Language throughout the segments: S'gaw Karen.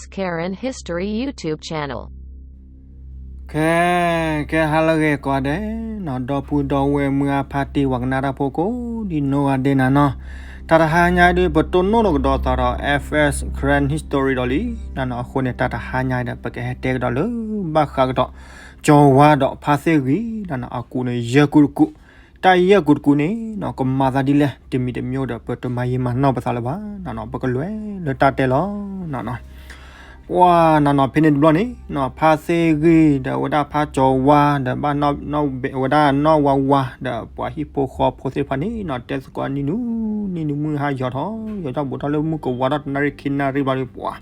Karen History YouTube channel. ကဲ ကဲ ဟါလၢအဂ့ၤကိးဂၤဒဲးနီၤ, ဒီပုၢ်ဒီဝဲၢ်မုၢ်အါဖါတံၢ်ဝဲကနၣ်တၢ်ဖိကိးဒ်နီၢ်ဂၤဒဲးနၤနီၤ, တၢ်တဟါညါအံၤဒုး ပတိၢ်နီၣ်ထီၣ်ကဒီးသးဒီး F S Karen History ဒီးလံနၤနီၤ, အဃိန့ၣ် တၢ်တဟါညါအံၤဒီး ပကဟဲတဲကဒီးလၢ ဘၣ်ဃးကဒီး ကၠီၤဝါဒီးဖါသ့ၣ်ဂံၤနၤနီၤ, အကူးန့ၣ် ယဲၢ်ကူးတကူး, တၢ်ယဲၢ်ကူးတကူးန့ၣ်နီၤ ကမၤသးဒ်လဲၣ် တမံၤတမံၤဒီး ပတမၤယံာ်မၤနီၢ်ပသးလၢၤဘၣ်နၤနီၤ, ပကလဲၤလၢတၢ်တဲလီၤ နၤနီၤ. ပှၤနၤနီၤ ဖဲန့ၣ်တဘျီန့ၣ်နီၤ ဖါသ့ၣ်ဂံၤဒီး ဝဲဒၣ်ဖါကၠီၤဝါဒီး ဘၣ် ဝဲဒၣ်နီၢ်ဝါဝါဒီး ပှၤဟံၣ်ဖိဃီဖိသ့ၣ်တဖၣ်န့ၣ်နီၤ တဲသကိးနံၤနူၤ နံၤနူၤမုၢ်ဟါယီၤထီၣ် ယီၤထီၣ်ဘူးထီၣ်လၢမုၢ်ကဝါထီၣ်တနၣ်ရံၣ်ခံနၣ်ရံၣ်ဘျီဒီး ပှၤ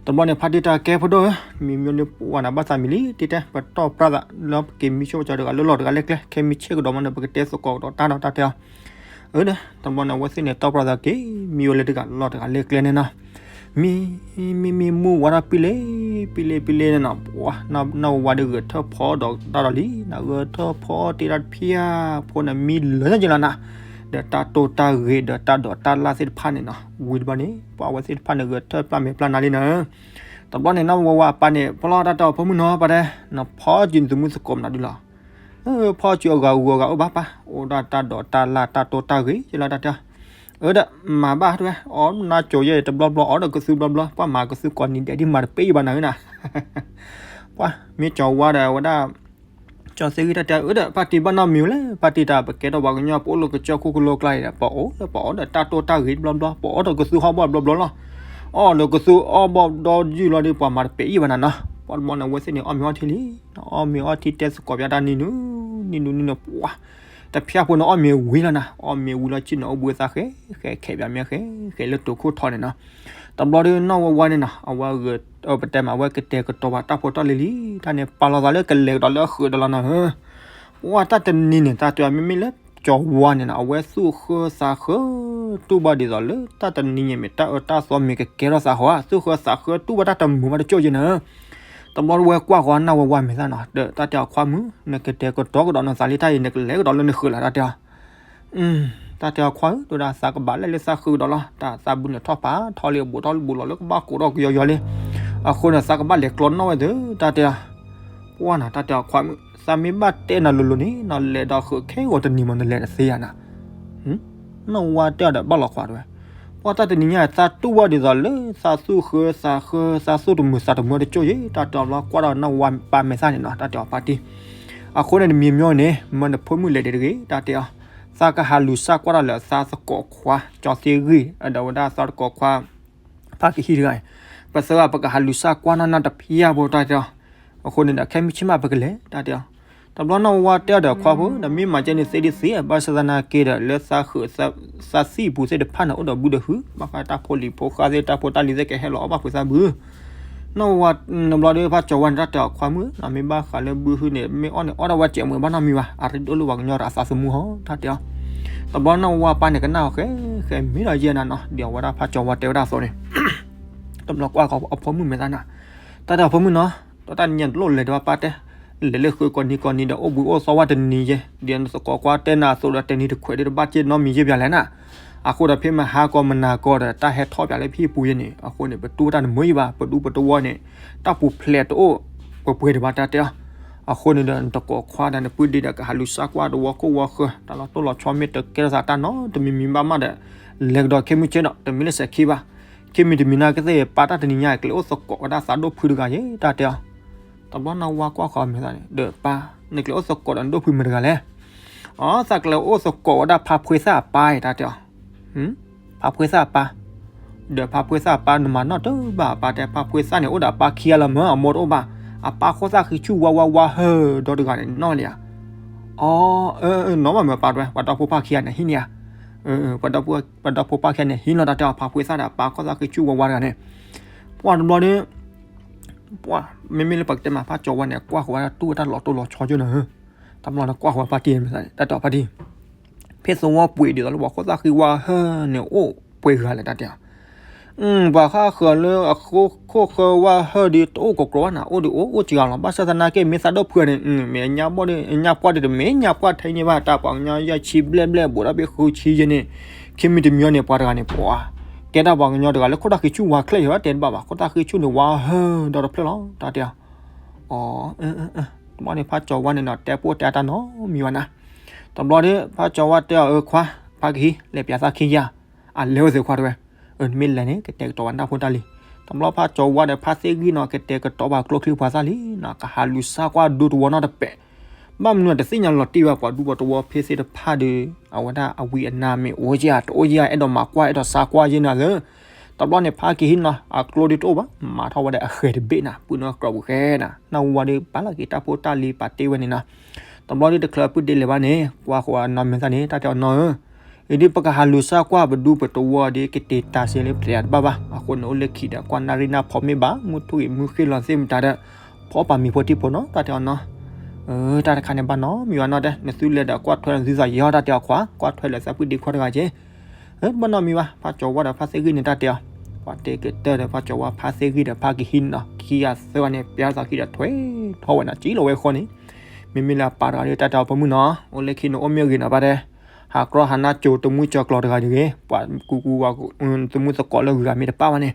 တဘျီန့ၣ် ဖါတံၢ်တဲ ကဲဖိဒိၣ်ဧၢ, မ့ၢ်မ့ၢ်န့ၣ် ပှၤနၤဘၣ်သးမံၤလံ တံၢ်တဲ ပတီၢ်ပြၢ်သးလၢပက့ၤမံဆိကမိၣ်ကၠီတဂၤလၢလီၢ်တဂၤလၢကျဲ ခဲမံဆ့ၣ်ကဒီးမးန့ၣ် ပကတဲသကိးကဒီးတၢ်ဒီးတၢ်တဲအီၤ. အၢ တဘျီန့ၣ် အဝဲသ့ၣ်န့ၣ် တီၢ်ပြၢ်သးက့ၤ မံဝဲလၢတဂၤလၢလီၢ်တဂၤလၢကျဲန့ၣ်နီၤ, မံ မံ မံ မုၢ်ဝါထီၣ်ပံလ့ ပံလ့ ပံလ့န့ၣ်နီၤ ပှၤ နီၢ်ဝါဝါဒီးဂဲၤထၢၣ်ဖီဒီးတၢ်ဒီးလံနၤ, ဂဲၤထၢၣ်ဖီတ့ၢ်တၢ်တဖၣ်အံၤဖိန့ၣ် မံလၢာ်က့ၤလီၤနၤ, ဒီးတၢ်တိၢ်တၢ်ဂ့ၤဒီးတၢ်ဒိးတၢ်လၢ်သ့ၣ်တဖၣ်န့ၣ်နီၤ, ဝံၤတဘျီန့ၣ် ပှၤအဝဲသ့ၣ်တဖၣ်န့ၣ် ဂဲၤထၢၣ်ပျၢ်မဲာ်ပျၢ်နါလံနၤ. တဘျီန့ၣ် နီၢ်ဝါဝါအပၢ်န့ၣ် ဖီၣ်လီၤတၢ်တဲအီၤ ဖိမုၣ်နီၤ ပၢ်တဲ နဖီၣ်စုနသုးမုၢ်သကိးမနုၤဒ်လဲၣ်. ဖီၣ်စုအဂၤဂုၤအဂၤအိၣ်ဘၣ်ပၢ်, အိၣ်ဒၣ်တၢ်ဒိးတၢ်လၢ်တၢ်တိၢ်တၢ်ဂ့ၤက့ၤလီၤတၢ်တဲအီၤ. အၢ ဒီးမၤဘၣ်တဲဝဲ အီၣ်နါကၠိၤယဲၢ်တဘျီဘျီ အီၣ်ဒီးကသူဘျီဘျီ ပှၤမၤကသူကိးနံၤဒဲးဒ်မၤတပ့ၢ်ဘၣ်နၤဧၢနၤ. ပှၤမ့ၢ်ကၠီၤဝါဒီးဝဲဒၣ် ကၠီၤသ့ၣ်ဂံၤတၢ်တဲအီၤ အၢ ဒီးပၢ်တံၢ်ဘၣ်နီတမံၤလဲၣ်, ပၢ်တံၢ်တၢ် ပကဲထီၣ်ပှၤကညီ ပအိၣ်လၢကစၢၢ်ခိၣ်ကလိကျါအံၤဒီး ပအိၣ်လၢပအီၣ်ဒီးတၢ်တိၢ်တၢ်ဂ့ၤတဘျီဘျီ ပအီၣ်ဒီးကသူဟီၣ်ဘီၣ်တဘျီဘျီလီၤ. အီၣ်ဒီးကသူအီၣ်ဘီၣ်ဒီးယုၢ်လီၤဒီး ပှၤမၤတပ့ၢ်အံၤဘၣ်နၤနီၤ. ပှၤတဘျီန့ၣ် အဝဲသ့ၣ်န့ၣ် အီၣ်မ့ၤအီထံလံ, အီၣ်မ့ၤအီထံတဲသကိးပၠးတၢ်နံၤနူၤ နံၤနူၤနံၤနူၤ ပှၤ တဖၣ်ဖိန့ၣ် အီၣ်မ့ၤဝံၤလီၤနၤ, အီၣ်မ့ၤဝံၤလီၤ ဆ့ၣ်နီၤအိၣ်ဘှံးသးဃဲ ဃဲခဲပၠးမ့ၢ်ဃဲ ဃဲလၢတိၤခိၣ်ထီန့ၣ်နီၤ. တဘျီဒီး နီၢ်ဝါဝါန့ၣ်နီၤ အဝဲဂဲၤ ပတဲမး အဝဲကတဲာ်ကတီၤဘၣ်တၢ်ဖိတၢ်လံၤလံ, တၢ်န့ၣ်ပာ်လီၤသးလၢကလဲၤကဒီးလၢအဃုာ်ဒီးလီၤနၤဧၢ. ပှၤတၢ်တနံၤန့ၣ် တၢ်တဲအီၤ မ့မ့ၢ်လၢကၠီၤဝါန့ၣ်နီၤ အဝဲသူၣ်ဃၢသးဃၢ တူၢ်ဘၣ်ဒ်သိးလၢတၢ်တနံၤန့ၣ်မ့ၢ်တၢ်အၢတၢ်သီမ့ၢ်ကကဲထီၣ်သးဟီဧါ, သူၣ်ဃၢသးဃၢတူၢ်ဘၣ်တၢ်တမုာ်ဘၣ်တကၠိၢ်ယဲၢ်နၤဧၢ. တဘျီဝဲကွၢ်ဃီနီၢ်ဝါဝါမဲာ်သၣ်နီၤ ဒီးတၢ်တဲအီၤ ခွါမုၣ် နကတဲာ်ကတီၤကဒီးနသးလံတၢ်အံၤ နကလဲၤကဒီးလၢနဃုာ်လီၤ တၢ်တဲအီၤ. တၢ်တဲအီၤ ခွါဧၢ တဲဝဲဒၣ် သးကဘၣ်လဲၣ်လၢသးဃုာ်ကဒီးလီၤ, တၢ်သးဘုးန့ၣ်ထီၣ်ဖးထီလံ ဘူးထီၣ်ဘူးလီၤလၢကဘၣ်ကိးထီၣ်ကယီယီလံ. အဃိန့ၣ် သးကဘၣ်လဲၤကျီနီၣ်ဝဲသ့ တၢ်တဲအီၤ. ပှၤနၤ တၢ်တဲအီၤ ခွါမုၣ် သးမ့ၢ်ဘၣ်တဲနၤလိၤလိၤန့ၣ် နလဲၤဒီးဃုာ်ခဲဂီၤတနံၤမး နလဲၤတသ့ဧါနၤ. နီၢ်ဝါတဲအီၤဒီး ဘၣ်လီၤခွါတဲဝဲ, ပှၤတၢ်တနံၤညါ သးတူၢ်ဘၣ်ဒ်သိးလၢသးသူၣ်ဃၢသးဃၢ သးသူၣ်တမုာ်သးတမုာ်တကၠိၢ်ယဲၢ် တၢ်တဲအီၤ ဘျီကွၢ်ဒီးနီၢ်ဝါပၢ်မဲာ်သၣ်န့ၣ်နီၤ တၢ်တဲအီၤဖါတံၢ်. အဃိန့ၣ် တမံၤမ့ၢ်န့ၣ် မၢနဖိမုၣ်လဲၤဒံးတဂ့ၤ တၢ်တဲအီၤ. သးကဟးလူၤစၢ်ကွၢ်တၢ်လၢသးသကိးခွါ ကၠီသ့ဂံၢ် ဒီးဝဲဒၣ်သးသကိးခွါ ဖါကဟံၣ်တဂၤအံၤ, ပသရၣ် ပကဟးလူၤစၢ်ကွၢ်နီၢ်နီၢ်တဖၣ်ဖိ တၢ်တဲအီၤ. အဃိန့ၣ်ဒီး ခဲမုၢ်ဆ့ၣ်မးပကလဲၤ တၢ်တဲအီၤ. တဘျီနီၢ်ဝါဝါတဲအီၤဒီး ခွါဖိ နမ့ၢ်မၤကဲန့ၣ်သ့ဒ်သ့ ဘၣ်ဆၣ်သနာ်က့ဒီး လၢသးဃုာ်သးသံၣ်ပူၤသ့ၣ်တဖၣ်န့ၣ် အိၣ်ဒီးဘုတဟု ဘၣ်ဃးတၢ်ဖိလံၤဖိဃၢ်သ့ၣ် တၢ်ဖိတၢ်လံၤသ့ၣ် ကဟဲလီၤအီၣ်ဘၣ်ဖုးသးဘု နီၢ်ဝါဝါ တဘျီဒီး ဖါကၠီၤဝါန့ၣ် တၢ်တဲအီၤ ခွါမုၣ် မ့ၢ်ဘၣ်ဃးလၢဘုဟုန့ၣ် မ့ၢ်အီၣ်န့ၣ် အီၣ်ဒၣ်ဝဲစဲးမုာ်ဘၣ်နီတမံၤဘၣ် အရ့ဒိၣ်လၢပှၤကညီဒီးအသးသမူဟီ တၢ်တဲအီၤ. တဘျီနီၢ်ဝါဝါပၢ်န့ၣ် ကနၣ်အီၤဃဲ ဃဲမ့ၢ်ဒီးယဲၢ်နၤနီၤ ဒ်အဝဲဒၣ်ဖါကၠီၤဝါတဲဝဲဒၣ်အသိးန့ၣ် တဘျီကွၢ်ဃီအဖိမုၣ်မဲာ်သၣ်နၤ တၢ်တဲအီၤ ဖိမုၣ်နီၤ ဒီးတၢ်နံၤညါတလိၣ်လဲၤဒံးဘၣ်ပၢ်တဲ လဲၤလၢဃုာ်ကိးနံၤကိးနံၤဒီး အိၣ်ဘှံးအိၣ်သီဝဲတနံၤယဲၢ် ဒ်နသကိးကွၢ်တဲနၤအသိးဒီး တနံၤတခွဲးဒံးတဘၣ်က့ၢ်နီတမံၤယဲၢ်ပၠးလဲၣ်နၤ. အဃိဒီးဖဲမဟါကီမနၤကီဒီး တၢ်ဟဲထီၣ်ပၠးလၢဟံၣ်ပူၤယဲၢ်န့ၣ် အဃိန့ၣ် ပတူၢ်တၢ်နမုာ်ယဲၢ်ဘၣ် ပဒူပတဝီန့ၣ် တၢ်ပူၤဖျဲးတအိၣ်ပှဲၤပှဲၤဒံးဘၣ် တၢ်တဲအီၤ. အဃိန့ၣ်ဒီး နသကိးခွါဒီးနပုၢ်ဒ့ဒီး ကဟးလူၤစၢ်ကွၢ်တဝီခိၣ်ဝီဃၢၤ တၢ်လီၤတိၢ်လီၤဆီမ့ၢ်တကဲထီၣ်သးတၢ်နီတမံၤမံၤဘၣ်မးဒီး လဲၤကဒီးခဲမုၢ်ဆ့ၣ်ဒီး တမ့ၢ်လၢစဲးခံဘၣ် ခံမံၤတမံၤနာ်က့သ့ၣ်ပၢ်တၢ်တနံၤညါ ကျဲအိၣ်သကိးဝဲဒၣ်သးဒိၣ်ဖုတဂၤယဲၢ် တၢ်တဲအီၤ. တဘျီနီၢ်ဝါကွၢ်ဃီအမဲာ်သၣ်န့ၣ် ဒီးပၢ် နကျဲအိၣ်သကိးဒီးနဒိၣ်ဖုမ့ၢ်တဂၤလဲၣ်. အီ သးကျဲအိၣ်သကိးဝဲဒၣ်ဖါဖှ့သၣ်အပၢ်အံၤ တၢ်တဲအီၤ. ဖါဖှ့သၣ်အပၢ် ဒီးဖါဖှ့သၣ်အပၢ် နမၤနီၣ်တဘၣ်အပၢ်တဲ ဖါဖှ့သၣ်န့ၣ် အိၣ်ဒီးအပၢ်ခံဂၤလီၤမၢ် အမိၢ်တအိၣ်ဘၣ် အပၢ်ခိၣ်သၣ်ဃံဆူၣ်ဝါဝါဝါဟၢဒီတဂၤန့ၣ် နီၣ်လံဧါ. အီ နီၣ်ဘၣ်မၢ်ပၢ်တဲ ပှၤဒီဖိဖၣ်ခံဂၤန့ၣ်ဟံးန့ၢ်ဧါ. ပှၤဒီဖိဖၣ်ခံဂၤန့ၣ် ဟံးလီၤတၢ်တဲအီၤ ဖါဖှ့သၣ်ဒီးအပၢ်ခိၣ်သၣ်ဃံဆူၣ်ဝါဝါတဂၤန့ၣ်. ပှၤတဘျီဒီး ပှၤ မ့မ့ၢ်လၢပကတဲမး ဖါကၠီၤဝါန့ၣ် ကွၢ်ဃီဝဲဒၣ်တူၢ်ဝဲတၢ်လီၤတိၢ်လီၤဆီကၠိနၤဧၢ. တဘျီန့ၣ်ကွၢ်ဃီဝဲဖါတံၢ် တၢ်တဲအီၤဖါတံၢ် ဖဲသဝီပှ့ၤဒ်သိးလၢပှၤခိၣ်သၣ်ဃံဝါဟၢန့ၣ် အိၣ်ပှဲၤဂၤလဲၣ် တၢ်တဲအီၤ. ပှၤဃၣ်ဃၢၤလၢအခိၣ်ဃၢၤဝါဟၢဒီး တအိၣ်ကီးကျိၤဘၣ်နၤ အိၣ်ဒီးအိၣ်အိၣ်စှၤလီၤ ဘၣ်ဆၣ်သနာ်က့ မ့ၢ်သးဒိၣ်ဖုဂၤန့ၣ် မ့ၢ်အညါဘီၣ်ဒီး အညါပှၢ်ဒီး တမ့ၢ်ညါပှၢ်ထဲန့ၣ်ဘၣ် တၢ်ပှၤကညီယဲၢ်ဆံဘျဲၣ်ဘျဲၣ် ဘူးဒီးဖဲဃုဆံယဲၢ်န့ၣ် ခံမံၤတမံၤအံၤန့ၣ် ပှၤတဂၤန့ၣ် ပှၤ ကဲဒၣ်ပှၤကညီတဂၤလၢခိၣ်တၢ်ဃံဆူၣ်ဝါချ့ယီၤတဲတဘၣ်ဘၣ်, ခိၣ်တၢ်ဃံဆူၣ်န့ၣ်ဝါဟၢဒီတဖျၢၣ်လီၤ တၢ်တဲအီၤ. အ တဘျီန့ၣ်ဖးကၠီၤဝါန့ၣ်နီၤ တဲပိၢ်တဲအတၢ်နီတမံၤဘၣ်နၤ. တဘျီဒီး ဖးကၠီၤဝါတဲအီၤ အၢ ခွါ ဖးကဟံး လဲၤပၠးသးခံယၤ. အလဲၤဝဲသ့ၣ်ခွါတဲဝဲ, အၢ နမ့ၢ်လဲၤန့ၣ် ကတဲာ်ကတီၤဘၣ်နၢ်ဖိတၢ်လံၤ. တဘျီဖးကၠီၤဝါဒီးဖးသ့ၣ်ဂံၢ်နီၤ ကတဲာ်ကတီၤဘၣ်ကျိချံပှၤသၣ်လံနီၤ ကဟးလူၤဆါကွၢ်ဒူသဝီနီတပဲာ်. ဘၣ်မနုၤတသ့ၣ်ညါလီၤတံၢ်ဘၣ် ပှၤဒူပှၤသဝီဖဲသ့ၣ်တဖၣ်ဒီး အဝဲဒၣ်အဝံအနါမ့ၢ်အိၣ်ဧါ တအိၣ်ဧါ အဲၣ်ဒိးမၤကွၢ်အဲၣ်ဒိးဆါကွၢ်ယဲနၤသၢ. တဘျီန့ၣ်ဖးကဟံးနီၤ အကျိဒုးတအိၣ်ဘၣ် မၤထီၣ်ဝဲဒီးအဃဲၤတဘ့ၣ်နၤ ပုၢ်နီၢ်ကြီပူၤဃဲနၤ နၢ်ဟူဝဲဒီး ပာ်လီၤက့ၤတၢ်ဖိတၢ်လံၤပာ်တ့ၢ်ဝဲန့ၣ်နီၤ. တဘျီဒီးတချုးအပုၢ်ဒ့လဲၤဘၣ်န့ၣ် ကွၢ်ဃီအနီၢ်မဲာ်သၣ်န့ၣ် တၢ်တဲအီၤနီၢ်ဧၢ အံၤဒ်ပကဟးလူၤဆါကွၢ်ပဒူပသဝီဒီး ကတ့ၤတၢ်စ့လၢပတယၤတဘၣ်ဘၣ်. အဃိန့ၣ်အိၣ်လၢခံဒီး ကွၢ်နၣ်ရံၣ်နၢ်ဖီမ့ၢ်ဘၣ် မုၢ်ထူၣ်ဂ့ၤမုၢ်ဃ့ၢ်လီၤသ့ၣ်မတၤဒီး ဖီပာ်မံၤဖိတံၢ်ဖိနီၤ တၢ်တဲအီၤနီၢ်. အၢ တၢ်တခါန့ၣ်ဘၣ်နီတမံၤဘၣ်နီၢ်တဲ နသုလဲၤဒီးကွၢ်ထွဲနသုသးယီၤ တၢ်တဲအီၤခွါ ကွၢ်ထွဲလၢသးပုၢ်ဒ့ခွါတဂၤက့ၤ. အၢ တဘၣ်နီတမံၤဘၣ် ဖးကၠီၤဝါဒီးဖးသ့ၣ်ဂံၢ်န့ၣ် တၢ်တဲအီၤ. ပှၤတဲကတၢၢ်ဒီးဖးကၠီၤဝါဖးသ့ၣ်ဂံၢ်ဒီးဖးကဟံးန့ၣ်နီၤ ခံဂၤသၢဂၤန့ၣ် ပျဲသးခံဒီးထွဲထီၣ်ဝဲနီၤ ကံလီၤဝဲဃီန့ၣ်. မ့မ့ၢ်လၢအပၢ်တဂၤဒီး တၢ်တဲအီၤ ဖိမုၣ်နီၤ အိၣ်လၢခံန့ၣ်အိၣ်မ့ၢ်ဂ့ၤနီၤ ပၢ်တဲ ဟးကြီဟးနါကၠိၤ သမူကၠီၤကျီၤတဂၤဒ်ဂ့ၤ ပှၤကူကူဝါ သမူသကိးလၢဂုၤဂၤမ့ၢ်တပၣ်ဘၣ်န့ၣ်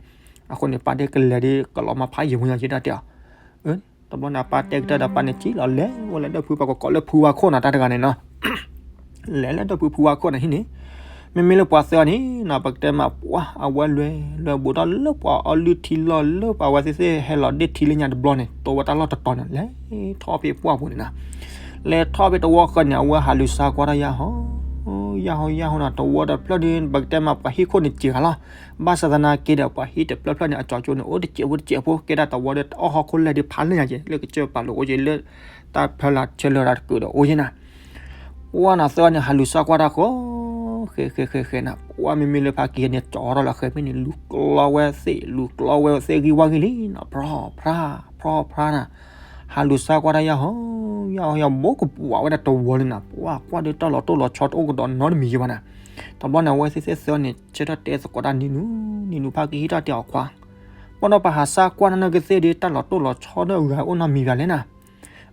အဃိန့ၣ် ပၢ်ဒ့ကလဲၤဒ်ကလီၤမၤဖးယံာ်ဖိညါက့ တၢ်တဲအီၤ. တဘျီန့ၣ် အပၢ်တဲကတၢၢ်ဒီးပၢ်န့ၣ် ကံလီၤလဲၤဝဲလၢဒၢၣ်ဖု ပှၤကကိးလၢဖုဝါခိၣ်နီၤ တၢ်တဂၤန့ၣ်နီၤ လဲၤလၢဒၢၣ်ဖုဖုဝါခိၣ်န့ၣ်ဟံၣ်န့ၣ်. မ့မ့ၢ်လၢပှၤသၢဂၤန့ၣ်နီၤ ပကတဲမးပှၤ အဝဲလဲၤလဲၤဘူးထီၣ်လၢပှၤအီလုၢ်ထံလီၢ်လၢပှၤဝဲသ့ၣ်သ့ၣ်ဟဲလီၤဒ့ၣ်ထံလၢညါတဘျီန့ၣ် တိဝဲတၢ်လီၢ်တတီၤန့ၣ် လဲၤထီၣ်ဖဲပှၢ်ပူၤန့ၣ်နီၤ. လဲၤထီၣ်ဖဲသဝီဃၢၤန့ၣ် အဝဲဟးလူၤဆါကွၢ်တၢ်ယၢ်ဟီ ယၢ်ဟီယၢ်ဟီနီၤ သဝီတဖျၢၣ်ဒီး ပကတဲမးပှၤဟံၣ်ခိၣ်န့ၣ်စဲၤဂၤလီၤ. ဘၣ်ဆၣ်သနာ်က့ဒီး ပှၤဟံၣ်တဖျၢၣ်ဖျၢၣ်န့ၣ် အကၠီကၠိန့ၣ် အိၣ်တစဲးဖိတစဲးဖိ ကဲဒၣ်သဝီဒီးအီၣ်ဟီၣ်ခိၣ်လဲၢ်ဒ်ဖးလဲၢ်ညါက့ၤ လၢကစၢၢ်ပာ်လိာ်အိၣ်က့ၤ လၢတၢ်ဖၢလၢ်ဆၢလၢတၢ်တကုာ်ဒီးအိၣ်က့ၤနၤ. ပှၢ်နၤသၢဂၤန့ၣ် ဟးလူၤဆါကွၢ်တၢ်ဃီ ဃဲဃဲဃဲဃဲနၤ ပှၢ်မ့မ့ၢ်လၢဖးကဟံးန့ၣ် ကၠီထီၣ်လီၤဃဲဖဲန့ၣ် လူၤကျီဝဲသ့ၣ် လူၤကျီဝဲသ့ၣ်ဂံၢ်ဝါဂံၢ်လံနီၤ ဖြီဖြါ ဖြီဖြါနၤ. ဟးလူၤဆါကွၢ်တၢ်ယၢ်ဟီ ယၢ်ဟီယၢ် ဘိကပှၤဝဲဒၣ်တဝီလံနၤ ပှၢ်ကွၢ်ဒီးတၢ်လီၤတိၢ်လီၤဆီတအိၣ်ကဒီးနီတမံၤယံၤဘၣ်နၤ. တဘျီန့ၣ် အဝဲသ့ၣ်သၢဂၤန့ၣ် ဆၢထၢၣ်တဲသကိးတၢ်နံၤနူၤ နံၤနူၤ ဖးကဟံးတၢ်တဲအီၤခွါ ဘၣ်ဒီးပဟးဆါကွၢ်နၤနကသ့ၣ်ဒီး တၢ်လီၤတိၢ်လီၤဆီဒီးဂၤအိၣ်နီတမံၤဘၣ်လဲၣ်နၤ.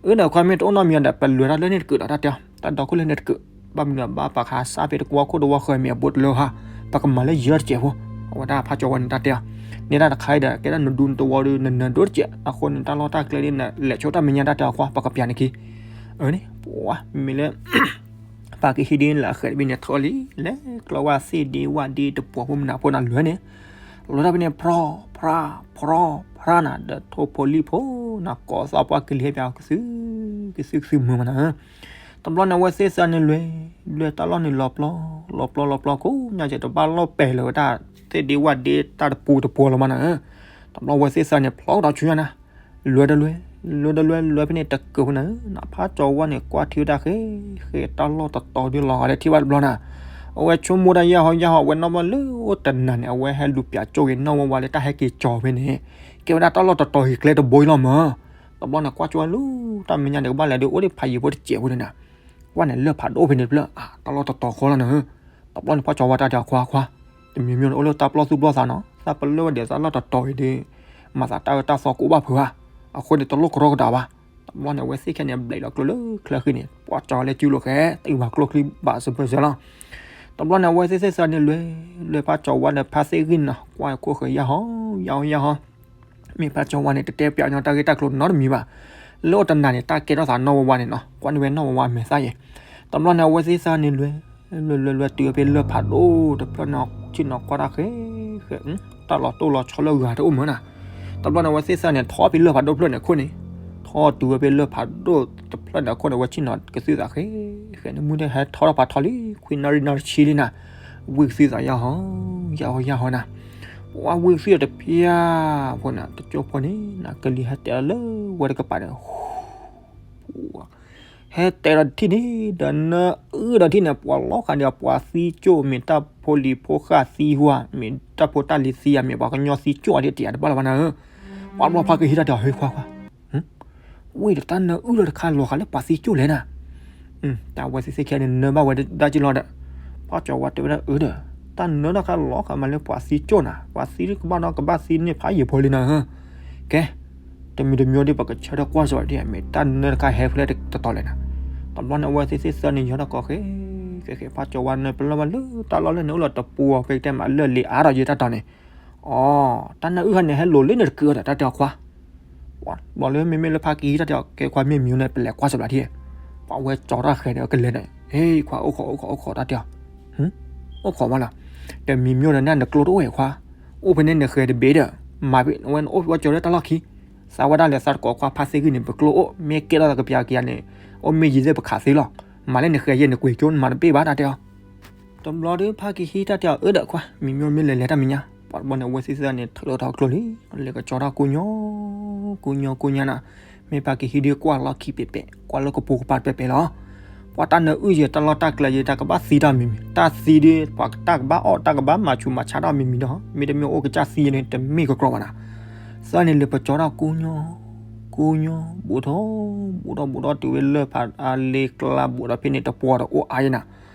အၢ ဒီးခွါမ့ၢ်တအိၣ်နီတမံၤဒီး ပလဲၤတၢ်လၢန့ၣ်တကုာ်ဒီး တၢ်တဲအီၤ တၢ်ဒီခိၣ်လၢန့ၣ်တကုာ် ဘၣ်မနုၤဘၣ်ပှၤကဟးဆါဖဲတဝီခိၣ်တဝီဃၢၤမ့ၢ်အဘူးတလၢဟါ ပကမၤလၢယံာ်ထီၣ်တစဲးဖိ အဝဲဒၣ်ဖးကၠီၤဝါန့ၣ် တၢ်တဲအီၤ န့ၢ်တၢ်တခါအံၤဒီး ကဲဒၣ်နဒူနတဝီဒီး နနၢၤဒိၣ်တစဲး အဃိန့ၣ် တၢ်လီၢ်တၢ်ကျဲဒ်နလဲၤဆိတၢ်မဲာ်ညါ တၢ်တဲအီၤခွါ ပကပျးန့ၣ်ခံ အၢန့ၣ် ပှၢ်မ့မ့ၢ်လၢ ပှၢ်ကဟံးဒ်လဲၣ်အဃဲၤတဘ့ၣ်န့ၣ်ထီၣ်လံ လဲၤကျီဝဲသ့ၣ်ဒ့ဝၣ်ဒ့တပှီၤဖိမနုၤဖိနၤလဲၣ်န့ၣ် လီၤတၢ်ဖဲန့ၣ် ဖြီဖြါ ဖြီဖြါနၤ ဒီးထိၣ်ဖိလံၣ်ဖိနၤ ကိးသီပှၢ်ကလံၤဟဲပၠးကသု ကသုကသုမုာ်မနၤ. တဘျီန့ၣ် အဝဲသ့ၣ်သၢဂၤန့ၣ်လဲၤ လဲၤတၢ်လီၢ်န့ၣ်လီၤပျီ လီၤပျီလီၤပျီခိၣ်ညါကဲ တဘၣ်လီၢ်ပဲာ်လၢၤဝဲဒၣ် သ့ၣ်ဒ့ဝၣ်ဒ့တၢ်တပူၤတပှီၤလီၤမနၤ. တဘျီအဝဲသ့ၣ်သၢဂၤန့ၣ် ဖျီကဒီးဆူညါနၤ လဲၤတလဲၤ လဲၤတလဲၤ လဲၤဖဲန့ၣ်တကုာ်ဖိနၤ နဖးကၠီၤဝါန့ၣ် ကွၢ်ထံဝဲဒၣ်ဃဲ ဃဲတၢ်လီၢ်တတီၤဒ်လီၤဂာ်လၢထံၣ်ဘၣ်တဘျီနၤ. အဝဲဆိကမိၣ်တၢ်ယၢ်ဟီယၢ်ဟီ အဝဲနီၢ်ဘၣ်လၢအိၣ်တနၤန့ၣ် အဝဲဟဲလူၤပၠးကၠိက့ၤနီၢ်ဝဲဝါလၢတၢ်ဟဲက့ၤကၠီၤဖဲန့ၣ် ကဲဝဲဒၣ်တၢ်လီၢ်တတီၤဂ့ၤကျဲတဘိအံၤလီၤမး. တဘျီန့ၣ် ကွၢ်ကၠီၤဝါလၢတၢ်မဲာ်ညါန့ၣ် ကဘၣ်လဲၤဒ်အိၣ်ဒ်ဖးယံၤဖိတစဲးဖိန့ၣ်နၤ ကွၢ်န့ၣ် လၢၢ်ဖးဒိၣ်ဖဲန့ၣ်တဖျၢၣ် အါ တၢ်လီၢ်တတီၤဃီလီၤနၤ. တဘျီန့ၣ် ဖးကၠီၤဝါတၢ်တဲအီၤခွါခွါ တမံၤမံၤန့ၣ်အိၣ်လၢတၢ်ပျီၢ်သူၣ်ပျီၢ်သးနီၤ သးပလၢၢ်ဝဲဒီးတၢ်လီၢ်တတီၤအံၤဒီး မၤသးတၢ်အၢတၢ်သီကအိၣ်ဘၣ်ဖုးဧါ. အဃိန့ၣ် တလိၣ်ကရီကဒါဘၣ်. တဘျီန့ၣ် အဝဲသ့ၣ်ခဲန့ၣ် ဘျဲးလီၤကျိလၢချၢဃံန့ၣ် ပှၤကၠီၤလၢကၠူလိာ်ဃဲ တအံၤဘၣ်ကျိချံဘၣ်စၢၤပၢၢ်စၢၤလီၤ. တဘျီန့ၣ် အဝဲသ့ၣ်သၢဂၤန့ၣ်လဲၤ လဲၤဖးကၠီၤဝါဒီးဖးသ့ၣ်ဂံၢ်နီၤ ကွၢ်ခိၣ်ဃၢၤယၢ်ဟီ ယၢ်ဟီ ယၢ်ဟီ မ့ၢ်ဖးကၠီၤဝါန့ၣ်တတဲပၠးညီတၢ်ဂ့ၢ်တၢ်ကျိၤနီတမံၤဘၣ်. လၢအိၣ်တနၤန့ၣ် တၢ်ကဲထီၣ်သးနီၢ်ဝဲဝါန့ၣ်နီၤ ကွၢ်န့ၢ်ဝဲနီၢ်ဝဲဝါမဲာ်သၣ်ယဲၢ်. တဘျီန့ၣ် အဝဲသ့ၣ်သၢဂၤန့ၣ်လဲၤ လဲၤလဲၤလဲၤတုၤဝဲဖဲလၢၢ်ဖးဒိၣ်တဖျၢၣ်န့ၣ် ဆ့ၣ်နီၤကွၢ်တၢ်ဃဲ ဃဲ တၢ်လီၤတိၢ်လီၤဆီလၢဂၤတအိၣ်မးနၤ. တဘျီန့ၣ် အဝဲသ့ၣ်သၢဂၤန့ၣ် ထီၣ်ဖဲလၢၢ်ဖးဒိၣ်တဖျၢၣ်န့ၣ်အခိၣ်န့ၣ် ထီၣ်တုၤဝဲဖဲလၢၢ်ဖးဒိၣ်တဖျၢၣ်န့ၣ်အခိၣ်န့ၣ် အဝဲဆ့ၣ်နီၤကသုသးဃဲဃဲန့ၣ် မုၢ်တဟဲထီထီၣ်ဖးထီလံ ခွံနၣ်ရံၣ်နၣ်ရံၣ်ဆံလံနၤ. ဝံၢ်ကသုသးယၢ်ဟီ ယၢ်ဟီ ယၢ်ဟီနၤ. ပှၤဝံၢ်ကသုတဖျၢၣ်ဖိန့ၣ် တကၠိဖိန့ၣ် နကလံၤဟဲတဲလၢဝဲတကပၤန့ၣ် ဟဲတဲဒီးတထံၣ်န့ၣ် ဒီးနၢအုၣ်ဒီးတထံၣ်န့ၣ် ပှၤလီၤဃာ်ဒီးပှၤသံကၠိၣ် မ့ၢ်တၢ်ဖိလံၤဖိဃာ်သံဟူဧါ မ့ၢ်တၢ်ဖိတၢ်လံၤသံဧါ မ့ၢ်ပှၤကညီသံကၠိၣ်ဧါ ဒ်တယၤတဘၣ်လၢၤဘၣ်နၤဧၢ. ပှၤဘျီဖးကဟံးတၢ်တဲအီၤ ဟ့ခွါခွါ ဝံၢ်ဒီးတၢ်နၢအုၣ်ဒီးတခါလီၤဃာ်လၢပှၤသံကၠိၣ်လဲၣ်နၤ. တၢ်ဝဲသ့ၣ်သ့ၣ်ခဲန့ၣ် နၢဘၣ်ဝဲဒၣ်က့ၤလီၤဒီး ပှၤကၠီၤဝါတဲဝဲဒၣ်အၢဒီး တၢ်နၢတၢ်ခါလီၤဃာ်မးလၢပှၤသံကၠိၣ်နၤ ပှၤသံကဘၣ်နီၢ်ကဘၣ်သံန့ၢ်ဖးယံာ်ဖိလံနၤဧၢ. ကဲ တမံၤတမံၤဒီး ပကဆၢထၢၣ်ကွၢ်စ့ၢ်ကီးဒ် မ့ၢ်တၢ်နၢတခါဟဲဖဲလဲၣ်တတီၤလဲၣ်နၤ. တဘျီန့ၣ် အဝဲသ့ၣ်သ့ၣ်သၢန့ၣ် ယီၤတၢ်ကိးဃဲ ကဲကဲ ဖးကၠီၤဝါန့ၣ် ပလၢၢ်ဘၣ်လၢတၢ်လီၢ်လၢန့ၣ် အိၣ်လီၤတပူၤအီၤ ဖဲကတဲမးလၢာ်လံၤအါထီၣ်ယဲတၢ်တီၤန့ၣ်, အိ, တၢ်နၢအုၣ်ခါန့ၣ် ဟဲလိာ်လၢန့ၣ်တကုးဒီး တၢ်တဲအီၤခွါ, ဘျီလၢမ့မ့ၢ်လၢဖးကဟံးတၢ်တဲအီၤ ကဲခွါ မ့ၢ်မံၤန့ၣ် ပလဲၤကွၢ်စၢၤဘျးထံၣ်, ပှၤဝဲကၠီၤတၢ်ဃဲၤဒီးကလဲၤန့ၣ်, ဟ့ၣ်ခွါ အိၣ်ခိး အိၣ်ခိး အိၣ်ခိး တၢ်တဲအီၤ, အိၣ်ခိးမးလီၤ, ဒီးမံၤမံၤဒီးန့ၣ် နကျိတအိၣ်ဝဲခွါ, အိၣ်ဖဲန့ၣ်နဃဲၤတဘ့ၣ်ဒီး, မၤဖဲဝဲနအိၣ်ဖဲဝဲကၠီၤလၢတၢ်လီၢ်ခံ, သးဝဲဒၣ်လဲၤသးတကိးခွါ ဖးသ့ၣ်ဂံၢ်န့ၣ် ပကျိအိၣ် မ့ၢ်ကဲထီၣ်သးကပျးကယၤန့ၣ်, အိၣ်မ့ၢ်ယံၤသ့ၣ်ပခးသ့လီၤ, မၤလၢနဃဲၤယဲၢ်နကွံာ်ကၠိ နမၤတဘ့ၣ်ဘၣ် တၢ်တဲအီၤ တဘျီဒီး ဖးကဟံးတၢ်တဲအီၤ အၢဒီးခွါ မံၤမံၤမ့ၢ်လဲၤလဲၤတၢ်မဲာ်ညါ, ပှၤတဘျီန့ၣ် အဝဲသ့ၣ်သ့ၣ်န့ၣ် ထုးလီၤထီၣ်ကျိလံ, လဲၤကကၠီၤတၢ်ကိညိ, ကိညိ ကိညိနၤ, မ့ၢ်ဖးကဟံးဒီးကွၢ်လီၢ်ခံပဲာ်ပဲာ်, ကွၢ်လၢကပိာ်ကပၤပဲာ်ပဲာ်လီၤ, ပှၤတၢ်နၢအုၣ်ယဲၢ် တၢ်လီၢ်တၢ်ကျဲယဲၢ် တၢ်ကဘၣ်သံတၢ်မံၤမံၤ, တၢ်သံဒီး ပှၤတၢ်ကဘၣ်အီၣ် တၢ်ကဘၣ်မၤဆူးမၤဆါတၢ်မံၤမံၤဒီး မ့တမ့ၢ်အိၣ်ကစၢ်သံန့ၣ် တမ့ၢ်ကကြီဘၣ်နၤ, သၢန့ၣ်လဲၤပကၠီၤတၢ်ကိညိ, ကိညိ ဘူးထီၣ်, ဘူးထီၣ် ဘူးထီၣ်တုၤဝဲလၢဖးအါလ့ကျါ ဘူးထီၣ်ဖဲန့ၣ် တပှီၤဒီးအိၣ်အါယဲနၤ,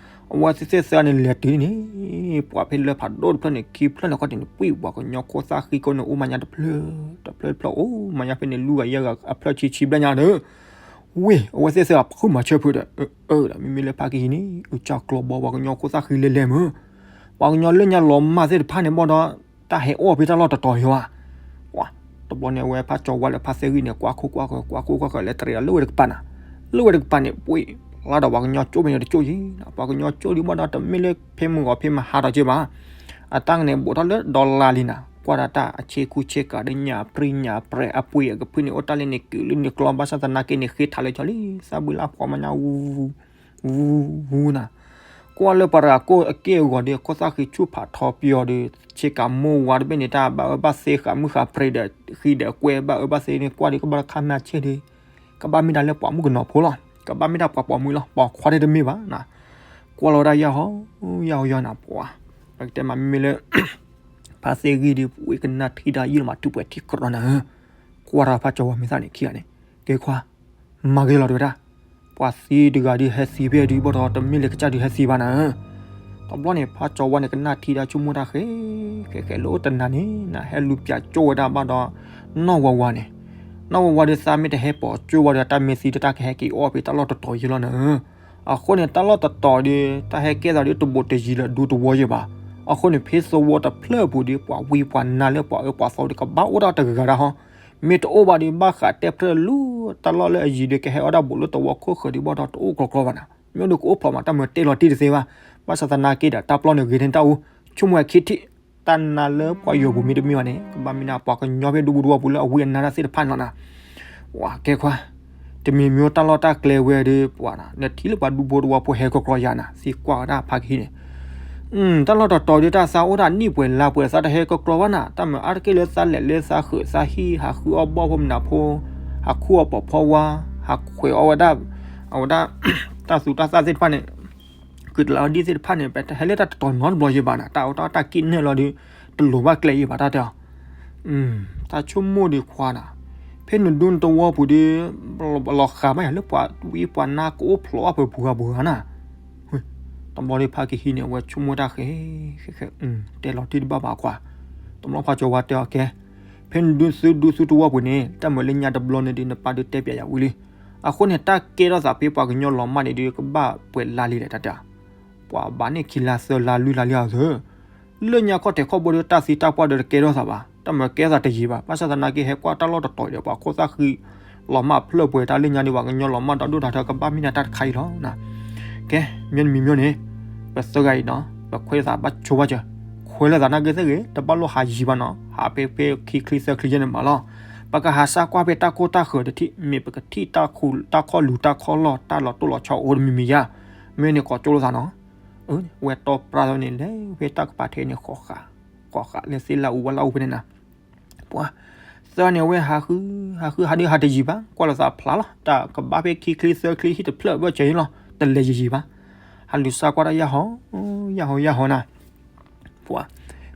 အဝဲသ့ၣ်သ့ၣ်သၢန့ၣ်လဲၤတုၤန့ၣ်, ပှၤဖဲလၢဖးဒိၣ်တဖျၢၣ်န့ၣ် ခံဖျၢၣ်န့ၣ်ဃီန့ၣ် ပှံၢ်ပှၤကညီခိၣ်သၣ်ဃံကိန့ၣ် အိၣ်မၤညါတဖျၢၣ်, တဖျၢၣ်တဖျၢၣ်အိၣ်မၤညါဖဲန့ၣ် လူၤဂၤယဲၢ်ဂၤအဖျၢၣ်ဆံဆံဘျဲၣ်ညါဒီး ဝ့ၢ် အဝဲသ့ၣ်သ့ၣ်အဖုၣ်မၤဆၢဖုးဒီး အၢ ဒီးမ့မ့ၢ်လၢဖးကဟံးန့ၣ် အုၣ်ကၢ်ကျီဘီ ပှၤကညီခိၣ်သၣ်ဃံလဲၤလဲၤမုၢ်, ပှၤကညီလၢညါလီၤမၢ်သ့ၣ်တဖၣ်န့ၣ်ဘၣ်ဒီး တၢ်ဟဲအီၣ်ဖဲတၢ်လီၢ်တတီၤယဲၢ်ဘၣ်, ပှၤ တဘျီန့ၣ် အဝဲဖးကၠီၤဝါလၢဖးသ့ၣ်ဂံၢ်န့ၣ် ကွၢ်ခိၣ်ကွၢ်ဃၢၤ ကွၢ်ခိၣ်ကွၢ်ဃၢၤ လဲၤတရံးဒီးလၢဝဲတကပၤနၤ, လၢဝဲတကပၤန့ၣ် ပှ့ၤလၢဒီးပှၤကညီကၠိမ့ၢ်န့ၣ်တကၠိယဲၢ်, ပှၤကညီကၠိဒံးဘၣ်ဒီး တမ့ၢ်လၢဖဲမုၢ်ဂီၤဖဲမဟါဒီးက့ဘၣ် အတၢ်ကန့ၣ် ဘူးထီၣ်လၢဒီလါလံနၤ, ကွၢ်ဒီးတၢ်အဆ့ကူဆ့ကၤဒီးညၣ်ပြံညၣ်ပြဲၤ အပှ့ၤအကဖုန့ၣ် အိၣ်တၢ်လၢန့ၣ် ကုးလၢန့ၣ်ကျီ ဘၣ်ဆၣ်သနာ်က့န့ၣ် ဃ့ထးလၢကၠီလံ သၣ်ဘှံးလၢဖှီၣ်မၤညါ ဝူ ဝူ ဝူနၤ, ကွၢ်လၢပှၤတဂၤကိၣ်အက့ၢ်အဂီၤဒီး ခိၣ်သၣ်ဃံဆူၣ်ဖးထီပယီၤဒီး ဆ့ကၤမိၢ်ဝါတဘ့ၣ်န့ၣ် တၢ်ဘၣ်အၢဘၣ်သီဃာ်မုၢ်ဃာ်ပြ့ၤဒီး ဃံဒီးကွဲဘၣ်အၢဘၣ်သီန့ၣ် ကွၢ်ဒီးကဘၣ်တခါမၤဆ့ၣ်ဒီး ကဘၣ်မ့ၢ်ဒၣ်လၢပှၤမုၣ်ကနီၤဖိလီၤ, ကဘၣ်မ့ၢ်ဒၣ်ပှၤပိာ်မုၣ်လီၤ, ပှၤခွါတမ့ၢ်ဘၣ်နၤ, ကွၢ်လီၤဝဲဒၣ်ယၢ်ဟီ ယၢ်ဟီယၢ်နၤပှၤ, ပကတဲမးမ့မ့ၢ်လၢ ဖးသ့ၣ်ဂံၢ်ဒီး ပှ့ၤကနၣ်ထံတၢ်ယုၢ်လီၤမး ထူးပှဲၤထံကြၢးနၤဧၢ, ကွၢ်တၢ်ဖးကၠီၤဝါမ့ၢ်သၣ်န့ၣ်ခံဂၤန့ၣ်, ကဲခွါ မၤဂ့ၤလီၤတဝဲဒၣ်, ပှၤသံတဂၤဒုးဟဲသံဖဲဒုးဘၣ်ဒီး တမ့ၢ်လၢကစၢ်ဒုးဟဲသံဘၣ်နၤဧၢ, တဘျီန့ၣ် ဖးကၠီၤဝါန့ၣ် ကနၣ်ထံတၢ်ဆိကမိၣ်တၢ်ဃဲ ဃဲဃဲလၢအိၣ်တနၤန့ၣ် နဟဲလူၤပၠးကၠိဝဲဒၣ်ဘၣ်ဒီး နီၢ်ဝါဝါန့ၣ်, နီၢ်ဝါဝါဒီး သးမ့ၢ်တဟဲပိာ်ကၠိဝဲဒီး တၢ်မ့ၢ်သံဒီး တၢ်ကဟဲက့ၤအီၣ်ဖဲတၢ်လီၢ်တတီၤယဲၢ်လီၤနၤဧၢ, အဃိန့ၣ် တၢ်လီၢ်တတီၤဒီး တၢ်ဟဲကဲသးဒီးတဘူးတယံၤလၢဒူသဝီယဲၢ်ဘၣ်, အဃိန့ၣ် ဖဲသဝီတဖျၢၣ်ပူၤဒီး ပှၤဝံပှၤနါလၢပှၤအၢပှၤသီဒီး ကဘၣ်အိၣ်ဒၣ်တဂၤဂၤဒၣ်ဟီ, မ့ၢ်တအိၣ်ဘၣ်ဒီး ဘၣ်ဃးတဲဖျၢၣ်လူၤတၢ်လီၢ်လၢအယံၤဒီး ကဟဲအီၣ်ဒၣ်ဘူးလၢသဝီခိၣ်ဃၢၤဒံးဘၣ်ဒီး တအိၣ်ကျီကျီဘၣ်နၤ, မ့ၢ်အိၣ်ဒီးကအိၣ်ဖျိးမး တၢ်မၤတဲလီၤတံၢ်တသ့ဘၣ်, ဘၣ်ဆၣ်သနာ်က့ဒီး တၢ်ပျီန့ၣ်ဂ့ၤန့ၢ်တၢ်အူ, ဆိကမိၣ်ဝဲခံထံၣ် တၢ်နါလၢပှၤယီၤပူၤမ့တမ့ၢ်ဘၣ်န့ၣ် ကဘၣ်မ့ၢ်ဒၣ်ပှၤကညီဖဲဒူသဝီပူၤလၢအဝံအနါတၢ်သ့ၣ်တဖၣ်န့ၣ်လီၤနၤ, ပှၤကဲခွါ တမံၤမံၤတၢ်လီၢ်တၢ်ကျဲဝဲဒီး ပှၤနၤ နထံၣ်လၢပှၤဒူဖိတဝီဖိဟဲကျီကျီယၤနၤ သံကွၢ်ဝဲဒၣ်ဖးကဟံးန့ၣ်, တၢ်လီၢ်တတီၤဒီး တၢ်သးအိၣ်ဒၣ်နံၣ်ပှဲၤလါပှဲၤ သးတဟဲကျီကျီဘၣ်နၤ, တၢ်မၤအါတက့ၢ်လၢသးလဲၤလၢသးဃုာ်သးဟံၣ် ဟးဃုအီၣ်ဘီၣ်ဖိမနုၤဖိ, ဟးခူၣ်အီၣ်ပိာ်ဖီဝါ, ဟးခွဲးအီၣ်ဝဲဒၣ်, အဝဲဒၣ် တၢ်သူတၢ်သၣ်သ့ၣ်တဖၣ်န့ၣ် ကုာ်တလးအီၤဒ်သ့ၣ်တဖၣ်န့ၣ် ပတဟဲလၢတၢ်တတီၤနီတဘျီယဲၢ်ဘၣ်နၤ, တၢ်အိၣ်တၢ်တၢ်ကံၣ်နၢၣ်လီၤဒီး တလိၤဘၣ်ကျဲယဲၢ်ဘၣ်တၢ်တဲအီၤ, တၢ်ဆိကမိၣ်ဒီးခွါနၤ, ဖဲနဒူနသဝီပူၤဒီး လီၤဃးဘၣ်ယၤလၢပှၤဝံပှၤနါကအိၣ်ဖျိးဘၣ်ပှဲၤပှဲၤဂၤပှဲၤဂၤနၤ, တဘျီဒီးဖးကဟံးန့ၣ် အဝဲဆိကမိၣ်တၢ်ဃဲ ဃဲဃဲ တဲလီၤတံၢ်တဘၣ်ဘၣ်ခွါ, တဘျီဖးကၠီၤဝါတဲအီၤကဲ, ဖဲနဒူသုဒူသုသဝီပူၤန့ၣ် တၢ်မၤလၢညါတဘျီန့ၣ်ဒီး နပၢ်ဒုးတဲပျးယၤဝံၤလံ, အဃိန့ၣ် တၢ်ကဲထီၣ်သးဖဲပှၤကညီလီၤမၢ်န့ၣ်ဒီး ကဘၣ်ပှဲၤလါလံဒီးတၢ်တဲအီၤ, ပှၤဘၣ်န့ၣ်ခံလါသၢလါလွံၢ်လါလံအသိး လၢညါခီၣ်ထံးခီၣ်ဘိဒီးတၢ်သံတၢ်ပှၢ်ဒီးတကဲထီၣ်သးဘၣ်, တၢ်မၤကဲထီၣ်သးတယံာ်ဘၣ်, ဘၣ်ဆၣ်သနာ်က့ဟဲကွၢ်တၢ်လီၢ်တတီၤဒီး ပှၤခိၣ်သၣ်ဃံလီၤမၢ်ဖျၢၣ်ပှဲၤတၢ်လၢညါဒီး ပှၤကညီလီၤမၢ်ဒီးဒိၣ်ထီၣ်ထီကဘၣ်မ့ၢ်ဒၣ်တၢ်တခါအံၤလီၤ. ကဲ, မ့ၢ်တမံၤမ့ၢ်န့ၣ် ပသၢဂၤအံၤနီၤ ပခွဲးသးဘၣ်ဆိဘၣ်စၢၤ, ခွဲးလိာ်သးနာ်က့သ့ၣ်ဂ့ၤ တဘၣ်လိၣ်ဟးယံၤဘၣ်နီၤ, ဟးဖဲဖဲခံချံသၢချံယဲၢ်န့ၣ်မးလီၤ. ပကဟးစၢ်ကွၢ်ဖဲတၢ်ကိၢ်တၢ်ဃၢၤတထံၣ် မ့ၢ်ပကထံၣ်တၢ်ခီလူၤတၢ်ခီလီၢ် တၢ်လီၤတိၢ်လီၤဆီအိၣ်တမံၤမံၤယါ, မ့ၢ်န့ၣ်ကိးကၠိလိာ်သးနီၤ. ဝဲတီပျၢ်သီန့ၣ် လဲၤဖဲတၢ်ကပၤထဲန့ၣ် ဃီဃး, ဃီဃးလၢသ့ၣ်လၢအူဝဲလၢအူဖဲန့ၣ်နၤ ပှၤသၢန့ၣ် အဝဲဟးဃု, ဟးဃုဟးဒုးဟးတယံၤဘၣ်, ကွၢ်လိာ်သးဖျါလီၤ, တၢ်ကဘၣ်ဖဲခံချံသၢချံဟံၣ်တဖျၢၣ်ဘၣ်စၢၤအံၤလီၤ, တလဲၤယံၤယံၤဘၣ်. ဟးလူၤစၢ်ကွၢ်တၢ်ယၢ်ဟီ, ယၢ်ဟီယၢ်ဟီနၤ, ပှၤ,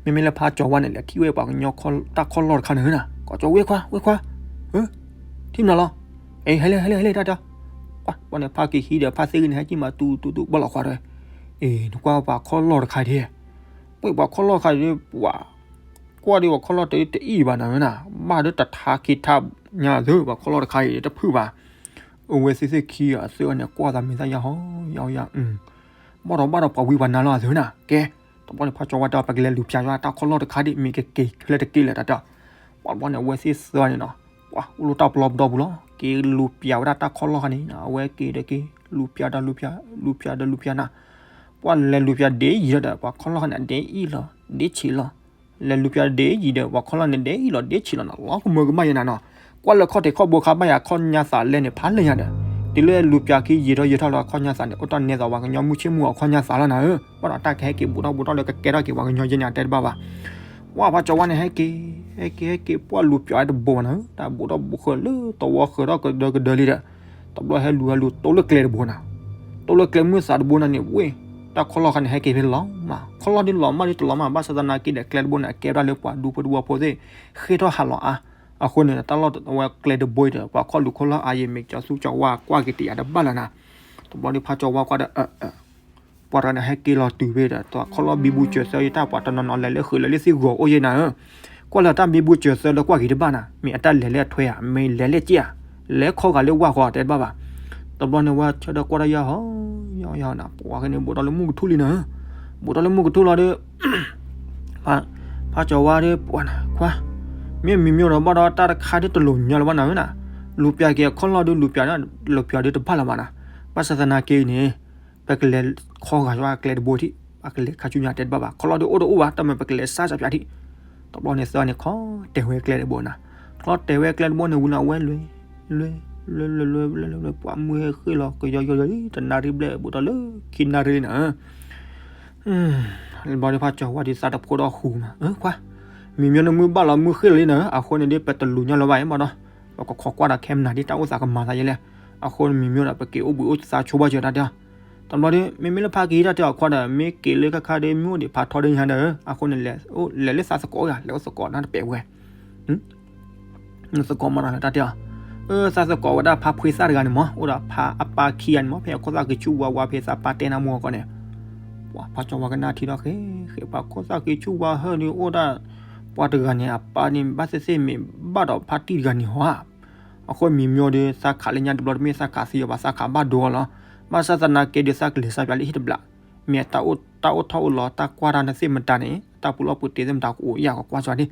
မ့မ့ၢ်လၢဖးကၠီၤဝါန့ၣ် လဲၤထံၣ်ဝဲပှၤကညီတၢ်ခီလီၢ်တခါန့ၣ်နၤ, ကိးကၠီ ဝဲၢ်ခွါ ဝဲၢ်ခွါ, ထံၣ်မနုၤလီၤ, အ့ ဟဲလၢ ဟဲလၢ ဟဲလၢ တၢ်တဲ, ပှၤန့ၣ် ဖးက့ၤဟံးဒီး ဖးသ့ၣ်ဂံၢ်န့ၣ် ဟဲက့ၤမး တူတူတူ ဘၣ်လီၤခွါဒီး, အ့ နကွၢ်ပှၤခီလီၢ်တခါဒ် ပှၤခီလီၢ်တခါဒ် ပှၤ ကွၢ်ဒီးပှၤခီလီၢ်တအံၤတအံၤဘၣ်နၤဝဲနၤ, ဘၣ်ဒီးတထါခံထါညါသု ပှၤခီလီၢ်တခါအံၤတဖုၣ်ဘၣ်. အဝဲသ့ၣ်သ့ၣ်ခံဂၤအသၢန့ၣ် ကွၢ်သးမံၤသၣ်ယၢ်ဟီယၢ်ဟီယၢ်, ဘၣ်ဒီးဘၣ်ဒီးပှၤဝံပှၤနါလီၤအသုနၤ ကဲ, တဘျီန့ၣ် ဖါကၠီဝါတဲအီၤ ပကလဲၤလူၤပၠးယွၤတၢ်ခီၣ်လီၢ်တခါဒံး မ့ၢ်ကက့ၤဖဲလဲၣ်တက့ၢ်လဲၣ်တၢ်တဲအီၤ, ပှၤတဘျီန့ၣ် အဝဲသ့ၣ်သၢန့ၣ်နီၤ, ပှၤအိၣ်လၢတၢ်ပလီၢ်ပဒီပူၤလီၤ က့ၤလူၤပၠးဝဲဒၣ်တၢ်ခီၣ်လီၢ်ခါန့ၣ် အဝဲက့ၤဒီးက့ၤ လူၤပၠးဒီးလူၤပၠး လူၤပၠးဒီးလူၤပၠးနၤ, ပှၤလဲၤလူၤပၠးဒ့ယံာ်လီၤဒီး ပှၤခီၣ်လီၢ်ခါန့ၣ် အဒ့အံၣ်လီၤ ဒ့ဆံးလီၤ လဲၤလူၤပၠးဒ့ယံာ်ဒီး ပှၤခီၣ်လီၢ်န့ၣ် ဒ့အံၣ်လီၤဒ့ဆံးလီၤနီၤ လီၤကမၢကမၣ်ယဲနၤနီၤ, ကွၢ်လၢခီၣ်ထံးခီၣ်ဘိခါဘၣ်ယၤ ခီၣ်ညါသးလဲန့ၣ် ဖးလဲၢ်ညါဒီး, တုၤလၢလူၤပၠးခံယံာ်ထီၣ်ယံာ်ထီၣ်လီၤ ခီၣ်ညါသးန့ၣ် အိၣ်တ့ၢ်နဲသိးပှၤကညီမုၢ်ဆ့ၣ်မုၢ်ဂီၤခီၣ်ညါသးလီၤနၤဧၢ, ဘၣ်ဒီးတၢ်ကဟဲက့ၤဘူးထီၣ်ဘူးထီၣ်လၢကကဲထီၣ်က့ၤပှၤကညီယဲန့ၣ် အတဲတဘၣ်ဘၣ် ပှၤဖါကၠီဝါန့ၣ် ဟဲက့ၤ ဟဲက့ၤ ဟဲက့ၤ ပှၤလူၤပၠးတဘိနၤဧၢ, တၢ်ဘူးထီၣ်ဘူးဃၢၤလၢတဝီဃၢၤထီၣ်ကဒၢကဒၢလံဒီး, တဘျီဟဲလူၤဟဲလူၤတိၢ်လၢကျဲတဘိနၤ, တိၢ်လၢကျဲမုၢ်သးတဘိနၤန့ၣ် ဝ့ၢ် တၢ်ခီၣ်လီၢ်ခါန့ၣ် ဟဲက့ၤဖဲလီၤမး ခီၣ်လီၢ်ဒ်လီၤမၢ်ဒ်တလီၤမၢ် ဘၣ်ဆၣ်သနာ်က့ဒီး ကျဲတဘိန့ၣ် အကဲဝဲဒၣ်လၢပှၤဒူဖိတဝီဖိသ့ၣ် ဃ့ၢ်ထီၣ်ဟးလီၤအါ, အဃိန့ၣ် တၢ်လီၢ်ဝဲကျဲတဘိအံၤဒီး ပှၤခီၣ်လူၤခီၣ်လီၢ်အါယံာ်မ့ၢ်ကၠီသူကၠီဝါကွၢ်က့ၤတယာ်တဘၣ်လၢၤနၤ, တဘျီဒ်ဖါကၠီဝါကွၢ်ဒီး ပှၤတဂၤန့ၣ် ဟဲက့ၤလီၤတုၤဖဲဒီး တၢ်ခီၣ်လီၢ်ဘံဘူစၢၤသၢယတၢ်ပှၤတနီၤနီၤလဲၤလၢဃုာ်လၢလၢသ့ၣ်ဂီၤအိၣ်ယဲနၤဧၢ, ကွၢ်လၢတၢ်ဘံဘူစၢၤသၢလၢကွၢ်က့ၤတဘၣ်နၤ မ့ၢ်အတၢ်လဲၤလၢအထွဲဧါ မ့ၢ်လဲၤလၢက့ၣ်ဧါ, လဲၤခီဂာ်လၢဝၢ်ဃီတဲတဘၣ်ဘၣ်, တဘျီန့ၣ်ဝဲဆၢထၢၣ်ကွၢ်တၢ်ယၤဟီ ယၤယၤနၤ ပှၤက့ၤန့ၣ် ဘူးထီၣ်လၢမုၢ်ကထူၣ်လံနၤဧၢ, ဘူးထီၣ်လၢမုၢ်ကထူၣ်လီၤဒီး ဖါကၠီဝါဒီး ပှၤနၤ ခွါ, မ့ၢ်မံၤမ့ၢ်ဒီးဘၣ်ဒီးတၢ်တခါဒ်တလိၤညီလၢၤဘၣ်နၤဧၢနၤ, လူၤပၠးက့ၤအခီၣ်လီၢ်ဒီး လူၤပၠး လူၤပၠးဒီးတဘၣ်လၢၤဘၣ်နၤ, ဘၣ်ဆၣ်သနာ်က့န့ၣ် ပကလဲၤခီဂာ်ယွၤကျဲတဘိထံး ပကလဲၤခါဆူညါတဲတဘၣ်ဘၣ် ခီၣ်လီၢ်ဒီးအိၣ်တအိၣ်ဘၣ် တၢ်မ့ၢ်ပကလဲၤစၢ်စၢ်ပၠးထံး, တဘျီန့ၣ်သၢန့ၣ် ခီတဲာ်ဝဲကျဲတဘိနၤ, ခီတဲာ်ဝဲကျဲတဘိန့ၣ်ဝံၤလီၤ အဝဲလဲၤ လဲၤ လဲၤ လဲၤ လဲၤ လဲၤ လဲၤ ပှၤမုၢ်ဟဲဃ့ၢ်လီၤ ကယီယီယီ တနၣ်ရံၣ်ဘျဲၣ် ဘူးထီၣ်လၢခံနၣ်ရံၣ်လံနၤဧၢ ဘျီဒ်ဖါကၠီဝါဒ်သးတဖိဒီးဃူမး ခွါ, မံၤမ့ၢ်နမုၢ်ဘၣ်လီၤမုၢ်ဃ့ၢ်လီၤလံနၤဧၢ, အဃိန့ၣ်ဒ်ပတလူၤညီလၢၤဘၣ်အံၤဘၣ်ဒီး ပကခိးကွၢ်ဒီးခဲမနၤဒ်တၢ်အိၣ်သးကမၤသးယဲလဲၣ်, အဃိန့ၣ်မံၤမ့ၢ်ဒီးပက့ၤအိၣ်ဘှံးအိၣ်သါဆိဘၣ်စၢၤတၢ်တဲအီၤ, တဘျီဒ် မ့မ့ၢ်လၢဖါကဟံးတၢ်တဲအီၤခွါဒီး မ့ၢ်က့ၤလၢခါခါဒ်မ့ၢ်အိၣ်ဒံးဖးထီဒ်ညါဒီး အဃိန့ၣ် လဲၤလၢသးသကိးဧါ လဲၤအိၣ်သကိးနၢ်တပဲာ်ဝဲ သကိးမၤတၢ်လၢတၢ်တဲအီၤ, သးသကိးဝဲဒၣ်ဖါဖှ့သၣ်တဂၤန့ၣ်မး အိၣ်ဒီးဖါအပၢ်ခံဂၤန့ၣ်မး ဖဲအခိၣ်သၣ်ဃံဆူၣ်ဝါဝါဖဲသးပၢ်တဲနၢ်မူအီၤကီးန့ၣ်, ပှၤဖါကၠီဝါကနၣ်ထံဒီးဃဲ ဃဲပှၤခိၣ်သၣ်ဃံဆူၣ်ဝါဟၢၣ်ဒ်အိၣ်ဒၣ် ပှၤတဂၤန့ၣ် အပၢ်န့ၣ် ဘၣ်သ့ၣ်သ့ၣ်မ့ၢ်ဘၣ်ဒီးဖါတံၢ်တဂၤန့ၣ်ဟီဧါ, အဃိမံၤမ့ၢ်ဒီး သးခးလၢညါတဘျီတမ့ၢ်သးခးသံအီၤဘၣ် သးခးဘၣ်ဒိအီၤလီၤ, ဘၣ်ဆၣ်သနာ်က့ဒီး သးကလဲၤစၢ်ပၠးလၢဟံၣ်တဘျီ, မ့ၢ်တၢ်အိၣ်ထီၣ်အိၣ်လီၤ တၢ်ကွၢ်တၢ်နသ့ၣ်မတၤန့ၣ် တၢ်ပူၤလီၢ်ပူၤတ့သ့ၣ်မတၤကအိၣ်ယၢ်ကကွၢ်စၢၤ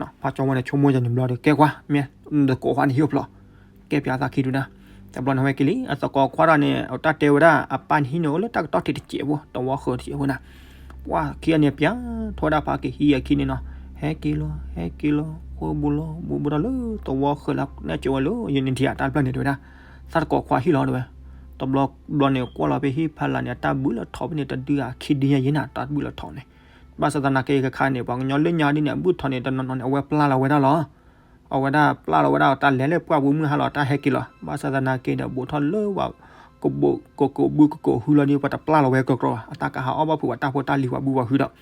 ဒ်, ဖါကၠီဝါန့ၣ် ဆိကမိၣ်ယၤန့ၣ်ဘျီဒီး ကဲကွၢ် မ့ၢ်နသကိးဃါန့ၣ်ဟံၣ်အိၣ်ဖျိး, ကဲပၠးသးခံဒုဒၣ်, တဘျီန့ၣ်ဝဲက့ၤလံ အသကိးခွါတဂၤန့ၣ် အတၢ်တဲဝဲဒၣ် အပၢ်န့ၣ်ဟံၣ်န့ၣ်အိၣ်လၢတၢ်ကတီၢ်ထံးတစဲးဖိ တဝီဃၢၤတစဲးဖိနၤ, ပှၤခံဂၤန့ၣ်ပၠးထီၣ်ဝဲဒၣ်ဖါကဟံးအခံန့ၣ်နီၤ, ဟဲက့ၤလီၤ ဟဲက့ၤလီၤ ဃိဘူးလီၤ ဘူးဘူးဒီးလၢတဝီဃၢၤလၢနဲၣ်ကၠိဝဲလၢ ယန့ၣ်ထံၣ်အတၢ်တဖျၢၣ်န့ၣ်တဲဝဲဒၣ်, သးသကိးခွါဟံၣ်လီၤတဲဝဲ, တဘျီဘျီန့ၣ် ကွၢ်လီၤဖဲဟံၣ်ဖးလၢ်န့ၣ် အတၢ်ဘုၣ်လီၤထီၣ်ဖဲန့ၣ် တဒုအခံဒုညါယဲနၤ တၢ်ဘုၣ်လီၤထီၣ်န့ၣ်, ဘၣ်ဆၣ်သနာ်က့ ခဲခါန့ၣ် ပှၤကညီလၢညါဒ်န့ၣ် အဘုၣ်ထီၣ်န့ၣ် တနီၤနီၤန့ၣ် အဝဲပျၢ်လီၤဝဲဒၣ်လီၤ အဝဲဒၣ်ပျၢ်လီၤဝဲဒၣ် တၢ်လဲၤလၢပှၢ်ပူၤမုၢ်ဟါလီၤ တၢ်ဟဲက့ၤလီၤ, ဘၣ်ဆၣ်သနာ်က့ဒီး ဘူးထီၣ်လၢပှၤ ကဘုၣ်ကဘုၣ်ကကိးဟုလီၤဒီး ပှၤတပျၢ်လီၤဝဲကကြီဘၣ် အတၢ်ကဟးအီၣ်ဘၣ်ဖုးပှၤတၢ်ဖိတၢ်လံၤပှၤဘုပှၤဟုဒီး,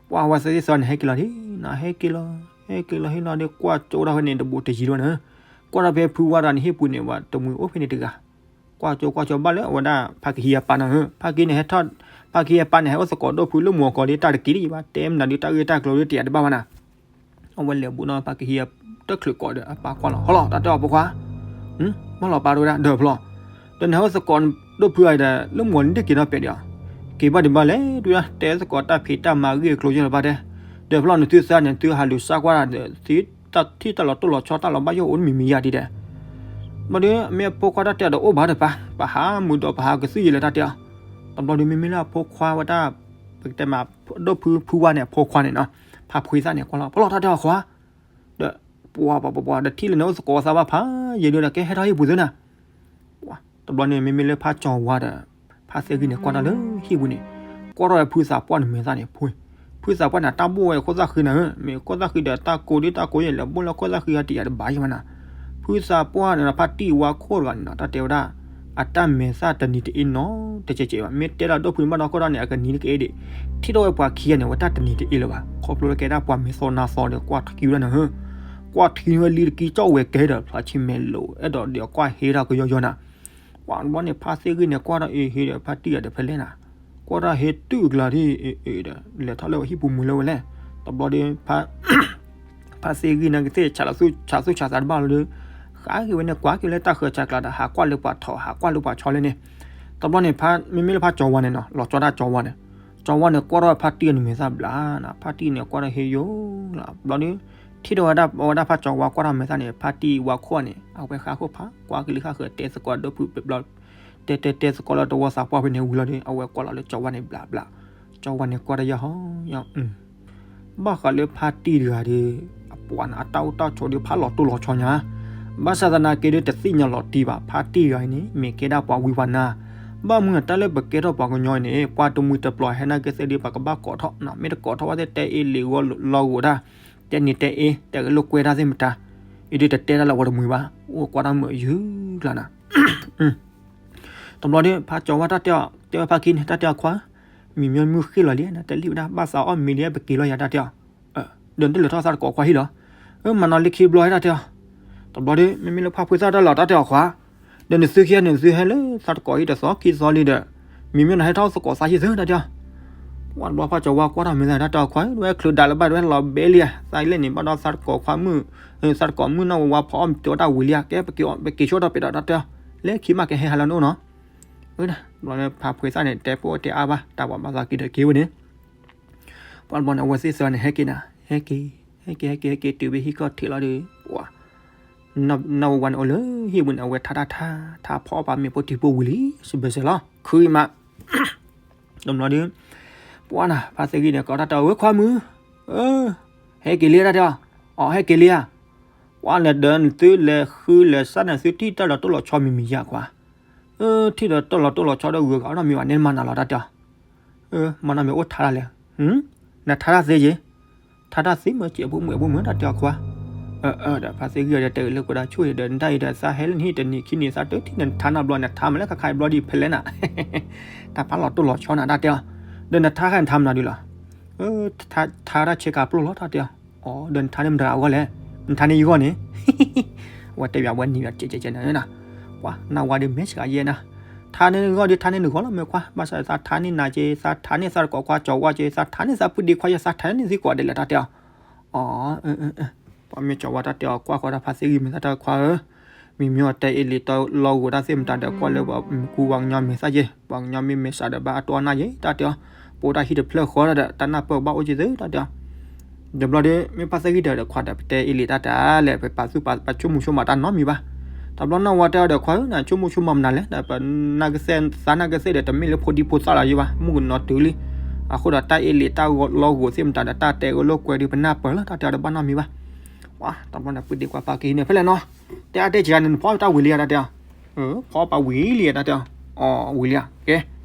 ပှၤဝဲသ့ၣ်သၢန့ၣ် ဟဲက့ၤလီၤဒ်, နဟဲက့ၤလီၤ ဟဲက့ၤလီၤဟ့ၣ်လီၤဒီး ကွၢ်ကၠိဒၣ်ဖဲန့ၣ် တဘူးတယံၤဒိၣ်န့ၣ်, ကွၢ်ဒၣ်ဖဲဖုဝါတဂၤန့ၣ် ဟ့ၣ်ပူၤန့ၣ် ပှၤတမှံၤအိၣ်ဖဲန့ၣ်တဂၤ ကွၢ်ကၠိကွၢ်ကၠိဘၣ်လၢအဝဲဒၣ် ဖါကဟံးအပၢ်န့ၣ်ဧၢ, ဖါကဟံးန့ၣ်ဟဲထီၣ်, ဖါကဟံးအပၢ်န့ၣ် ဟဲအိၣ်သကိးဒိၣ်ဖုလၢမူအကီၤဒီး တၢ်တက့ၢ်ဒ်အံၤဘၣ် တဲမနုၤဒ်တၢ်ဂ့ၢ်တၢ်ကျိၤဒ်တယာ်တဘၣ်ဘၣ်နၤ, အဝဲလဲၤဘူးနီၤ ဖါကဟံးအတၢ်ချုးကိးဒီးအပၢ်ကွၢ်လီၤ ဟီလီၤ တၢ်တဲအီၤဖိခွါ, မ့ၢ်လီၤပၢ်တဝဲဒၣ် ဒၢးဖျီ, ဒီးနဟဲအိၣ်သကိးဒိၣ်ဖုအံၤဒီး လၢမူအီၤန့ၣ်တက့ၤနီတဘျီဒီး, က့ၤဘၣ်ဒံးဘၣ်လဲၣ် တဝဲဒၣ် တဲသကိးတၢ်ဖံးတၢ်မၤဂ့ၢ်အကျိၤယဲၢ်လီၤဘၣ်တဲ, ဒၢးဖျီနသုသးန့ၣ် သုဟးလူၤစၢ်ကွၢ်ဒီး ထံၣ်တၢ်လီၤတိၢ်လီၤဆီတၢ်လီၤဘၣ်ယိၣ်အိၣ်တမံၤမံၤယါဒ်ဒီး ဘျီဒီး မ့ၢ်အဖိခွါတၢ်တဲအီၤဒီးအိၣ်ဘၣ်တပၢ် ပဟးမုာ်ဒီးပဟးကသုၣ်ယံာ်လၢတၢ်တဲအီၤ, တဘျီဒီးမ့မ့ၢ်လၢအဖိခွါဝဲဒၣ် ပကတဲမး ဒိၣ်ဖုဖုဝါန့ၣ် အဖိခွါန့ၣ်နီၤ, ဖါဖှ့သၣ်န့ၣ် ကွၢ်လီၤ ဖီလီၤတၢ်တဲအီၤခွါ, ဒီး ပှၤပှၤပှၤပှၤ ဒီးထံၣ်လၢနအိၣ်သကိးသးဘၣ်ဖးယံာ်ဒီး ကဲဟဲထီၣ်ဟံၣ်ပူၤသုနၤ တဘျီန့ၣ် မ့မ့ၢ်လၢဖါကၠီၤဝါဒီး ဖါသ့ၣ်ဂံၢ်န့ၣ် ကွၢ်တၢ်လၢဟံၣ်ပူၤန့ၣ်, ကွၢ်ထီၣ်ဝဲဖုသးပှၢ်န့ၣ်မဲာ်သၣ်န့ၣ် ဖှ့, ဖုသးပှၢ်န့ၣ် တၢ်ဘိၣ်ဝဲခိၣ်သၣ်ဃံနၤဧၢ, မ့ၢ်ခိၣ်သၣ်ဃံဒီးတၢ်ကိးဒ်တၢ်ကိးယဲၢ်လဲၤဘိၣ်လၢခိၣ်သၣ်ဃံအတယာ်တဘၣ်ယဲၢ်မးနၤ, ဖုသးပှၢ်န့ၣ် ဖါတံၢ်ဝါခိၣ်တဂၤန့ၣ်နီၤ တၢ်တဲဝဲဒၣ် အတၢ်မဲာ်သၣ်တနံၤတအ့ၣ်နီတစဲးကဲးဘၣ်, မ့ၢ်တဲလၢဒိၣ်ဖုန့ၣ်ဘၣ်ဒီးခိၣ်ဒီးန့ၣ် အကနံၤတကအ့ၣ်ဒံး, ထံၣ်ထီၣ်ဝဲပှၤခံဂၤန့ၣ် ဝဲတၢ်တနံၤတအ့ၣ်လၢၤဘၣ်, ခီဖျိလၢကဲဒၣ်ပှၤမဲာ်သီနါသီဒီး ကွၢ်ထံဝဲဒၣ်နၤဧၢ ကွၢ်ထံဝဲလံတကံကၠီၣ်ဝဲကဲဒီး ဖျါဆံမဲာ်လိာ် အဲၣ်ဒိးဒီးကွၢ်ဟ့တၢ်ကယီယီနၤ, ပှၤတဘျီန့ၣ် ဖါသ့ၣ်ဂံၢ်န့ၣ် ကွၢ်ထီၣ်အ့ဟ့ဒီး ဖါတံၢ်ဂၤဒီးဖဲလဲၣ်နၤ, ကွၢ်ထီၣ်ဟ့တုၤအကျါထံၣ်အ့ဒီး လဲၤထီၣ်လၢဟံၣ်ပူၤမုာ်လၢဝဲလဲၣ်, တဘျီဒီး ဖါသ့ၣ်ဂံၢ်န့ၣ်ကသ့ၣ်ဆးလီၤသူၣ်ဆးသူၣ်ဆးသးတဘၣ်လီၤဒီး, ဃးက့ၤဝဲန့ၣ် ကွၢ်က့ၤလၢတၢ်ဃၢၤဆးကျးဒီး ဟးကွၢ်လၢပှၤထီၣ် ဟးကွၢ်လၢပှၤဆီလၢန့ၣ်, တဘျီန့ၣ် မ့မ့ၢ်လၢဖါကၠီၤဝါန့ၣ်နီၤ လီၤကၠီတၢ်ကၠီၤဝါန့ၣ်, ကၠီၤဝါန့ၣ် ကွၢ်ထီၣ်ဖါတံၢ်အမဲာ်သၣ်ဘျးနၤ, ဖါတံၢ်န့ၣ် ကွၢ်ထီၣ်ဟ့ယိၤလီၤ. ဘျီဒီး ထံၣ်ဒီးဝဲဒၣ် ဝဲဒၣ်ဖါကၠီၤဝါကွၢ်ထီၣ်မဲာ်သၣ်န့ၣ် ဖါတံၢ်ဝါခိၣ်န့ၣ် အဝဲဃါခိၣ်ဖး ကွၢ်ကလံၤဃၣ်ဃၢၤ တဲသကိးဒိၣ်ဖုၣ်ဘျီ တဲတဲတဲသကိးလၢတဝီသးပှၢ်ဖဲန့ၣ်ဝံၤလီၤဒီး အဝဲကွၢ်လီၤလၢကၠီၤဝါန့ၣ်ဘျးဘျး, ကၠီၤဝါန့ၣ်ကွၢ်တၢ်ယၢ်ဟီ ယ ဘၣ်ဃးလၢဖါတံၢ်တဂၤဒီး အပှၤန့ၣ် အတၢ်အိၣ်တၢ်ဆိးဒီးဖးလီၤတိၢ်လီၤဆီညါ, ဘၣ်ဆၣ်သနာ်က့ဒီးတသ့ၣ်ညါလီၤတံၢ်ဘၣ် ဖါတံၢ်တဂၤအံၤန့ၣ် မ့ၢ်ကဲဒၣ်ပှၤဝံပှၤနါ, ဘၣ်မနုၤတၢ်လၢပကဲထီၣ်ပှၤကညီအံၤန့ၣ် ပှၤတမှံၤတပျီၤဟဲနာ်က့သ့ၣ်ဒီး ပကဘၣ်ကိးထီၣ် မ့ၢ်တကိးထီၣ်ဘၣ်သ့ၣ် တဲအ့လံာ်ဂီၢ်လီၤဂိာ်တၢ်, တဲန့ၣ်တဲအ့ တဲကလိာ်ကွဲတၢ်သ့ၣ်မတၤ, အံၤဒီးတတဲတၢ်လၢပှၤတမှံၤဘၣ် အိၣ်ကွၢ်တၢ်မုာ်ယုၤကျါနၤ တဘျီဒီး ဖါကၠီၤဝါတၢ်တဲအီၤ တဲဝဲဖါခံန့ၣ် တၢ်တဲအီၤခွါ, မံၤမံၤမုၢ်ဃ့ၢ်လီၤလံ နတဲလံဝဲဒၣ် ဘၣ်သးအီၣ်မံၤလံ ပက့ၤလီၤယၤတၢ်တဲအီၤ, ဒီးနတလဲၤထီၣ်သးတကိးခွါဟံၣ်လီၤ, မၤနီၤလၢခံဘျီတၢ်တဲအီၤ, တဘျီဒီး မ့မ့ၢ်လၢဖါဖှ့သၣ်တၢ်လီၤတၢ်တဲအီၤခွါ, ဒီးနသုခံဂၤန့ၣ်သုဟဲလၢသးတကိးအံၤတသီခံသီလံဒီး, မံၤမံၤနဟဲထီၣ်သကိးသးဟံၣ်သုတၢ်တဲအီၤ ပှၤတဘျီဖါကၠီၤဝါကွၢ်ထီၣ်မဲာ်သၣ်တၢ်တဲအီၤခွါ ဝဲချုးဒးလၢၤဘၣ် ဒဝဲလီၤဘဲလံဧါ သးအံၤလဲၣ်န့ၣ် ဘၣ်ဒီးသးတကိးခွါမုၣ်, သးတကိးမုၣ်နီၣ်ဝဲဝါဖီအီၣ်မံၤတဲဝဲတၢ်ဝံၤလံဧါ ကဲပက့ၤဆိတၢ်ပဲာ်ဒီးတၢ်တဲအီၤ, လၢခံမးကဟဲဟးလီၤန့ၣ်အိၣ်နီၤ, ဘျီဖါဖှ့သၣ်န့ၣ် တဲပိၢ်တဲအါဘၣ် တၢ်ပှၤဘၣ်သးက့ၤဒီးက့ၤဝဲန့ၣ် ပှၤတဘျီန့ၣ် အဝဲသ့ၣ်သၢန့ၣ် ဟဲက့ၤနၤ, ဟဲက့ၤ, ဟဲက့ၤ ဟဲက့ၤ ဟဲက့ၤ တုၤဝဲဟံၣ်ကီၢ်ထံးလီၤဒီး, ပှၤ, နီၢ်ဝဲဝါန့ၣ်အိၣ်လၢဟံၣ်ပူၤန့ၣ် အဝဲထါတၢ်ထါ, ထါဖီအီၣ်ပာ်မ့ၤဖိထံဖိဝံၤလံ, စဘၢၣ်စၢၤလီၤ ခုအံၤမး, တဘျီဒီး, ပှၤနၤ ဖါသ့ၣ်ဂံၢ်န့ၣ် ကိးတၢ်တဲအီၤ ဝဲခွါမုၣ်, ဟဲက့ၤလံတၢ်တဲအီၤ, အီ ဟဲက့ၤလံဧါ, ပှၤလဲၤဒၢးနသုလဲၤဃုလဲၤစၢ်န့ၣ် သုထံၣ်တၢ်လီၤတိၢ်လီၤဆီမံၤမံၤယါခွါ ထံၣ်ဒီးတၢ်လီၤတိၢ်လီၤဆီဒီးဂုၤဂၤအီၣ်နီတမံၤဘၣ် နဲနမၤနၤလီၤတၢ်တဲအီၤ, မၤနီတမံၤအိၣ်ထါတၢ်လဲၣ်, နထါတၢ်သ့ယ့ၣ်, ထါတၢ်သ့မ့ၢ်စဲးဖိမုၣ်ဖိမုၣ်တၢ်တဲအီၤခွါ, ဒီးဖါသ့ၣ်ဂံၢ်အီၤဒီးတဲဂ့ၤလၢကွဲးဒၣ်ဆိၣ်အံၤဒီး နတၢ်အံၤဒီးသးဟဲလၢနဟံၣ်တနံၤခံနံၤသးတထံၣ်နထါနီတဘျီ နထါမးလၢခါခါဘျီဒ်ဖဲလဲၣ်နၤ, တၢ်ဖးလီၤတိၢ်လီၤဆီနၤတၢ်တဲအီၤ, ဒီးနထါခါနထါမနုၤဒ်လီၤ ထါတၢ်ဆဲးကါပျိၢ်လီၤတၢ်တဲအီၤ, ဒီးနထါန့ၣ်မတၤအဂီၢ်လဲၣ်, နထါန့ၣ်ယဂီၢ်န့ၣ်, အဝဲတဲဘၣ်ဝဲနံၤဘၣ်ကဲကဲကဲနၤ, ပှၤနဝၤဒီးမဲာ်ဆှးယဲနၤ, ထါန့ၣ်နဂီၢ်ဒီးထါန့ၣ်နဂီၢ်လီၤမ့ၢ်ခွါ ဘၣ်ဆၣ်သးထါန့ၢ်နၤက့ၤ သးထါန့ၢ်သးတကိးခွါကၠီၤဝါက့ၤ သးထါန့ၢ်သးပုၢ်ဒ့ခွါယဲ သးထါန့ၢ်သံကွၢ်ဒဲးလၢတၢ်တဲအီၤ, အီ ပှၤမ့ၢ်ကၠီၤဝါတၢ်တဲအီၤကွၢ်ဃီတၢ်ဖါသ့ၣ်ဂံၢ်မဲာ်သၣ်တၢ်ခွါဧၢ, မံၤမံၤအီၤတဲအ့လံာ်တီလီၤဂိာ်တၢ်သ့ၣ်မတၤဒီး ကွၢ်လၢပှၤကူပှၤကညီမဲာ်သၣ်ယဲ, ပှၤကညီမ့ၢ်မဲာ်ဆှးဒီးဘၣ်အတိၢ်အနၢ်ယဲ တၢ်တဲအီၤ, ပအိၣ်တၢ်ဟံၣ်တဖျၢၣ်ဃီဒီး တၢ်နၢ်ပၢၢ်ဘၣ်အိၣ်က့ၤသုတၢ်တဲအီၤ, ဒီးဘျီဒီး မ့ၢ်ဖါသ့ၣ်ဂံၢ်တၢ်ဒီးခွါဒီး ပတဲအ့လံာ်တၢ်တၢ်လဲၣ် ပပာ်သူၣ်ပာ်ပာ်ဆိကမိၣ်ဆိကမးတၢ်နီတမံၤဘၣ်, တဘျီနီၢ်ဝါတဲအီၤဒီးခွါဧၢ နဆိကမိၣ်ဆိကမးမနုၤလဲၣ် ဒီးပနၢ်ကစဲၢ်သးနၢ်ကစဲၢ်ဒီး တမ့ၢ်လၢဖိဒံဖိသၣ်လီၤယဲဘၣ် မုၣ်ကနီၤတုၤလံ, အဃိဒီးတၢ်အ့လံာ်တၢ်လီၤဂိာ်သ့ၣ်မတၤဒီး တၢ်တဲဂ့ၤလိာ်ကွဲဒီး ပနၢ်ပၢၢ်လီၤ တၢ်တဲအီၤဒီးဘၣ်နီတမံၤဘၣ်, ပှၤတဘျီန့ၣ် ပုၢ်ဒ့ခွါပာ်က့ၤဟံးန့ၣ် ဖဲလဲၣ်နီၤ, တဲအါတဲက့ၤဂၤန့ၣ် နဖီတၢ်ဝံၤလံဧါ တၢ်တဲအီၤ, ဖီပာ်ဝံၤလံဧါ တၢ်တဲအီၤ, အီ ဝံၤလံဧါ ကဲ,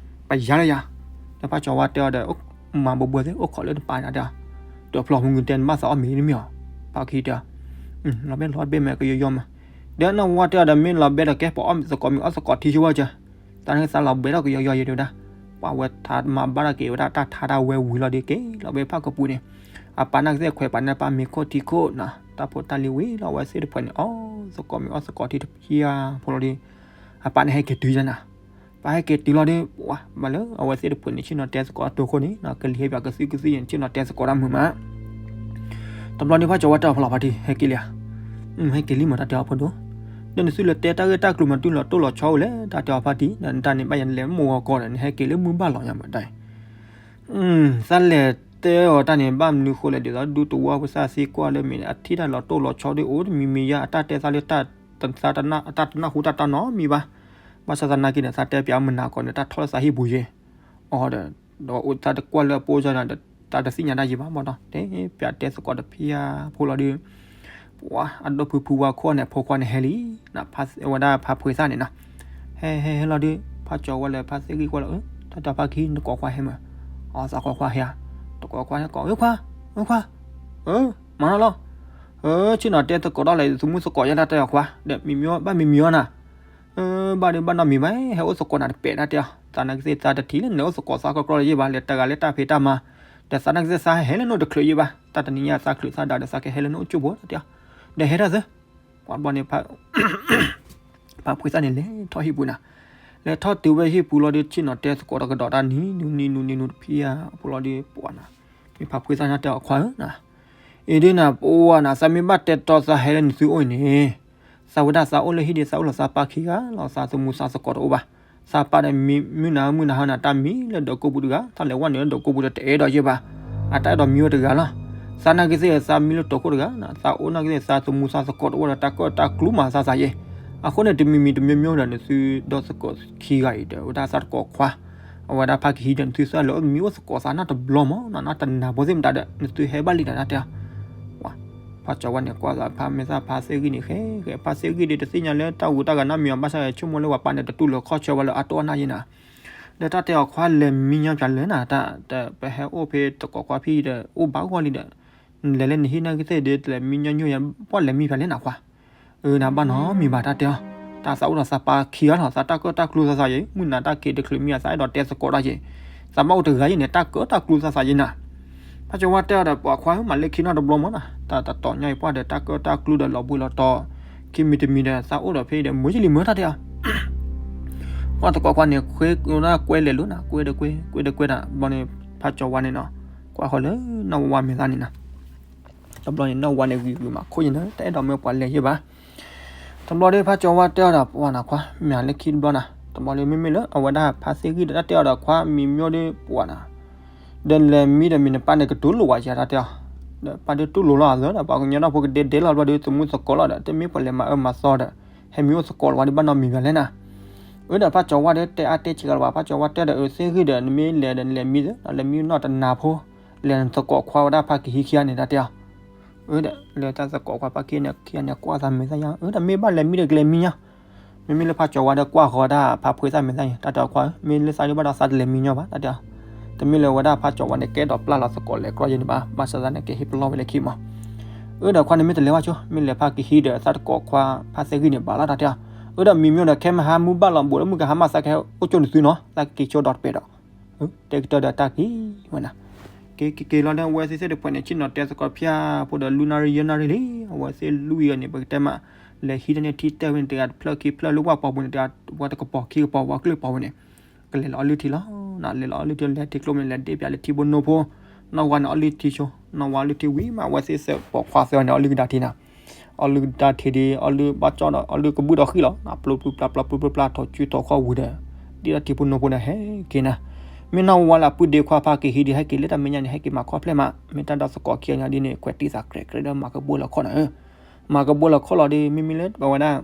ပယၤလၢယၤ, ဒီးဖါကၠီၤဝါတဲအီၤဒီး မၤဘိးဘိးသ့ၣ် အိၣ်ခိးလၢနပၢ်တၢ်တဲအီၤ, ဒီးဖျီမုၢ်ဂုၢ်တဲနဘၣ်သးအီၣ်မ့ၤတမ့ၢ်အီၤ, ပာ်က့ၤတဲအီၤ, လီၤဘဲလီၤဘဲမ့ၢ်ကယီယီမး, ဒီးနီၢ်ဝါတဲအီၤဒီး မ့ၢ်လီၤဘဲဒီးကဲ ပအီၣ်သကိးမ့ၤအီၣ်သကိးထံဆိဝဲကၢ, သးန့ၣ်သးလီၤဘဲထီၣ်ကယီယီယဲဒၣ်, ပှၤဝဲထါမၤဘၣ်တၢ်က့ၤဝဲဒၣ်တၢ်ထါတၢ်ဝဲဝံၤလီၤဒီးက့ၤ လီၤဘဲဖၣ်ကပူၤန့ၣ်, အပၢ်နၢ်ကစဲၢ်ခွဲးပာ်န့ၢ်ပၢ်မ့ၤခိၣ်ထံခိၣ်နီၤ တၢ်ဖိတၢ်လံၤဝံၤလီၤ အဝဲသ့ၣ်တဖၣ်န့ၣ် အီၣ်သကိးမ့ၤအီၣ်သကိးထံတဖျၢၣ်ဖိလီၤဒီး, အပၢ်န့ၣ်ဟဲက့ၤတုၤယဲနၤ, ပၢ်ဟဲက့ၤတုၤလီၤဒီး ပှၤဘၣ်လၢအဝဲသ့ၣ်တဖၣ်န့ၣ် ဆ့ၣ်နီၤတဲသကိးအတိၢ်ခိၣ်န့ၣ် ကလံၤဟဲပၠးကသုၣ်ကသုၣ်ယဲၢ် ဆ့ၣ်နီၤတဲသကိးတၢ်မုာ်မး တဘျီန့ၣ် ဖါကၠီၤဝါတဲအီၤဖီလာ်ဖါတံၢ် ဟဲက့ၤလံဧါ, ဟဲက့ၤလံမး တၢ်တဲအီၤဖိဒိၣ်, ဒီးနသုလဲၤတဲတၢ်ဂ့ၢ်တၢ်ကျိၤမးတုၤလီၤတိၢ်လီၤဆီအိၣ်လဲၣ် တၢ်တဲအီၤဖါတံၢ် ဒီးနတၢ်န့ၣ်ဘၣ်ယၤနလဲၤမိၢ်ဂီၤကီၢ်ဒီး နဟဲက့ၤလၢမုၢ်ဘၣ်လီၤညါမးတၢ်အံၤ, သးလဲၤတဲအီၤတၢ်န့ၣ် ဘၣ်မနုၤဃိလဲၣ် ဒ်သိးဒူတဝီပကစၢ်သံကွၢ်လၢမ့ၢ်န့ၣ် အထံၣ်တၢ်လီၤတိၢ်လီၤဆီဒ်အိၣ်တမံၤမံၤယါ အတၢ်တဲသးလၢ တၢ်တနၢ်ဟူတၢ်တၢ်နီတမံၤဘၣ်, ဘၣ်ဆၣ်သနာ်က့န့ၣ် သးတဲပၠးမုၢ်နၤကီၢ်န့ၣ် တၢ်ထီၣ်လၢသးဟံၣ်ပူၤယဲၢ်, အီၤဒီး ဒီးအိၣ်သးတကွၢ်လၢအပိစၢ်န့ၣ်ဒီး သးတသ့ၣ်ညါတၢ်ယံၤဘၣ်မးဒီး တဲပၠးတဲသကိးတဖၣ်ဖိလီၤဒီး ပှၤအဒိၣ်ဖုဖုဝါခိၣ်န့ၣ် ဖိခွါန့ၣ်ဟဲလံ, ဝဲဒၣ်ဖါဖှ့သၣ်န့ၣ်နီၤ, ဟဲဟဲဟဲလီၤဒီး ဖါကၠီၤဝဲလၢဖါသ့ၣ်ဂံၢ်ကွၢ်လီၤ တၢ်တၢ်ဖါခံနကိးခွါဟဲမး, အသးကိးခွါဟဲဧါ, တကိးခွါဟဲကိး ဝဲခွါ, ဝဲခွါ, မၤနီၤလီၤ, ဆ့ၣ်နီၤတဲသကိးဒီးလဲၤသမူသကိးယဲၢ်တၢ်တဲအီၤခွါ ဒီးမံၤမံၤဘၣ်မံၤမံၤအီၤနၤ ဘၣ်ဒီးဘၣ်နီတမံၤဘၣ် ဟဲအိၣ်သကိးနၤတပဲာ်တၢ်တဲအီၤ, သးနၢ်ကစၢ်သးတထံၣ်လၢနလဲၤအိၣ်သကိးသးကီကီလၢၤယဲၢ်ဘၣ် လဲၤတဂၤလၢတၢ်ဖံးတၢ်မၤ, ဒီးသးနၢ်ကစၢ်သးဟဲလၢနအိၣ်တချုးယဲၢ်ဘၣ် တၢ်တနံၤညါသးချုးသးဒၣ်ဒီးသးကဟဲလၢနအိၣ်ကၠိဖိတၢ်တဲအီၤ, ဒီးဟဲတၢ်သၢ, ပှၤဘျီန့ၣ် ဖါဖှ့သၣ်န့ၣ်လဲၤထီၣ်ဟံၣ်ပူၤနၤ, လဲၤထီၣ်တုၤဝဲဟံၣ်ပူၤလီၤဒီး ဆ့ၣ်နီၤတဲသကိးတကဒီးတၢ်နံၤနူနံၤနူနံၤနူတဖံးဧါ ဖိလီၤဒီး ပှၤနၤ, မ့ၢ်ဖါဖှ့သၣ်ညါတဲအီၤခွါဧၢနၤ အံၤဒ်နၤ ပဝါနၤ သးမ့ၢ်ဘၣ်တဲတီသးဟဲလၢနသုအိၣ်အံၤန့ၣ်, သးဝဲဒၣ်သးအိၣ်လၢဟံၣ်ဒီးသးအိၣ်လီၤသးပၢ်ခံဂၤလီၤ သးသမူသးသကိးတအိၣ်ဘၣ်, သးပၢ်ဒီးမုၢ်နၤဧၢ မုၢ်နၤဟါနၤ တၢ်မံလၢဒိးကိပူၤတဂၤ, တၢ်လဲၤဝဲန့ၣ်လၢဒိးကိပူၤဒီးတအဲၣ်ဒိးယဲဘၣ်, အတၢ်အဲၣ်ဒိးမံဝဲတဂၤလီၤ. သးနာ်က့သ့ၣ်သးမံလၢဒိးကိတဂၤ, သးအိၣ်နာ်က့သ့ၣ်သးသမူသးသကိးတအိၣ်ဒီးတၢ်ကၢၣ်တၢ်ကျူမးသးသးယဲ. အဃိန့ၣ် တမံၤမံၤတမံၤမံၤဒီး နသုဒီသကိးခံဂၤအံၤဒီး ဝဲဒၣ်သးတကိးခွါ အဝဲဒၣ်ဖါကဟံဒီး နသုသၢလၢအမံအိၣ်သကိးသးနီတဘျီမး, နီတနၤဖိသ့ၣ်မတၤဒီး နသုဟဲဘၣ်လံဒီးတၢ်တဲအီၤ. ဖါကၠီၤဝါန့ၣ် ကွၢ်သးဖါမဲာ်သၣ်ဖါသ့ၣ်ဂံၢ်န့ၣ် ဃဲဃဲ ဖါသ့ၣ်ဂံၢ်ဒီး တသ့ၣ်ညါလၢတၢ်ဂူၤတၢ်ဂၤနီတမံၤအီၤ ဘၣ်ဆၣ်ဒီး ဆိကမိၣ်လၢပှၤပၢ်န့ၣ်တတူၢ်လိာ်ခီၣ်ဆၢဝဲလၢအတီၢ်နၢ်ယဲနၤ, ဒီးတၢ်တဲအီၤ ခွါလဲၤမံညီဖျါလဲၣ်နၤ, တၢ်ပဟဲအိၣ်ဖဲသကိးခွါဖံဒီး အိၣ်ဘၣ်ဂီၢ်လံဒီး လဲၤလၢနဟံၣ်နာ်က့သ့ၣ်ဒီး လဲၤမံညီညီယဲ ပှၤလဲၤမံဖျါလဲၣ်နၤခွါ. အၢ နဘၣ်နီတမံၤဘၣ်တၢ်တဲအီၤ, တၢ်သးအိၣ်ဒီးသးပၢ်ခံဂၤလီၤ, သးတၢ်ကၢၣ်တၢ်ကျူသးသးယဲ, မုၢ်နၤတၢ်က့ၤတချုးမံအသးအဲၣ်ဒိးတဲသကိးတၢ်ယဲ, သးဘၣ်အိၣ်တဂၤယဲန့ၣ် တၢ်ကၢၣ်တၢ်ကျူသးသးယဲနၤ. ဖါကၠီၤဝါတဲအီၤဒီး ပှၤခွါဧၢ မၤလၢခံနီတဘျီမးနၤ, တၢ်တတီၤညါအံၤပှၢ်ဒီး တၢ်ကၢၣ်တၢ်ကျူဒီးလီၤဘှံးလီၤတီၤ ခံမံၤတမံၤဒီး သးအိၣ်ဒီးဖဲအံၤဒီး မုၢ်ယလံၤမုၢ်တၢ်တဲအီၤ ပှၤသကိးခွါန့ၣ် ဃ့ဝဲဒၣ်ကွဲလဲၤလိၤနၤ, ကွဲဒီးကွဲ ကွဲဒီးကွဲတၢ်ဘျီန့ၣ် ဖါကၠီၤဝါန့ၣ်နီၤ, ကွၢ်ဃီၤလၢနီၢ်ဝါဝါမဲာ်သၣ်န့ၣ်နီၤ. တဘျီန့ၣ် နီၢ်ဝါန့ၣ်ဂံၤဂုာ်မးခိၣ်ယဲနၤ, တအဲၣ်ဒိးမၢပှၤလဲၤယဲဘၣ်. တဘျီဒီး ဖါကၠီၤဝါတဲအီၤဒီး ပှၤနၤခွါ မ့ၢ်လၢခံတဘျီနၤ, တဘျီဒီး မ့မ့ၢ်လၢအဝဲဒၣ်ဖါသ့ၣ်ဂံၢ်ဒီး တၢ်တဲအီၤဒီး ခွါမံၤမ့ၢ်ဒီးပှၤနၤ ဒီးလဲၤမံဒီးမ့ၢ်နပၢ်န့ၣ်ကတူၢ်လိာ်ဝဲယဲတၢ်တဲအီၤ, ဒီးပၢ်ဒုးတူၢ်လိာ်လီၤအသးဒီး ပှၤကညီဒီဖိကဒဲဒဲလီၤဘျီဒီး သမူသကိးလီၤဒီး တမ့ၢ်ပှၤလဲၤမၤအၢမၤသီဒီး ဟဲမံအိၣ်သကိးလီၤဝဲဒၣ်ဘၣ်နီတမံၤဘၣ်လဲၣ်နၤ. အၢဒီးဖါကၠီၤဝါဒီးတဲအါတဲဆံးကလီၤဘၣ်, ဖါကၠီၤဝါတဲဒီး အၢ သ့ၣ်ဂံၢ်ဒီး နမ့ၢ်လဲၤဒီးနလဲၤမံသ့ ဒီးလဲၤမံနီၢ်တနၤဖိ လဲၤနသကိးခွါဝဲဒၣ်ဖါကဟံခံဂၤန့ၣ်တၢ်တဲအီၤ. အၢဒီး လၢတၢ်သကိးခွါဖါကဟံန့ၣ်ခံဂၤန့ၣ် ကွၢ်သးမဲာ်သၣ်ယါ, အၢဒီးမ့ၢ်ဘၣ်လဲၤမံဒီးကလဲၤမံညါ မ့မ့ၢ်လၢဖါကၠီၤဝါဒီးကွၢ်ဃီၤဒၣ်ဖါဖှ့သၣ်မဲာ်သၣ်န့ၣ် တၢ်တဲအီၤခွါဧၢ, မ့ၢ်လၢသးဒ်ဘၣ်ဒီးသးတလဲၤမံညီဘၣ် တၢ်တဲအီၤ. တမ့ၢ်လၢဝဲဒၣ်ဖါကၠီၤဝါန့ၣ်ကဲဒီးပျၢ်လီၤသကိးလဲၤကြီယဲန့ၣ်ဘၣ်, ဘၣ်ဆၣ်သနာ်က့ဟ့ၣ်ပလီၢ်ဝဲလၢခံမး. အၢဒီးခွါန့ၣ်မ့ၢ်တလဲၤဘၣ်ဆိ, မ့ၢ်လဲၤဖါကဟံဒီးသးတကိးခွါဖါသ့ၣ်ဂံၢ်န့ၣ်ဘၣ်လီၤတၢ်တဲအီၤ. အၢဒီးမံမ့ၢ်ဒီး ခဲမဟါမုၢ်ဘၣ်လီၤဘူးလၢမုၢ်ကဟါမၢ်သးကဟဲအိၣ်ကၠိနသုနီၤ, သးကက့ၤဆိဒီးတပဲာ်ဒီး တဲကတၢၢ်ဒီးတၢ်က့ၤဝဲနၤ. က့ၤက့ၤက့ၤလီၤဒီး အဝဲသ့ၣ်သ့ၣ်တဖှဲးန့ၣ် ဆ့ၣ်နီၤတဲသကိးဖၠၣ်ဖိဒီး လွံၢ်နၣ်ရံၣ်ယဲၢ်နၣ်ရံၣ်လံ, အဝဲသ့ၣ်လွံၢ်ဂၤန့ၣ် ပကတဲမး လဲၤဟံးတၢ်န့ၣ်ထံတၢၢ်ဝဲန့ၣ် တဂၤတဖျၢၣ်ခံဖျၢၣ်လၢပှၤပိာ်ပူၤန့ၣ် တဂၤဝဲတကပီၤခံကပီၤ ဝဲကျၢၢ်ပီၤဝဲန့ၣ် ကလဲၤလီၤအီလုၢ်ထံလီၤ. လဲၤလီၤအီလုၢ်ထံ လဲၤထံကျိမ့ၢ် လဲၤဒ့ၣ်ပၠးလၢထံဖိနိဖိ, နီၢ်ဝါန့ၣ်အီလုၢ်ထံဆိ, နီၢ်ဝါအီလုၢ်ထံဝံၤမး အဝဲသ့ၣ်သၢပိာ်ခွါသၢဂၤန့ၣ် အီလုၢ်ကဒါထံနၤ အီလုၢ်ကဒါထံဒီး အီလုၢ်ဘၣ်ကၠီၣ်ဒီး အီလုၢ်ကဘုၣ်ဒီးဃံလီၤ, ပျိပျိပျါပျါပျိပျိပျါထီၣ်စုထီၣ်ခီၣ်ဝံၤဒီး ဒ်ဒီးထံဖိနိဖိဒီးဟဲက့ၤနၤ. မ့ၢ်နီၢ်ဝါလၢအပုၢ်ဒ့ခွါဖါကဟံဒုး ဟဲက့ၤလၢတၢ်မဲာ်ညါန့ၣ် ဟဲက့ၤမၤခီဖျိမး, မ့ၢ်တၢ်ဒီသကိးခံဂၤန့ၣ်ဒ်န့ၣ် ခွဲးတံၢ်သးကြဲးကြဲးဒီး မၤကဘှီလီၤခီၣ်နၤဧၢ, မၤကဘှီလီၤခီၣ်လီၤဒီး မ့မ့ၢ်လၢပဝဲဒၣ်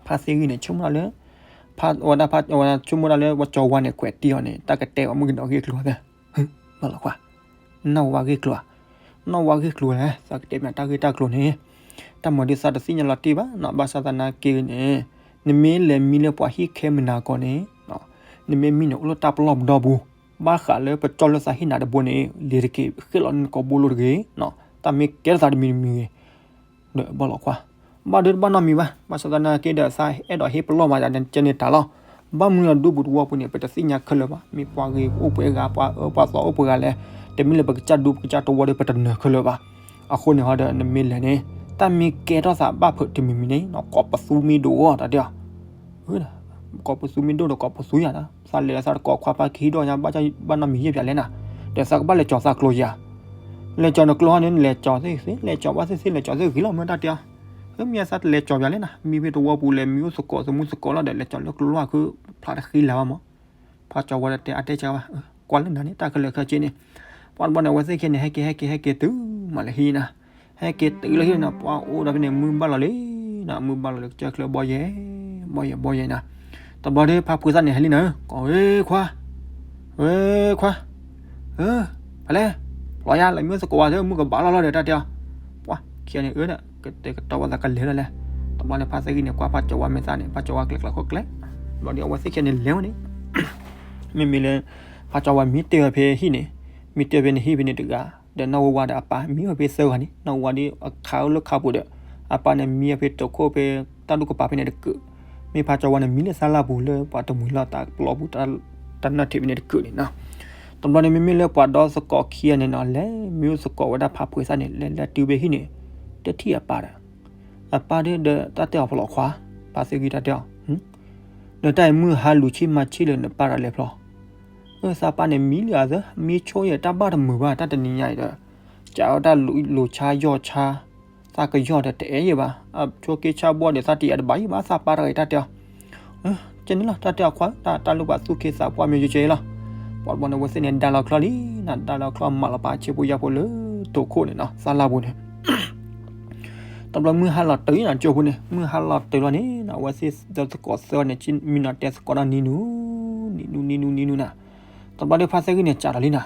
ဖါသ့ၣ်ဂံၢ်န့ၣ် ဆိကမိၣ်ဒၣ်လၢ ဖါဝဲဒၣ်ဖါဝဲဒၣ်ဆိကမိၣ်ဒၣ်လၢ ပှၤကၠီၤဝါန့ၣ် ခွဲးတံၢ်အီၤန့ၣ် တၢ်ကတဲအီၤမုၣ်ကနီၤဂ့ၢ်ကျိၤသၢ ဘၣ်လီၤခွါ, နီၢ်ဝါဂ့ၢ်ကျိၤဧါ, နီၢ်ဝါဂ့ၢ်ကျိၤလဲၣ်, သးကတဲမးတၢ်ဂ့ၢ်တၢ်ကျိၤန့ၣ် တၢ်မၤဒုးသးတသ့ၣ်ညါလီၤတံၢ်ဘၣ်နီၤ, ဘၣ်ဆၣ်သနာ်က့န့ၣ် နမ့ၢ်လဲၤမံလၢပှၤဟံၣ်ခဲမုၢ်နၤကီၢ်န့ၣ် နမ့ၢ်မံန့ၣ် အိၣ်လၢတၢ်ပလီၢ်ပဒီပူၤ, ဘၣ်ဃးလၢပကၠီၣ်လၢသးဟ့ၣ်နၤတဘိန့ၣ် လ့ၤတက့ၤဃ့ၣ်လီၤနကိာ်ဘိလိတဂ့ၤ, တၢ်မ့ၢ်ကဲထီၣ်သးတမံၤတမံၤဂ့ၤ ဒီးဘၣ်လီၤခွါ, ဘၣ်ဒုးတဘၣ်နီတမံၤဘၣ်, ဘၣ်ဆၣ်သနာ်က့ဒီး သးအဲၣ်ဒိးဟ့ၣ်ပလီၢ်မး ကဲန့ၣ်တၢ်လီၤ. ဘၣ်မနုၤလီၤ ဒူပူၤသဝီပူၤန့ၣ် ပတသ့ၣ်ညါခဲလၢာ်ဘၣ်, မ့ၢ်ပှၤဂ့ၤအိၣ်ပှဲၤဂၤ ပှၤအၢပှၤသီအိၣ်ပှဲၤဂၤလဲၣ်, တမ့ၢ်လၢပကစၢ်ဒူပကစၢ်သဝီဒီး ပတနၢၤခဲလၢာ်ဘၣ်. အဃိန့ၣ်ဟီဒီး နမ့ၢ်လဲၤန့ၣ် တၢ်မ့ၢ်ကဲထီၣ်သးဘၣ်ဖုးတမံၤမံၤန့ၣ် ကိးပသူမ့ၢ်ဒိၣ်အီၤတၢ်တဲအီၤ ကိးပသူမ့ၢ်ဒိၣ်ဒီးကိးပသူယၤ, သးလဲၤသးတကိးခွါဖါကဟံဒိၣ်ညါ ဘၣ်ဘၣ်နီတမံၤယဲၢ်ပၠးလဲၣ်နၤ, ဒီးသးကဘၣ်လဲၤကၠီၤသးကျိၤယၤ, လဲၤကၠီၤနကျိၤဟီန့ၣ် လဲၤကၠီၤသ့ၣ်သ့ၣ် လဲၤကၠီၤဘၣ်သ့ၣ်သ့ၣ် လဲၤကၠီၤသ့ၣ်ဂ့ၤလီၤမ့ၢ်တၢ်တဲအီၤ, မ့ၢ်သးတလဲၤကၠီၤပၠးလဲၣ်နၤ, မံဖဲသဝီပူၤလဲၤမံအိၣ်သကိးသမူသကိးလီၤဒီး လဲၤကၠီၤလၢကျိၤလီၤခုဖျးတဃံလၤဘၣ်မး, ဖါကၠီၤဝါဒီးတဲအါတဲဆါဘၣ်, ကွၢ်လၢနၤန့ၣ် တၢ်ခဲလၢာ်ခဲဆ့န့ၣ်, ပှၤတဘျီန့ၣ် အဝဲသ့ၣ်ခဲန့ၣ် ဟဲက့ၤဟဲက့ၤဟဲက့ၤတုၤမးလၢဟံၣ်နၤ ဟဲက့ၤတုၤလၢဟံၣ်နၤ ပှၤအိၣ်ဒီးဖဲန့ၣ် မုၢ်ဘၣ်လီၤလံနၤ, မုၢ်ဘၣ်လီၤလၢကစၢၢ်ချၢဘီယဲၢ် ဘီယဲၢ်ဘီယဲၢ်နၤ, တဘျီဒီး ဖါဖှ့သၣ်န့ၣ် ဟဲလံနၤဧၢ, ကိးဝဲခွါ, ဝဲခွါ, ဖဲလဲၣ်, လီၤယၤ လဲၤမံအိၣ်သကိးဝဲသ့ၣ် မုၢ်ကဘၣ်လီၤလီၤဒီးတၢ်တဲအီၤ, ပှၤခံဂၤန့ၣ်အၢဒီး ကတဲာ်ကတီၤဝဲသးကလဲၤလီၤလဲၣ်, တဘျီန့ၣ် ဖါသ့ၣ်ဂံၢ်န့ၣ် ကွၢ်ဖါကၠီၤဝါမဲာ်သၣ်န့ၣ် ဖါကၠီၤဝါကျဲးကျဲးခိၣ်ကျဲး, တဘျီဒီး အဝဲသ့ၣ်ခံဂၤန့ၣ်လဲၤဝဲန့ၣ် မ့မ့ၢ်လၢ ဖါကၠီၤဝါမံတ့ၢ်ဝဲဖဲဟံၣ်န့ၣ်, မံတ့ၢ်ဝဲဖဲန့ၣ်ဟံၣ်ဖဲန့ၣ်တဂၤ, ဒီးနီၢ်ဝါဝါဒီးအပၢ် မံဝဲဖဲသၢဂၤန့ၣ်, နီၢ်ဝါဝါဒီးအခးအိၣ်လၢခးပူၤဒီး အပၢ်န့ၣ်မံဝဲဖဲတခိၣ်ဖဲတၢ်ဒူၣ်ကပၤဖဲန့ၣ်တကုာ်, မ့ၢ်ဖါကၠီၤဝါန့ၣ် မံလၢသၣ်လၢ်ပူၤလၢပှၤတမှံၤလီၢ်တၢ်ပျီပူၤ တၢ်နၢၣ်ထံးဖဲန့ၣ်တကုာ်န့ၣ်နီၤ. တဘျီန့ၣ် မ့မ့ၢ်လၢပှၤဒီသကိးခံဂၤန့ၣ်နီၤ လဲၤမံအိၣ်သကိးဝဲဒၣ်ဖါဖှ့သၣ်န့ၣ် လဲၤလဲၤတုၤဖဲဟံၣ်န့ၣ် တထံၣ်အပၢ်ဒီး အပၢ်ဒီး ဒီးတၢ်တဲအီၤဖျိးခွါ, ဖါသ့ၣ်ဂံၢ်တၢ်တဲအီၤ, ဒီးတၢ်အံၤမုၢ်ဟါလူၤဆံမၤဆံလၢနပၢ်တၢ်လဲၤဖျိး, အၢ သးပၢ်န့ၣ်မံလံအသး မံဆိယဲၢ်တၢ်ဘၣ်တမုာ်ဘၣ် တၢ်တနံၤညါအံၤဒီး ကးဝဲတၢ်လိၤဆါယီၢ်ဆါ, သးကယီၢ်ဒီးတအဲၣ်ယဲၢ်ဘၣ်, အဆိက့ဆါဘီဒီးသးတယာ်တဘၣ်ယဲၢ်ဘၣ် သးပၢ်တဂၤအံၤတၢ်တဲအီၤ, အၢ ကဲန့ၣ်လီၤ တၢ်တဲအီၤခွါ တၢ်တၢ်လၢပှၤသူၣ်က့သးပှၢ်မ့ၢ်ယကဲလီၤ. ပှၤတဘျီန့ၣ် အဝဲသ့ၣ်န့ၣ် ဒါလီၤချီလံနီၤ, ဒါလီၤချီမၤလီၤပာ်ဆ့ဖိယာ်ဖိလၢတိာ်ခိၣ်န့ၣ်နီၤ, သးလၢ်ပူၤန့ၣ် တဘျီမုၢ်ဟါလီၤတုၤနီၤ ကၠိဖိန့ၣ် မုၢ်ဟါလီၤတုၤလီၤန့ၣ်နီၤ အဝဲသ့ၣ်ဒီးသကိးသၢဂၤန့ၣ် မံနီၤတဲသကိးဒီးနံၤနူၤ, နံၤနူၤ နံၤနူၤ နံၤနူၤနီၤ, တဘျီဒီးဖါသ့ၣ်ဂံၢ်န့ၣ်စံးဒီးလံနီၤ,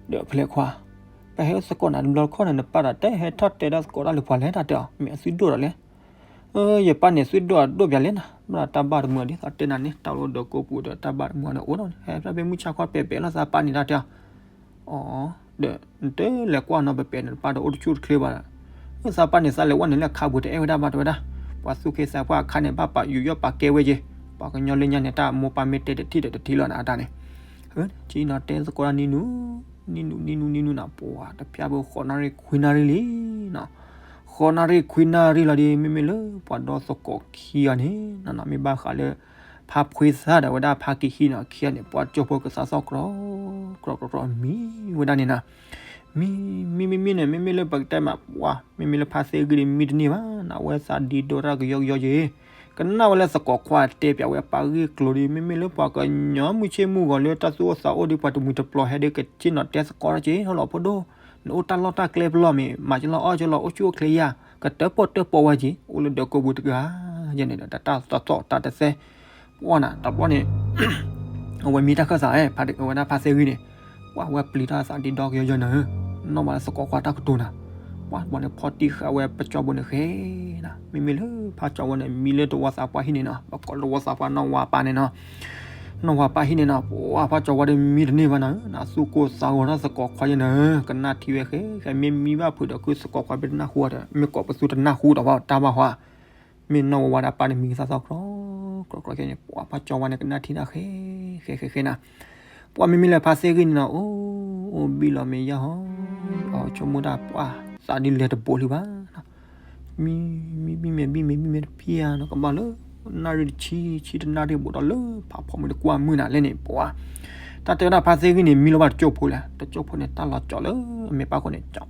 ဒီးဖဲလဲၣ်ခွါ, ပဟဲအိၣ်သကိးနၤတဘျီတခီၣ်န့ၣ် နပၢ်ဒီးတဟဲထီၣ်တဲဒၣ်သကိးတၢ်လၢပှၤလဲၣ်တၢ်တဲအီၤ မ့ၢ်အသွံၣ်ဒိၣ်ဒီးလဲၣ် ယပၢ်န့ၣ်သွံၣ်ဒိၣ်အဒိၣ်ပၠးလဲၣ်နီၤ, ဘၣ်တၢ်ဘၣ်တမုာ်ဒ်သိးတဲနၤန့ၣ် တၢ်အိၣ်ဒီးကိးပူၤဒီးတၢ်ဘၣ်တမုာ်န့ၣ်အိၣ်နီၤ, ဟဲဖျါဖဲမုၢ်ဆါခီပဲာ်ပဲာ်လီၤသးပၢ်န့ၣ်တၢ်တဲအီၤ, အီၤ, ဒီးနတလဲၤကွၢ်နီၤ ပဲာ်ပဲာ်န့ၣ် တပၢ်ဒီးအိၣ်တဆူၣ်တချ့ဘၣ်ဒီး, သးပၢ်န့ၣ်သးလဲၤဝဲန့ၣ်လၢခါပူၤတအဲၣ်ဝဲဒၣ်ဘၣ်တဲဝဲဒၣ်, ပှၤသူၣ်က့သးပှၢ်အခါန့ၣ် ဘၣ်ပာ်ယူးယီၣ်ပာ်ကဲဝဲက့ၤ, ပှၤကညီလၢညါန့ၣ် တၢ်မိၢ်ပၢ်မ့ၢ်တဲတထံၣ်ဒီးတထံၣ်လီၤနၤအတၢ်န့ၣ် ဆ့ၣ်နီၤတဲသကိးတၢ်နံၤနူၤ, နံၤနူၤ နံၤနူၤ နံၤနူၤနီၤ ပှၤတဖျါဖဲဃိးနၣ်ရံၣ်ခွံနၣ်ရံၣ်လံနီၤ, ဃိးနၣ်ရံၣ်ခွံနၣ်ရံၣ်လီၤဒီး မ့မ့ၢ်လၢပှၤဒီသကိးခံဂၤန့ၣ်နီၤ မ့ၢ်ဘၣ်ဃးလၢ ဖါဖှ့သၣ်ဒီးဝဲဒၣ်ဖါက့ၤဟံၣ်နီၤ ခံဂၤန့ၣ် ပှၤကၠိဖိကသးသီၣ်ကြီ, ကြီကြီကြီ မံဝဲဒၣ်န့ၣ်နီၤ, မံ မံ မံ မံန့ၣ် မ့မ့ၢ်လၢပကတဲမး ပှၤ မ့မ့ၢ်လၢဖါသ့ၣ်ဂံၢ်ဒီးမံတန့ၢ်ဘၣ်နီၤ အဝဲသးဒ့ဒိတၢ်ကယီကယီက့ၤ ကနၣ်ဝဲလၢသကိးခွါတဲပၠးဝဲပၢ်ဂ့ၢ်ကျိၤဒီး မ့မ့ၢ်လၢပှၤကညီမုၢ်ဆ့ၣ်မုၢ်ဂီၤလၢတၢ်သူၣ်အိၣ်သးအိၣ်ဒီး ပှၤတမုာ်တပျီၤဟဲဒီးကဆ့ၣ်နီၤတဲသကိးတၢ်က့ၤ ဟဲလီၤဖိဒိၣ်, နအိၣ်တၢ်လီၢ်တၢ်ကျဲပလီၢ်မ့ၢ် မၤကလီၤအီၣ်ကလီၤအိၣ်ဆူၣ်အိၣ်ချ့ယၤ ကတၢၣ်ပီၣ်တၢၣ်ပီဝဲက့ၤ အိၣ်လၢဒီးကိးပူၤတဂၤယဲန့ၣ်ဒီး တၢ်သီၣ်သီၣ်တၢ်တသဲ ပှၤနၤ တဘျီန့ၣ် အဝဲမံတၢ်ခၢၣ်သး ဖးဝဲဒၣ်ဖါသ့ၣ်ဂံၢ်န့ၣ် ပှၤဝဲပျံၤတၢ်သးဒ့ဒီကယီယီနၤဧၢ, နီၢ်မးလၢသကိးခွါတၢ်ကတိၤနၤ, ပှၤတဘျီန့ၣ် ဖီၣ်တံၢ်ဃာ်ဝဲပကၠီဖိန့ၣ်ဃဲနီၤ, မ့မ့ၢ်လၢဖးကၠီဝဲန့ၣ် မံလၢတဝီသးပှၢ်ဟံၣ်န့ၣ်နီၤ, ပကိးတဝီသးပှၢ်နီၢ်ဝါပၢ်န့ၣ်နီၤ, နီၢ်ဝါပၢ်ဟံၣ်န့ၣ်နီၤ, ပှၤဖးကၠီဝဲဒီးမံတန့ၢ်ဘၣ်နၤဧၢ, နသူၣ်ကိၢ်သးဂီၤတၢ်သကိးခွါယဲနၤဧၢ, ကနၣ်ထံဝဲဃဲဃဲ မ့ၢ်မံဘၣ်ဖုးဒီး ခုသကိးခွါဘၣ်တနၢ်ဟူဒီး မ့ၢ်ကိးပသူတနၢ်ဟူဒီးဘၣ်တၢ်ဘၣ်ဟီ မ့ၢ်နီၢ်ဝါဝါဒီးပၢ်န့ၣ်မံသးသီၣ်ကြီ, ကြီကြီခဲန့ၣ် ပှၤဖးကၠီဝဲန့ၣ် ကနၣ်ထံတၢ်ဃဲ ဃဲဃဲဃဲနၤ, ပှၤမ့မ့ၢ်လၢဖါသ့ၣ်ဂံၢ်န့ၣ်နီၤ, အိၣ် အိၣ်ဘံၣ်လီၤမ့ၢ်ယၢ်ဟီ, အီၤဆိကမိၣ်တၢ်ပှၤ သးဒ်လဲၤတဘိးလံဘၣ်, မံ မံ ဘံၣ်မဲာ် ဘံၣ်မဲာ် ဘံၣ်မဲာ်တဖံဧါနီၤ, ကဘၣ်လၢ နၣ်ရံၣ်တဆံ ဆံတနၣ်ရံၣ်ဘူးဒီးလၢဖးဖီမုၢ်တကွၢ်မုၢ်နၤလဲၣ်န့ၣ် ပှၤ တၢ်တဲဝဲဒၣ်ဖါသ့ၣ်ဂံၢ်န့ၣ် မံလီၤဘၣ်တကၠိဖိလဲၣ်, တကၠိဖိန့ၣ် တၢ်လီၤကၠီၤလၢအမဲာ်ပၢ်ခိၣ်န့ၣ် ကၠီၤ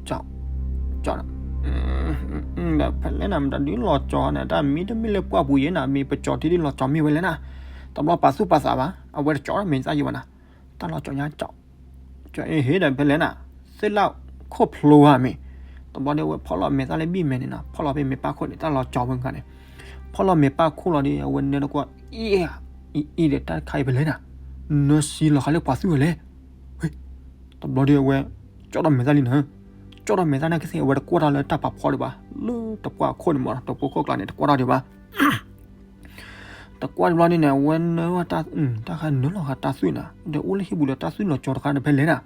ကၠီၤ ကၠီၤ ဒီးဖဲလဲၣ်နၤ မတၤဒုးလီၤကၠီၤန့ၣ် တၢ်မံတမ့ၢ်လၢပှၢ်ပူၤယဲနၤ မ့ၢ်ပကၠီၤထံဒ်လီၤကၠီၤမ့ၢ်ဝဲလဲၣ်နၤ, တဘျီပာ်သူၣ်ပာ်သးဘၣ် အဝဲတကၠီၤမ့ၢ်တၢ်ယံၤဘၣ်နၤ, တၢ်လီၤကၠီၤညါကၠီၤ ကၠီၤအ့ဟ့ဒီးဖဲလဲၣ်နၤ, သ့ၣ်လၣ်ခိၣ်ဖျိဧါမ့ၢ်, တဘျီဒီးအဝဲဖီၣ်လီၤမဲာ်သၣ်လၢဘံၣ်မဲာ်န့ၣ်နီၤ, ဖီၣ်လီၤဖဲမဲာ်ပၢ်ခိၣ်န့ၣ် တၢ်လီၤကၠီၤဝဲခါန့ၣ်, ဖီၣ်လီၤမဲာ်ပၢ်ခိၣ်လီၤဒီး အဝဲနၢတကွၢ် အံၤ အံၤ အံၤဒီးတၢ်တခါအံၤဖဲလဲၣ်နၤ, နၢစံလီၤဃာ်လၢပှၤသူၣ်ဝဲလဲၣ် တဘျီဒီးအဝဲ ကၠီၣ်ထီၣ်မဲာ်သၣ်လံနၤ, ကၠီၣ်ထီၣ်မဲာ်သၣ်နာ်က့သ့ၣ် အဝဲတကွၢ်တၢ်လၢတၢ်ပာ်ဖီဒံးဘၣ်, လၢတပှၢ်ခိၣ်န့ၣ်မ့ၢ် တပှၢ်ခိၣ်ကျါန့ၣ် တကွၢ်တၢ်ဒံးဘၣ်, တကွၢ်တဘျီန့ၣ်န့ၣ် အဝဲနၢဝဲတၢ် တၢ်ခါနၢလီၤဃာ်တၢ်သွံၣ်နၤ, ဒီးအိၣ်လၢဟံၣ်ပူၤဒီးတၢ်သွံၣ်လီၤကၠီၤတခါန့ၣ်ဖဲလဲၣ်နၤ,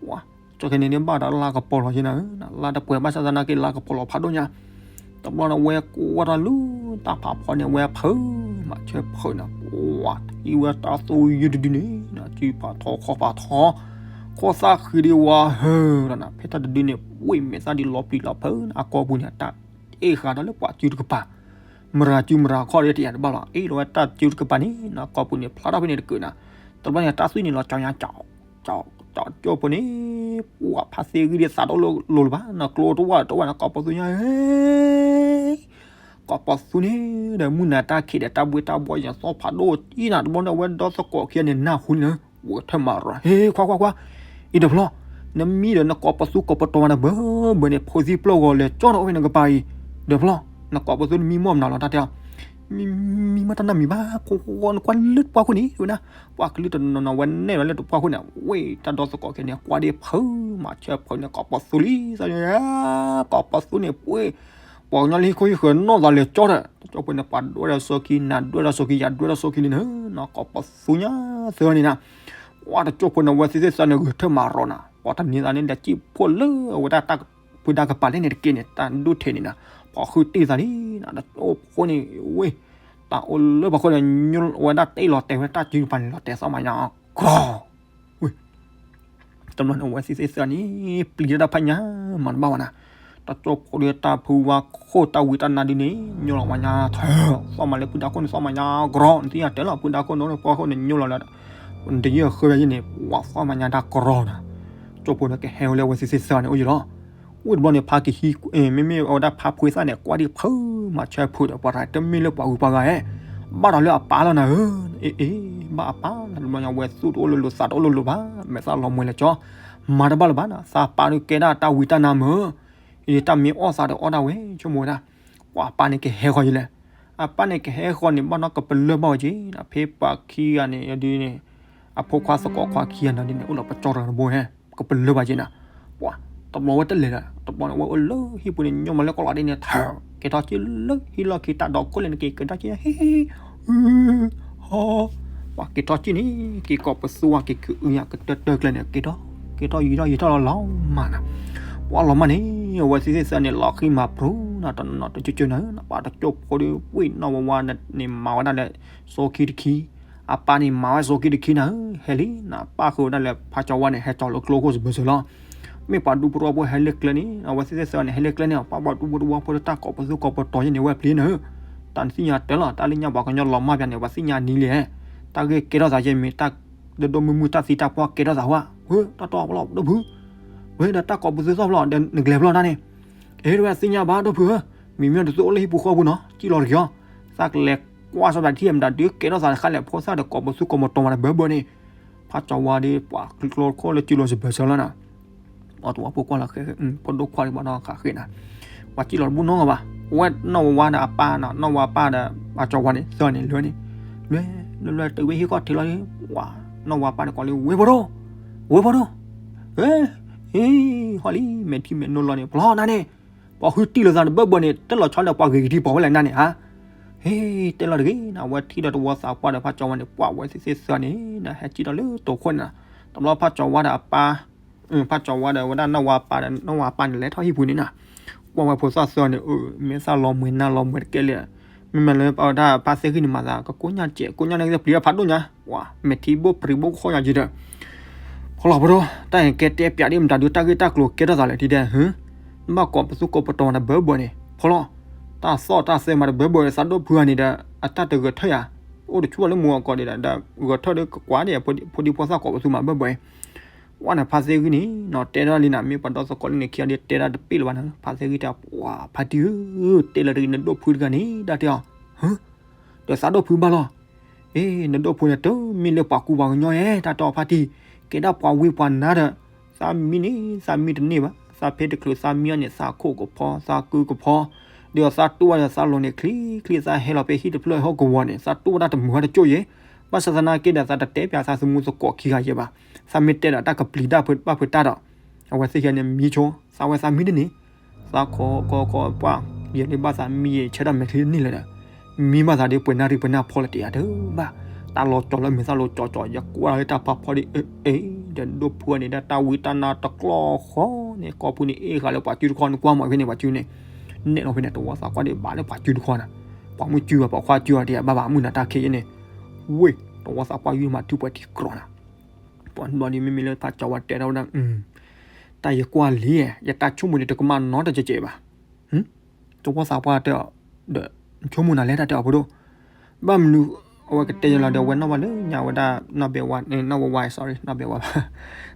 ဝါ ကၠီၣ်ခဲန့ၣ်န့ၣ်ဘၣ်ဒီးလါကပီၤလီၤက့နၤ, လါတပှဲၤဘၣ်ဆၣ်သနာ်က့လါကပီၤလီၤဖးဒိၣ်ညါ, တဘျီန့ၣ် ဝဲကွၢ်တၢ်လၢတၢ်ဖးဖီန့ၣ် ဝဲဖုး မၤဆၢဖုးန့ၣ် ဝါ ထံၣ်ဝဲတၢ်သူၣ်ယုၢ်တဒုန့ၣ် စုဖးထီခီၣ်ဖးထီ, ခိၣ်သၣ်ဃံဒံးဝါဟၢလီၤနၤ, ဖဲတၢ်တဒုန့ၣ် ဝ့ၢ်မဲာ်သၣ်ဒံးလီၤပျံၤလီၤဖုးန့ၣ် အကိာ်ပူၤန့ၣ် တၢ်အ့ၣ်ဃာ်ဒီးလၢပှၤစုတကပၤ မရၤစုမရၤခီၣ်ဒီးတယၤတဘၣ်လီၤ, အ့ၣ်လီၤဝဲတၢ်စုတကပၤန့ၣ် နကိာ်ပူၤန့ၣ် ဖျါထီၣ်ဖဲန့ၣ်တကုာ်နၤ, တဘျီန့ၣ် တၢ်သွံၣ်န့ၣ်လီၤကၠီညါကၠီ ကၠီ ကၠီကၠိဖိန့ၣ် ပှၤဖါသ့ဂံၢ်ဒံးသးတအိၣ်လိၤလိၤလၢၤဘၣ်, နကျိတဝၣ်တဝၣ်နကိာ်ပီၤသူညါဧၢ ကိာ်ပီၤသူန့ၣ် ဒီးမုၢ်နၤတၢ်ခံးဒီးတၢ်ဘှ့တၢ်ဘှီယသီၣ်ဖးဒိၣ်အံၤနၤ, တဘျီန့ၣ် အဝဲဒီသကိးခံဂၤန့ၣ် နၢ်ဟူန့ၣ်လၢ ဝဲထဲမၤရၤ ဟ့ ခွါခွါခွါ အံၤဒီးဖျီ နမံဒီးနကိာ်ပီၤသူကိာ်ပီၤတီၤဝဲနၤဘၢဘၢန့ၣ် ဖိသံပျိၢ်ဂီၤလဲၤကၠီဒီးအိၣ်ဖဲနကပၤအံၤ, ဒီးဖျီ နကိာ်ပီၤသူနမံမီၢ်မနုၤလီၤတၢ်တဲအီၤ, မံမံမီၢ်တၢ်နၢ်မံၤဘၣ် ဖိဃီနကွၢ်လၢတပှၢ်ခိၣ်န့ၣ် ဝဲဒၣ် ပှၤကလုၢ်တနီၤနီၤဝဲနဲၣ်ဝဲလၢတပှၢ်ခိၣ်န့ၣ် ဝ့ၢ်တၢ်ဒီသကိးခံဂၤန့ၣ် ကွၢ်ဒံးဖုး မၤဆၢဖုးန့ၣ် ကိာ်ပီၤသူလံ သးန့ၣ် ကိာ်ပီၤသူန့ၣ် ပှ့ၤ ပှၤကညီလၢဟံၣ်ခိၣ်ဟံၣ်ဃၢၤနီၢ်သးလဲၤကၠီဒီး တကၠိဖိန့ၣ် ပှၤဒွဲၣ်ဒီးစီခံ နၤဒွဲၣ်ဒီးစီခံ ယၤဒွဲၣ်ဒီးစီခံလံနၤ, ကိာ်ပီၤသူညါသၢန့ၣ်နၤ, ဝဲတကၠိဖိန့ၣ် ဝဲသ့ၣ်သ့ၣ်သးန့ၣ် ဂုာ်ထၢၣ်မၤရီၤနၤ, ပှၤတနံၤသးန့ၣ် လဲၤစံၣ်ဖှိၣ်လၢအဝဲဒၣ်တၢ်ဖုဒါကပၤလဲၣ်န့ၣ်တက့ၢ်န့ၣ် တၢ်ဒိၣ်ထဲန့ၣ်နၤ, ပှၤဃုတ့ၢ်သးလံနၤ, တကၠိဖိန့ၣ် ဝ့ၢ် တၢ်အိၣ်လၢပှၤခိၣ်န့ၣ် ညိဝဲဒၣ်တ့ၢ်လီၤတဲာ်ဝဲတၢ်စုကပၤန့ၣ် လီၤတဲာ်သီၣ်မးညါ ကြီ ဝ့ၢ် တဘျီန့ၣ် အဝဲသ့ၣ်သ့ၣ်သးန့ၣ် ပျံၤတၢ်ဖးညါ မၤတဘၣ်ဝဲနၤ, တကၠိဖိဒီးတၢ်ဖုဝါခိၣ်တၢ်ဝံတၢ်နါဒုန့ၣ် ညိလီၤမးညါ ထၢ သီၣ်မးလၢဖုဒါခိၣ်န့ၣ် သီၣ်မးညါ ကြီ နသ့ၣ်ညါတဲလီၤ ဖုဒါခိၣ်န့ၣ် ပှၤခိၣ်န့ၣ် ညိလီၤလၢ နတယံာ်ဃၢဝဲယဲန့ၣ် ပှၤသီၣ်မးညါတၢ်ကြီနၤ, ကၠိဖိန့ၣ်ကဟဲဝဲလၢအဝဲသ့ၣ်သ့ၣ်သးန့ၣ် အိၣ်ယံၤလီၤ ဝ့ၢ်တဘျီန့ၣ် ဖါကဟံး မ့မ့ၢ်အဝဲဒၣ်ဖါဖှ့သၣ်န့ၣ် ကွၢ်ဒံးဖုး မၤဆၢဖုးဒီး ပှၤတဂၤတမ့ၢ်လၢပှၤဂုၤပှၤဂၤဧၢ, ဘၣ်ဒီးလၢအပၢ်လီၤနၤဧၢ, အ့ အ့ ဘၣ်အပၢ်လီၤ တဘျီညါ ဝဲသူၣ်တအိၣ်လိၤလိၤ သးတအိၣ်လိၤလိၤဘၣ်, မဲာ်သၣ်လီၤမှဲၤလၢာ်ကၠီ, မၤတဘၣ်လၢၤဘၣ်နၤ, သးပၢ်ဒုးကဲဒၣ်တၢ်ဝံတၢ်နါမုာ်, ယတၢ်မ့ၢ်အီၣ်သးဒီးအီၣ်ဒၣ်ဝဲ ဆိကမိၣ်ဝဲဒၣ်, ပှၤအပၢ်န့ၣ်ကဟဲဃီၤယလဲၣ်, အပၢ်န့ၣ်ကဟဲဃီၤန့ၣ် ဘၣ်နီၢ်ကပလၢၢ်ဘၣ်ဝဲက့ၤ, ဖဲပှၤခံဂၤန့ၣ် ဒ်န့ၣ် အဖိခွါသကိးခွါခံဂၤန့ၣ်ဒ်န့ၣ် အိၣ်လီၤပကၠီတဂၤတဘိဟဲ ကပလၢၢ်ဘၣ်က့ၤနၤ, ပှၤ တဘျီဝဲတလဲၤဒီး တဘျီန့ၣ် ဝဲအိၣ်လၢဟံၣ်ပူၤန့ၣ် ညိမးလၢကီၢ်လီၤဒ်န့ၣ် ထၢၣ် က့ၤထီၣ်က့ၤလၢဟံၣ်လီၢ်ခံ တၢ်ဒီခိၣ်လဲၣ်န့ၣ် က့ၤက့ၤထီၣ်က့ၤ ဟ့ ဟ့ ဟ့ ဟီ ပှၤက့ၤထီၣ်က့ၤန့ၣ် က့ၤကိးပသူဝါ က့ၤကအုညါကတၢၢ်တၢၢ်ကျဲန့ၣ် က့ၤထီၣ် က့ၤထီၣ်ယံၤထီၣ်ယံၤထီၣ်လီၤလီၤမးနၤ, ပှၤလီၤမးန့ၣ် အဝဲသ့ၣ်သ့ၣ်သၢန့ၣ် လီၤဃံမၤပြူၤနၤ တနီၤနီၤတကၠိကၠိနၤဧၢ, ပှၤတကၠိဖိဒီး ဝ့ၢ်နီၢ်ဝါဝါန့ၣ်မၤဝဲဒၣ်လၢ စိခံတခံ အပၢ်န့ၣ်မၤဝဲစိခံတခံနၤဧၢ, ဟဲလံနၤ ပၣ်ဃုာ်ဝဲဒၣ်လၢဖးကၠီဝါန့ၣ် ဟဲကၠီၤလၢကျိခိၣ်စဘၢၣ်စၢၤလီၤ, မ့ၢ်ပှၤဒူဖိတဝီဖိဟဲလၢကျဲန့ၣ် အဝဲသ့ၣ်သ့ၣ်သၢန့ၣ် ဟဲလၢကျဲန့ၣ် ပှၤပှၤဒူဖိတဝီဖိလၢတၢ်ကိးပသူကိးပတီၤယဲန့ၣ် ဝဲပျံၤနၤဧၢ, တၢ်နသ့ၣ်ညါတဲလီၤ တၢ်လၢညါပှၤကညီလီၤမၢ်ပၠးန့ၣ် ပှၤသ့ၣ်ညါနံၤလံ, တၢ်ဂ့ၢ်ကဲထီၣ်သးယဲမ့ၢ်တၢ် ဒိၣ်ဒိၣ်မုၢ်မုၢ် တၢ်သံတၢ်ပှၢ်ကဲထီၣ်သးဝဲ, ဝဲဒၣ်တၢ်ကိးပသူသီၣ်ဖျီၣ် ဒီးနကလဲၤဖျီၣ်တၢ်န့ၣ်, အ့ တဝဲသ့ၣ်ညါဘၣ်ဒိၣ်ဖုဧၢ, မ့မ့ၢ်တသုအိၣ်လၢဟံၣ်ပူၤဃီပူၤနီၤ စံၣ်လီၤတက့ၢ်အီၤ, သးကလဲၤကွၢ်စီၤပၤထံၣ်မတၤဒုးကဲထီၣ်သးတခါလဲၣ် ဖိသၣ်ဒီးကိးပသူကိးပတီၤမးတဘၢဘၢန့ၣ်, ဖးကၠီဝါဒီး ပှၤကျိခိၣ်လၢစံၣ်လီၤစဘၢၣ်စၢၤလီၤနၤ ပှၤတဝီဖိကွၢ်လီၤဃဲ ဖိဒိၣ်ခွါဒံးဘၣ်နီၢ်ဃးဃ့နၤ, ပှၤစံၣ်လီၤတဘူၣ်နီတဂၤဘၣ်, ဝဲနီၢ်ဝါဝါဒီးအပၢ်နီၤ နီၢ်ဝါပၢ်ဒီး ပှၤကၠီဝါန့ၣ် သၢန့ၣ် လဲၤန့ၣ်, လဲၤလဲၤလဲၤတုၤဝဲဟံၣ်ခီၣ်ထံးလီၤန့ၣ် ပှၤ နီၢ်ဝါပၢ်န့ၣ်ကိးလံ ဝ့ၢ်ဖိဒိၣ်, ဝ့ၢ်ဖိဒိၣ်, ဟ့ ဟ့ ဟီလံ မဲာ်ထံမဲာ်နိလီၤန့ၣ် ဖျီနၤန့ၣ်, ပှၤဃုတံၢ်လိာ်သးတဘၢဘၢန့ၣ် တလီၤဆီဒီးပှၤဂ့ၤကဒံပှၤဝဲလဲၣ်နၤန့ၣ်ဧါ, ဟ့ တဲလီၤတဂ့ၤနၤ ဝဲထံၣ်ဒီးတဝီသးပှၢ်ဒီးဖးကၠီဝါန့ၣ် ပှၤဝဲသ့ၣ်သ့ၣ်သၢန့ၣ် နဟဲစံၣ်ဒီးလၢတိာ်ခိၣ်န့ၣ်နၤ, တဘျီဖးကၠီဝါဒီးအပၢ် ဖးကၠီဝါဒီးဝဲဒၣ်နီၢ်ဝါပၢ်ဒီး နီၢ်ဝါပၢ်န့ၣ် လဲၤထီၣ်ဟံၣ်ပူၤန့ၣ်နၤ, ကွၢ်ဝဲဖိသၣ်သၢန့ၣ် အၢ မဲာ်သၣ်လီၤမှဲၤနၢ်လီၤမှဲၤတကဲလၢာ်, မ့မ့ၢ်လၢပဝဲဒၣ်ဖါသ့ၣ်ဂံၢ်န့ၣ်မၤသး ကကိၣ်ညၣ်စဲး ကိၣ်ညၣ်န့ၣ်ကသ့ၣ်ပျံၤဖးဒိၣ်ညါ, ဝဲ မဲာ်ထံဘိၣ်ပြံၤဘိၣ်ခီၣ်ညါက့ၤဒီး ဖီလီၤဖိဒိၣ် တၢ်အံၤကဲတဲပၠးဒ်မတၤဒုးတၢ်ဂ့ၢ်တၢ်ကျိၤကဲထီၣ်သးလဲၣ်ဒ်ဒဲး, နဘၣ်ကိးပသူကိးပတီၤမးတဘၢဘၢန့ၣ် ဖီလီၤ, တၢ်သီၣ်တၢ်သဲမးတဘၢဘၢ သးဒိၣ်ဖုဂၤန့ၣ်ဒီး အတၢ်တဂဲၤထၢၣ်ယၤ, အိၣ်တဆူၣ်လၢမူအကီၢ်ဒံးဒီး ဂဲၤထၢၣ်ဒီးကကွၢ်ဒံး ဖိဒံဖိသၣ်ကိးပသူမးဘၢဘၢ, ဝဲန့ၣ်ဖါသ့ၣ်ဂံၢ်န့ၣ် နီၤတဲဒၣ်လံနၤ မ့ၢ်ပှၤဒီသကိးလၢန့ၣ်ခံဂၤဒ်တဲဒၣ်တပ့ၢ်လၢၤဘၣ်နၤ ဖါသ့ၣ်ဂံၢ်တဲ ပှၤဖါတံၢ်ဧၢ, တဲလၢတဂ့ၤ နဒိၣ်ဖုတဂၤန့ၣ် တၢ်တဲအီၤ, ဒီးသးဒိၣ်ဖုဘၣ်လီၤ အ့ နဒိၣ်ဖုန့ၣ် တမ့ၢ်လၢပှၤကူပှၤကညီဧါ တၢ်တဲအီၤဖါတံၢ်, ကဲဒၣ်ပှၤဝံပှၤနါဒီး သးမံန့ၣ် သးမံတန့ၢ်ဘၣ်, သးဖဲတချုးသးမံအီၤန့ၣ် သးခိၣ်ကဖီ သးကုကဖီ, ဒီးသးတူၢ်ဝဲဒီးသးလီၤန့ၣ်ချံချံ သးဟဲလီၤဖဲဟံၣ်တဖျၢၣ်ဟီၣ်ကဝီၤန့ၣ် သးတူၢ်ဝဲဒၣ်တမုာ်ဝဲတကၠိၢ်ယဲ, ဘၣ်ဆၣ်သနာ်က့ဒီး သးတတဲပၠးသးသမူသကိးခံဂၤယဲဘၣ်, သးမ့ၢ်တဲဒီးတၢ်ကပျံၤတၢ်ဖုးဘၣ်ဖုးတၢ်ဒီး အဝဲသ့ၣ်ယဲန့ၣ်မံဆိ သးဝဲသးမံတန့ၢ် သးခိးခိးခိးပှၢ် ယဲန့ၣ်ဘၣ်သးမံယဲ ဆၢထၢၣ်မဲာ်ချံတန့ၢ်လၢၤဒီး မံဘၣ်သးဒီးပှဲၤနၣ်ရံၣ်ပှဲၤနၣ်ဖီလၢတယၤတဘၣ်, တၢ်လီၤကၠီၤလၢမဲာ်သၣ်လီၤကၠီၤကၠီၤ ယကွၢ်လၢတၢ်ဖးဖီဒီး အ့ အ့ ဒီးဒိၣ်ဖုန့ၣ် တၢ်ဝံတၢ်နါတကျီဃီန့ၣ် ကီၢ်ဖုန့ၣ် အ့ၣ်ဃာ်လၢပှၤစုတခီ နကွၢ်မးဖဲန့ၣ်ပှၤစုန့ၣ်, နဲၣ်လီၤဖဲန့ၣ် တဝီသးကွၢ်ဒီးဘၣ်လၢပှၤစုတခီနၤ, ပှၤမုၣ်စုဘၣ် ပှၤခွါစုဘၣ် တယၤဘၣ်ဘၣ်မုၢ်နၤတၢ်ခဲယဲန့ၣ်, ဝ့ၢ် တဝီသးကွၢ်ယုၢ်မၤထုပှဲၤထံကြၢးနၤ ပှၤဘျီဒ်မ့မ့ၢ်လၢဖးကၠီဝါတဲထီၣ်ဝဲဒၣ်, တၢ်ယကွၢ်လံ, ယတၢ်ဆိကမိၣ်န့ၣ် တကမၣ်နီတစဲးစဲးဘၣ်. တဝီသးပှၢ်တဲအီၤ, ဒီးဆိကမိၣ်နၤလဲၣ် တၢ်တဲအီၤဖိဒိၣ်, ဘၣ်မနုၤ အဝဲကတဲယလီၤဒီး အဝဲနီၢ်ဝါလၢညါဝဲဒၣ် နီၢ်ဘဲဝါ နီၢ်ဝါဝါ sorry နီၢ်ဘဲဝါဘၣ်,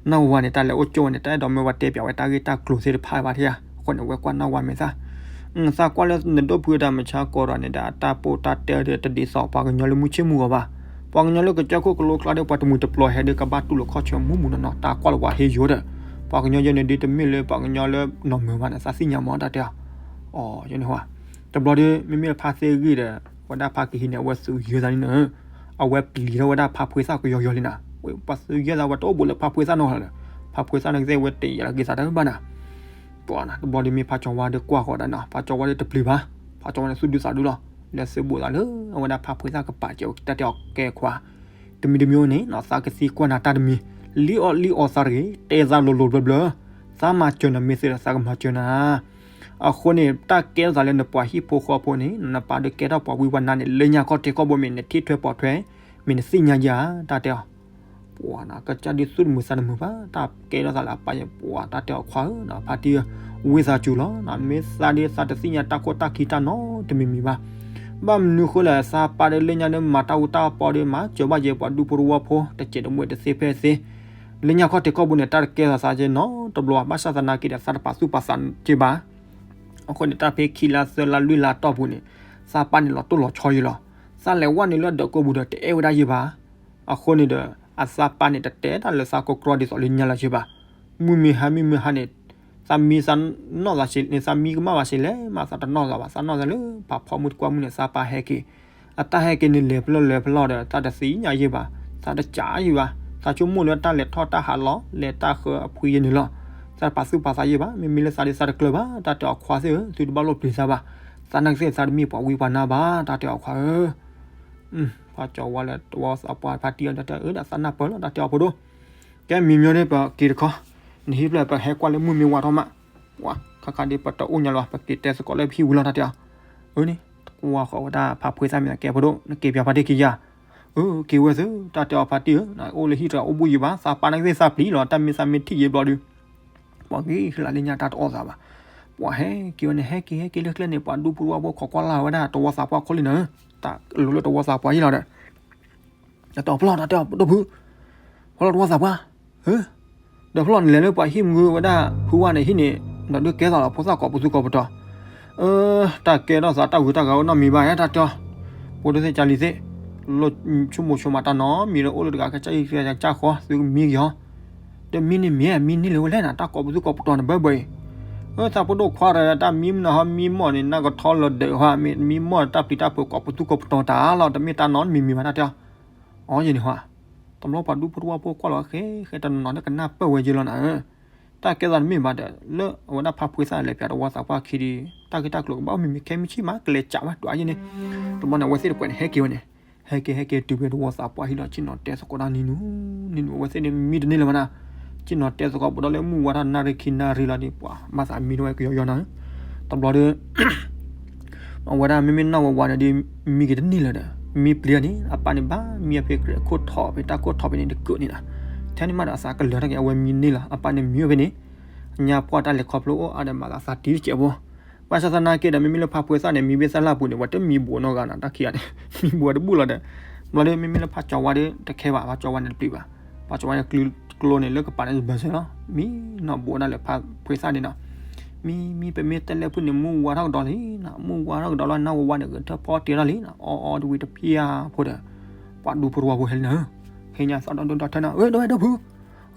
နီၢ်ဝါဝါန့ၣ် တၢ်လဲၤအိၣ်ကၠိဝဲန့ၣ် တၢ်အဲၣ်ဒိးမၢဝဲတဲပၠးဝဲတၢ်ဂ့ၢ်တၢ်ကျိၤသ့ၣ်တဖၣ်ဘၣ်ထံၣ်ဧါ, အဃိန့ၣ် အဝဲကွၢ်နီၢ်ဝါမဲာ်သၣ် သးကွၢ်လၢနဒိၣ်ဖုတၢ်မုၢ်ဆါကီးဒီးန့ၣ်ဒီး အတၢ်ပိာ်တၢ်တဲဒီးတဒ်သိးပှၤကညီလၢမုၢ်ဆ့ၣ်မုၢ်ဂီၤဘၣ်. ပှၤကညီလၢကစၢၢ်ခိၣ်ကလိကျါဒီး ပှၤတမုာ်တပျီၤဟဲဒီးကဘၣ်တူၢ်လိာ်ခီၣ်ဆၢမူးမူးနီၢ်နီၢ် တၢ်ကွၢ်လၢပှၤဟ့ယိာ်ဒီး ပှၤကညီယဲန့ၣ်ဒ်တမ့ၢ်လၢပှၤကညီလၢနီၢ်မုာ်ဘၣ်န့ၣ် သးသ့ၣ်ညါမးတၢ်တဲအီၤ. အီၤ ယဲန့ၣ်ဟီ တဘျီဒီး မ့မ့ၢ်ဖါသ့ၣ်ဂံၢ်ဒီး ဝဲဒၣ်ဖါကဟံးန့ၣ် အဝဲသုးယဲၢ်သးန့ၣ် အဝဲပျံၤထီၣ်ဝဲဒၣ်ဖါဖှ့သၣ်ကယီယီလံနၤ. ပှၤသုးယဲၢ်သးဝဲတအိၣ်ဘူးလၢဖါဖှ့သၣ်နီတဂၤလၢၤ. ဖါဖှ့သၣ်န့ၣ်ကသ့ၣ်ဝဲတယာ်လီၤက့ၤသးတၢ်ဘၣ်နၤ ပှၤနၤ တဘျီဒီးမ့ၢ်ဖါကၠီဝါဒီးကွၢ်ဃီၤဒီးနီၤ ဖါကၠီဝါဒီးတပျံၤဘၣ်. ဖါကၠီဝါန့ၣ်သူၣ်ဒူသးဒူလီၤ. လဲၤသုးဘူးသးလၢအဝဲဒၣ်ဖါဖှ့သၣ်ကပာ်စၢၤတၢ်တဲအီၤကဲခွါ တမံၤတမံၤန့ၣ်နီၤ သးကသံကွၢ်နၤတၢ်တမံၤ လံအီၣ်လံအီသးတဂ့ၤ တဲသးလိၤလိၤဘျၢဘျၢ သးမၤစၢၤနၤမ့ၢ်သ့ဒီးသးကမၤစၢၤနၤ အဃိန့ၣ် တၢ်ကဲထီၣ်သးလၢနပှၤဟံၣ်ဖိဃီဖိန့ၣ် နပၢ်ဒုးကဲထီၣ်ပှၤဝံပှၤနါန့ၣ် လၢညါခီၣ်ထံးခီၣ်ဘိမ့ၢ်နထံၣ်ထွဲပိာ်ထွဲ မ့ၢ်နသ့ၣ်ညါယၤ တၢ်တဲအီၤ ပှၤနၤ ကစၢ်ဒုးသူၣ်တမုာ်သးတမုာ်ဘၣ် တၢ်ကဲထီၣ်သးလၢအပၢ်ယဲ ပှၤတၢ်တဲအီၤခွါဧၢ ဖါတံၢ်ဧၢ ဝံသးစူၤလီၤ မ့ၢ်သးဒ်သးတသ့ၣ်ညါတၢ်ခိၣ်တၢ်ခံတၢ်နီတမံၤမံၤဘၣ်. ဘၣ်မနုၤဃိလဲၣ် သးပၢ်ဒီးလၢညါဒီးမၤတၢ်အူတၢ်ပီဒီး မၤစၢၤဘၣ်ယဲပှၤဒူဖိတဝီဖိ တစဲးတမှဲးတသ့ဖဲသ့ လၢညါခီၣ်ထံးခီၣ်ဘိန့ၣ် တၢ်တကဲထီၣ်သးက့နီတဘျီဘၣ် ဘၣ်ဆၣ်သနာ်က့ဒီး သးတပာ်သူၣ်ပာ်သးက့ဘၣ်. အဃိန့ၣ် တၢ်ဖဲခံလါသၢလါလွံၢ်လါတီၢ်ပူၤန့ၣ် သးပၢ်န့ၣ်လီၤတိၢ်လီၤဆီယဲလီၤ. သးလဲၤဝဲန့ၣ်လၢဒၢးကိးပူၤဒီး တအဲၣ်ဝဲဒၣ်ယဲဘၣ်. အဃိန့ၣ်ဒီး အသးပၢ်န့ၣ် တတဲတၢ်လၢသးကိးကြီဒ်သိးလၢညါလၢၤဘၣ်. မုၢ်မ့ၢ်ဟါ မုၢ်မ့ၢ်ဟါန့ၣ် သးမံသးနီၢ်သးစ့န့ၣ် သးမံကမၣ်ဘၣ်စ့လဲၣ်မး သးတနီၣ်သးဘၣ်. သးနီၣ်သးလၢ ပှၤဖီမုၢ်တကွၢ်မုၢ်န့ၣ် သးပၢ်ဟဲက့ၤ. အတၢ်ဟဲက့ၤန့ၣ် လဲၤပလီၢ်လဲၤပလီၢ်ဒီး သးတသ့ၣ်ညါယဲဘၣ်, သးတကးယဲဘၣ်. သးဆိကမိၣ်လၢတၢ်လဲၤထီၣ်တၢ်ဟးလီၤ လဲၤတၢ်ဃၢအဖှံယဲန့ၣ်လီၤ. သးတပာ်သူၣ်ပာ်သးယဲဘၣ်. မ့မ့ၢ်လၢသးဒီးသးတကျၢၤဘၣ်. တၢ်တဲအီၤခွါသ့ၣ်ဧၢ, သုတဘၣ်လိၣ်ပျံၤသးဘၣ်. သးနာ်က့သ့ၣ် သးတမ့ၢ်ပှၤဝံပှၤနါဘၣ်. တၢ်တဲအီၤခွါဧၢ, ပှၤကၠီၤဝါလၢတဝီသးပှၢ်ဖါတံၢ်အီၤ တၢ်တဲအၢ ဒၣ်သးနၢ်ပၢၢ်လီၤ. တၢ်တဲအီၤဖိဒိၣ်, ကဲမံၤမံၤဒီး ပက့ၤတခီ, နဟံၣ်ဖျၢၣ် ပဟဲကွၢ်လၢမုၢ်မ့ၢ်ဝါထီၣ်မး, ဝါခါခါဒ်ပတအိၣ်ညါလၢၤဘၣ် ပက့ၤတဲသကိးလၢပဟံၣ်ဝံၤလီၤ တၢ်တဲအီၤ. အၢန့ၣ် တဝီဃီဝဲဒၣ်ဖါဖှ့သၣ်မ့ၢ်သးကဲဖိဒိၣ် နက့ၤပၠးဖါတံၢ်ခံယၤ. အၢ က့ၤဝဲသ့ၣ် တၢ်တဲအီၤဖါတံၢ်ဧၢ, အိၣ်လၢဟံၣ်တဂၤအိၣ်ဘှံးယံၤဘၣ်, သးပၢ်နာ်က့သ့ၣ်သးပျံၤလီၤ, တၢ်မ့ၢ်သးမ့ၢ်ထံၣ်ယဲဘျီဒုး ပှၤဂ့ၤဃံလၤလၢညါတၢ်တအီၣ်သးဘၣ်. ပှၤဟဲက့ၤဝဲန့ၣ် ဟဲက့ၤဟဲက့ၤလၢကျဲန့ၣ် ပှၤဒူဖိတဝီဖိခိးကွၢ်လၢ်ဝဲဒၣ် တဝီသးပှၢ်ခိၣ်လံနၤဧၢ, တၢ်လိၤလၢတဝီသးပှၢ်ယံၤလီၤဒီး တၢ်တဲအီၤဖျီၣ် တၢ်တဲအီၤဒိၣ်ဖု, ဖျီၣ်တဝီသးပှၢ်, ဒီးဖျီၣ်န့ၣ်လဲၤလၢပှၤဟံၣ်မုၢ်ဝဲဒၣ် ဖုဝါန့ၣ်ဟံၣ်န့ၣ် ဒီးဒုးကဲသးလီၤဖိသၣ်ကိးပသူကိးပတီၤ. တၢ်ကဲထီၣ်သးတၢ်ဂုၤတၢ်ဂၤအိၣ်နီတမံၤဘၣ် တၢ်တဲအီၤ, ဖိဒိၣ်သ့ၣ်ကၢ်လံၤသ့ၣ်, လၢဆိကမိၣ်ဆိကမးတၢ်နီတမံၤဒီး အိၣ်လၢတဂၤကစၢ်အံၤကစၢ်ဃီ သုကမံက့ၤအီၤ ဒီးမံန့ၢ်မ့ၢ် မံန့ၢ်လၢဝဲလဲၣ်နၤ တၢ်ကိးပသူကိးပတီၤန့ၣ်ဘၣ်ဘၣ်အံၤ, အၢ သးဖိဒိၣ်ခွါဒီးတၢ်မံမနုၤဟီ မံမီၢ်န့ၣ် နၢ်ကထီလီၤဒၢးဟီ မံမီၢ်တၢ်ပျံၤတၢ်ဖုး ကိးပသူကိးပတီၤတၢ်လီၤ တမ့ၢ်တၢ်နီတမံၤမံၤဘၣ် တၢ်တဲအီၤ. အီယဲန့ၣ်ဟီ, တဘျီပှၤဒူဖိတဝီဖိကွၢ်လီၤဃဲဃဲတနီၤနီၤ လၢကနၢ်ပၢၢ်ဝဲယဲလီၤနၤဧၢ, တၢ်ကဲသးတမ့ၢ်ဘၣ်ဒီး လၢအဝဲဒၣ်ဖါဖှ့သၣ်လဲၤပၠးတဝီသးပှၢ်ခံဒီး တၢ်ဂ့ၢ်တၢ်ကျိၤကဘၣ်အိၣ်မံၤမံၤခဲမုၢ်ဆ့ၣ်မး ကလဲၤကးဝဲဒၣ်ယဲန့ၣ်, တဘျီန့ၣ် အဝဲသ့ၣ်တပှဲၤန့ၣ် ဟဲက့ၤဝဲန့ၣ် ဟဲက့ၤဟဲက့ၤတုၤဖဲတဝီသးပှၢ်ဟံၣ်လီၤ ဆ့ၣ်နီၤတဲသကိးတၢ်နံၤနူၤ နံၤနူၤ အဝဲသ့ၣ်န့ၣ်မံတန့ၢ်လၢၤဘၣ်နၤ, ဆ့ၣ်နီၤတဲသကိးပဒီလၢမုၢ်ဝါထီၣ်နၣ်ရံၣ်ခံနၣ်ရံၣ်လီၤဒီး ပှၤဘၣ်သးမံထီၣ်ဝဲကယီယီနၤဧၢ, တဘျီဒီး အဝဲဒၣ်မ့မ့ၢ်နီၢ်ဝဲဝါန့ၣ်ဒီး မံက့ၤတန့ၢ်လၢၤဒီး မံပျံၤန့ၣ် အပၢ်န့ၣ်ဘၣ်မံအဖဲကြဲးခိၣ်ထီၣ်ဖဲတၢ်ခိၣ်ထီၣ်ဖဲန့ၣ်တကုာ်န့ၣ်လီၤ, ထဲန့ၣ်မးဒီးအသးကလၢၤထီၣ်က့ၤ အဝဲမံန့ၢ်လီၤ အပၢ်န့ၣ်မံဝဲဖဲန့ၣ်, ညါပှၢ်တၢ်လဲၤခီဖျိအိၣ်အါဒီးမၤသးသးတံၢ်တစဲးဖိ, ဘၣ်ဆၣ်သနာ်က့ဒီး မ့မ့ၢ်လၢဖါဖှ့သၣ်န့ၣ် မံဘ့ၣ်သၣ်လၢ်ပူၤန့ၣ် ပှၤတမံဘူးနီတဂၤနၤ တၢ်ခံဂၤန့ၣ် မံဘူးတဘူၣ်လီၤဒီး, ဘျီဒီး မ့မ့ၢ်လၢဖါကၠီၤဝါဒီး တခဲဘၣ် ဖါကၠီၤဝါန့ၣ်တပျံၤဘၣ်, ဖါကၠီၤဝါန့ၣ်ကျိန့ၣ် လၢကပၤန့ၣ်ဘၢၣ်စၢၤလီၤ, မံနီၢ်ဘူးဒၣ်လၢဖါဖှ့သၣ်န့ၣ်နီၤ, မံမံပမ့ၢ်တဲလၢဖုၣ်န့ၣ် မုၢ်ဝါထီၣ်ကဒီးလံနီၤ, မုၢ်ဝါထီၣ်ကဒီးလီၤ နၢ်ဝဲဝါန့ၣ် ဂဲၤထၢၣ်ဖီတဲထီၣ်လံနီၤ, အီအီတဝံၤတဖျၢၣ်ဖိဒီး, ပှၤဒူဖိတဝီဖိဟဲလံနၤဧၢ, ဟဲညါသီၣ်ဒီဒိၣ်ဒီထၢနၤ အၢ ဒီဝဲၢ်ဒီဖု,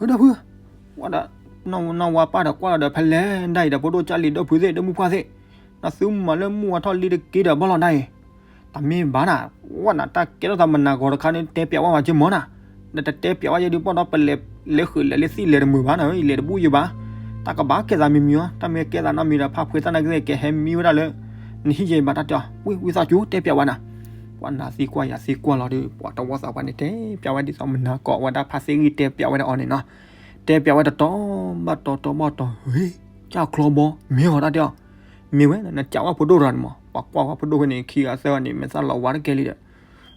အၢ ဒီဖု, ဝဲဒီး နီၢ်ဝါပၢ်ဒီးကွၢ်လီၤဒီး ဖဲလဲၣ်ဒၣ်အံၤဒီး ဖိဒိၣ်ကၢ်လံၤဒီဖုသ့ၣ် ဒီမုၢ်ပှၢ်သ့ၣ်, နသုမၤလၢမုၢ်ဝါထီၣ်လံတက့ၢ်ဒီး ဘၣ်လီၤဒၣ်အံၤ, တမ့ၢ်ဘၣ်နၤ, ဝဲနၤတၢ်ကဲထီၣ်သးမနၤဂီၤတခါန့ၣ် တဲပၠးဝဲမၤက့မီၢ်နၤ, နတတဲပၠးဝဲယဲဒုးပီၣ်ဒီး ပလဲၤလဲၤဃုာ်လဲၤလၢသံၣ်လဲၤတမုာ်ဘၣ်နၤ, ယလဲၤတဘူၣ်ယဲဘၣ်, တၢ်ကဘၣ်ကဲသးမံမံၤအီၤ, တၢ်မ့ၢ်ကဲသးနီတမံၤဒီး ဖါဖှ့သၣ်နာ်က့သ့ၣ် ကဟဲမံဝဲဒၣ်လၢ နဟံၣ်ယဲဘၣ် တၢ်တဲအီၤ, ဝံသးစူၤတဲပၠးဝဲနၤ, ပှၤနၤသံကွၢ်ယၤသံကွၢ်လီၤဒီး ပှၤတဝီသးပှၢ်န့ၣ် တဲပၠးဝဲဒ်သိးမနၤကိးဝဲဒၣ်ဖါသ့ၣ်ဂံၢ်တဲပၠးဝဲဒၣ်အီၤန့ၣ်နီၤ, တဲပၠးဝဲတတီၤဘၣ်တီၤ တီၤဘၣ်တီၤ ဟ့ ကၢ်ချီဘီ မ့ၢ်အီၤတၢ်တဲအီၤ, မ့ၢ်ဝဲ နကးဝဲဖိဒိၣ်တဂၤန့ၣ်မး, ပှၤကွၢ်ဝဲဖိဒိၣ်ဖဲန့ၣ် ခံဂၤသၢဂၤန့ၣ် မဲာ်သၣ်လီၤဝါတကဲလံဒီး,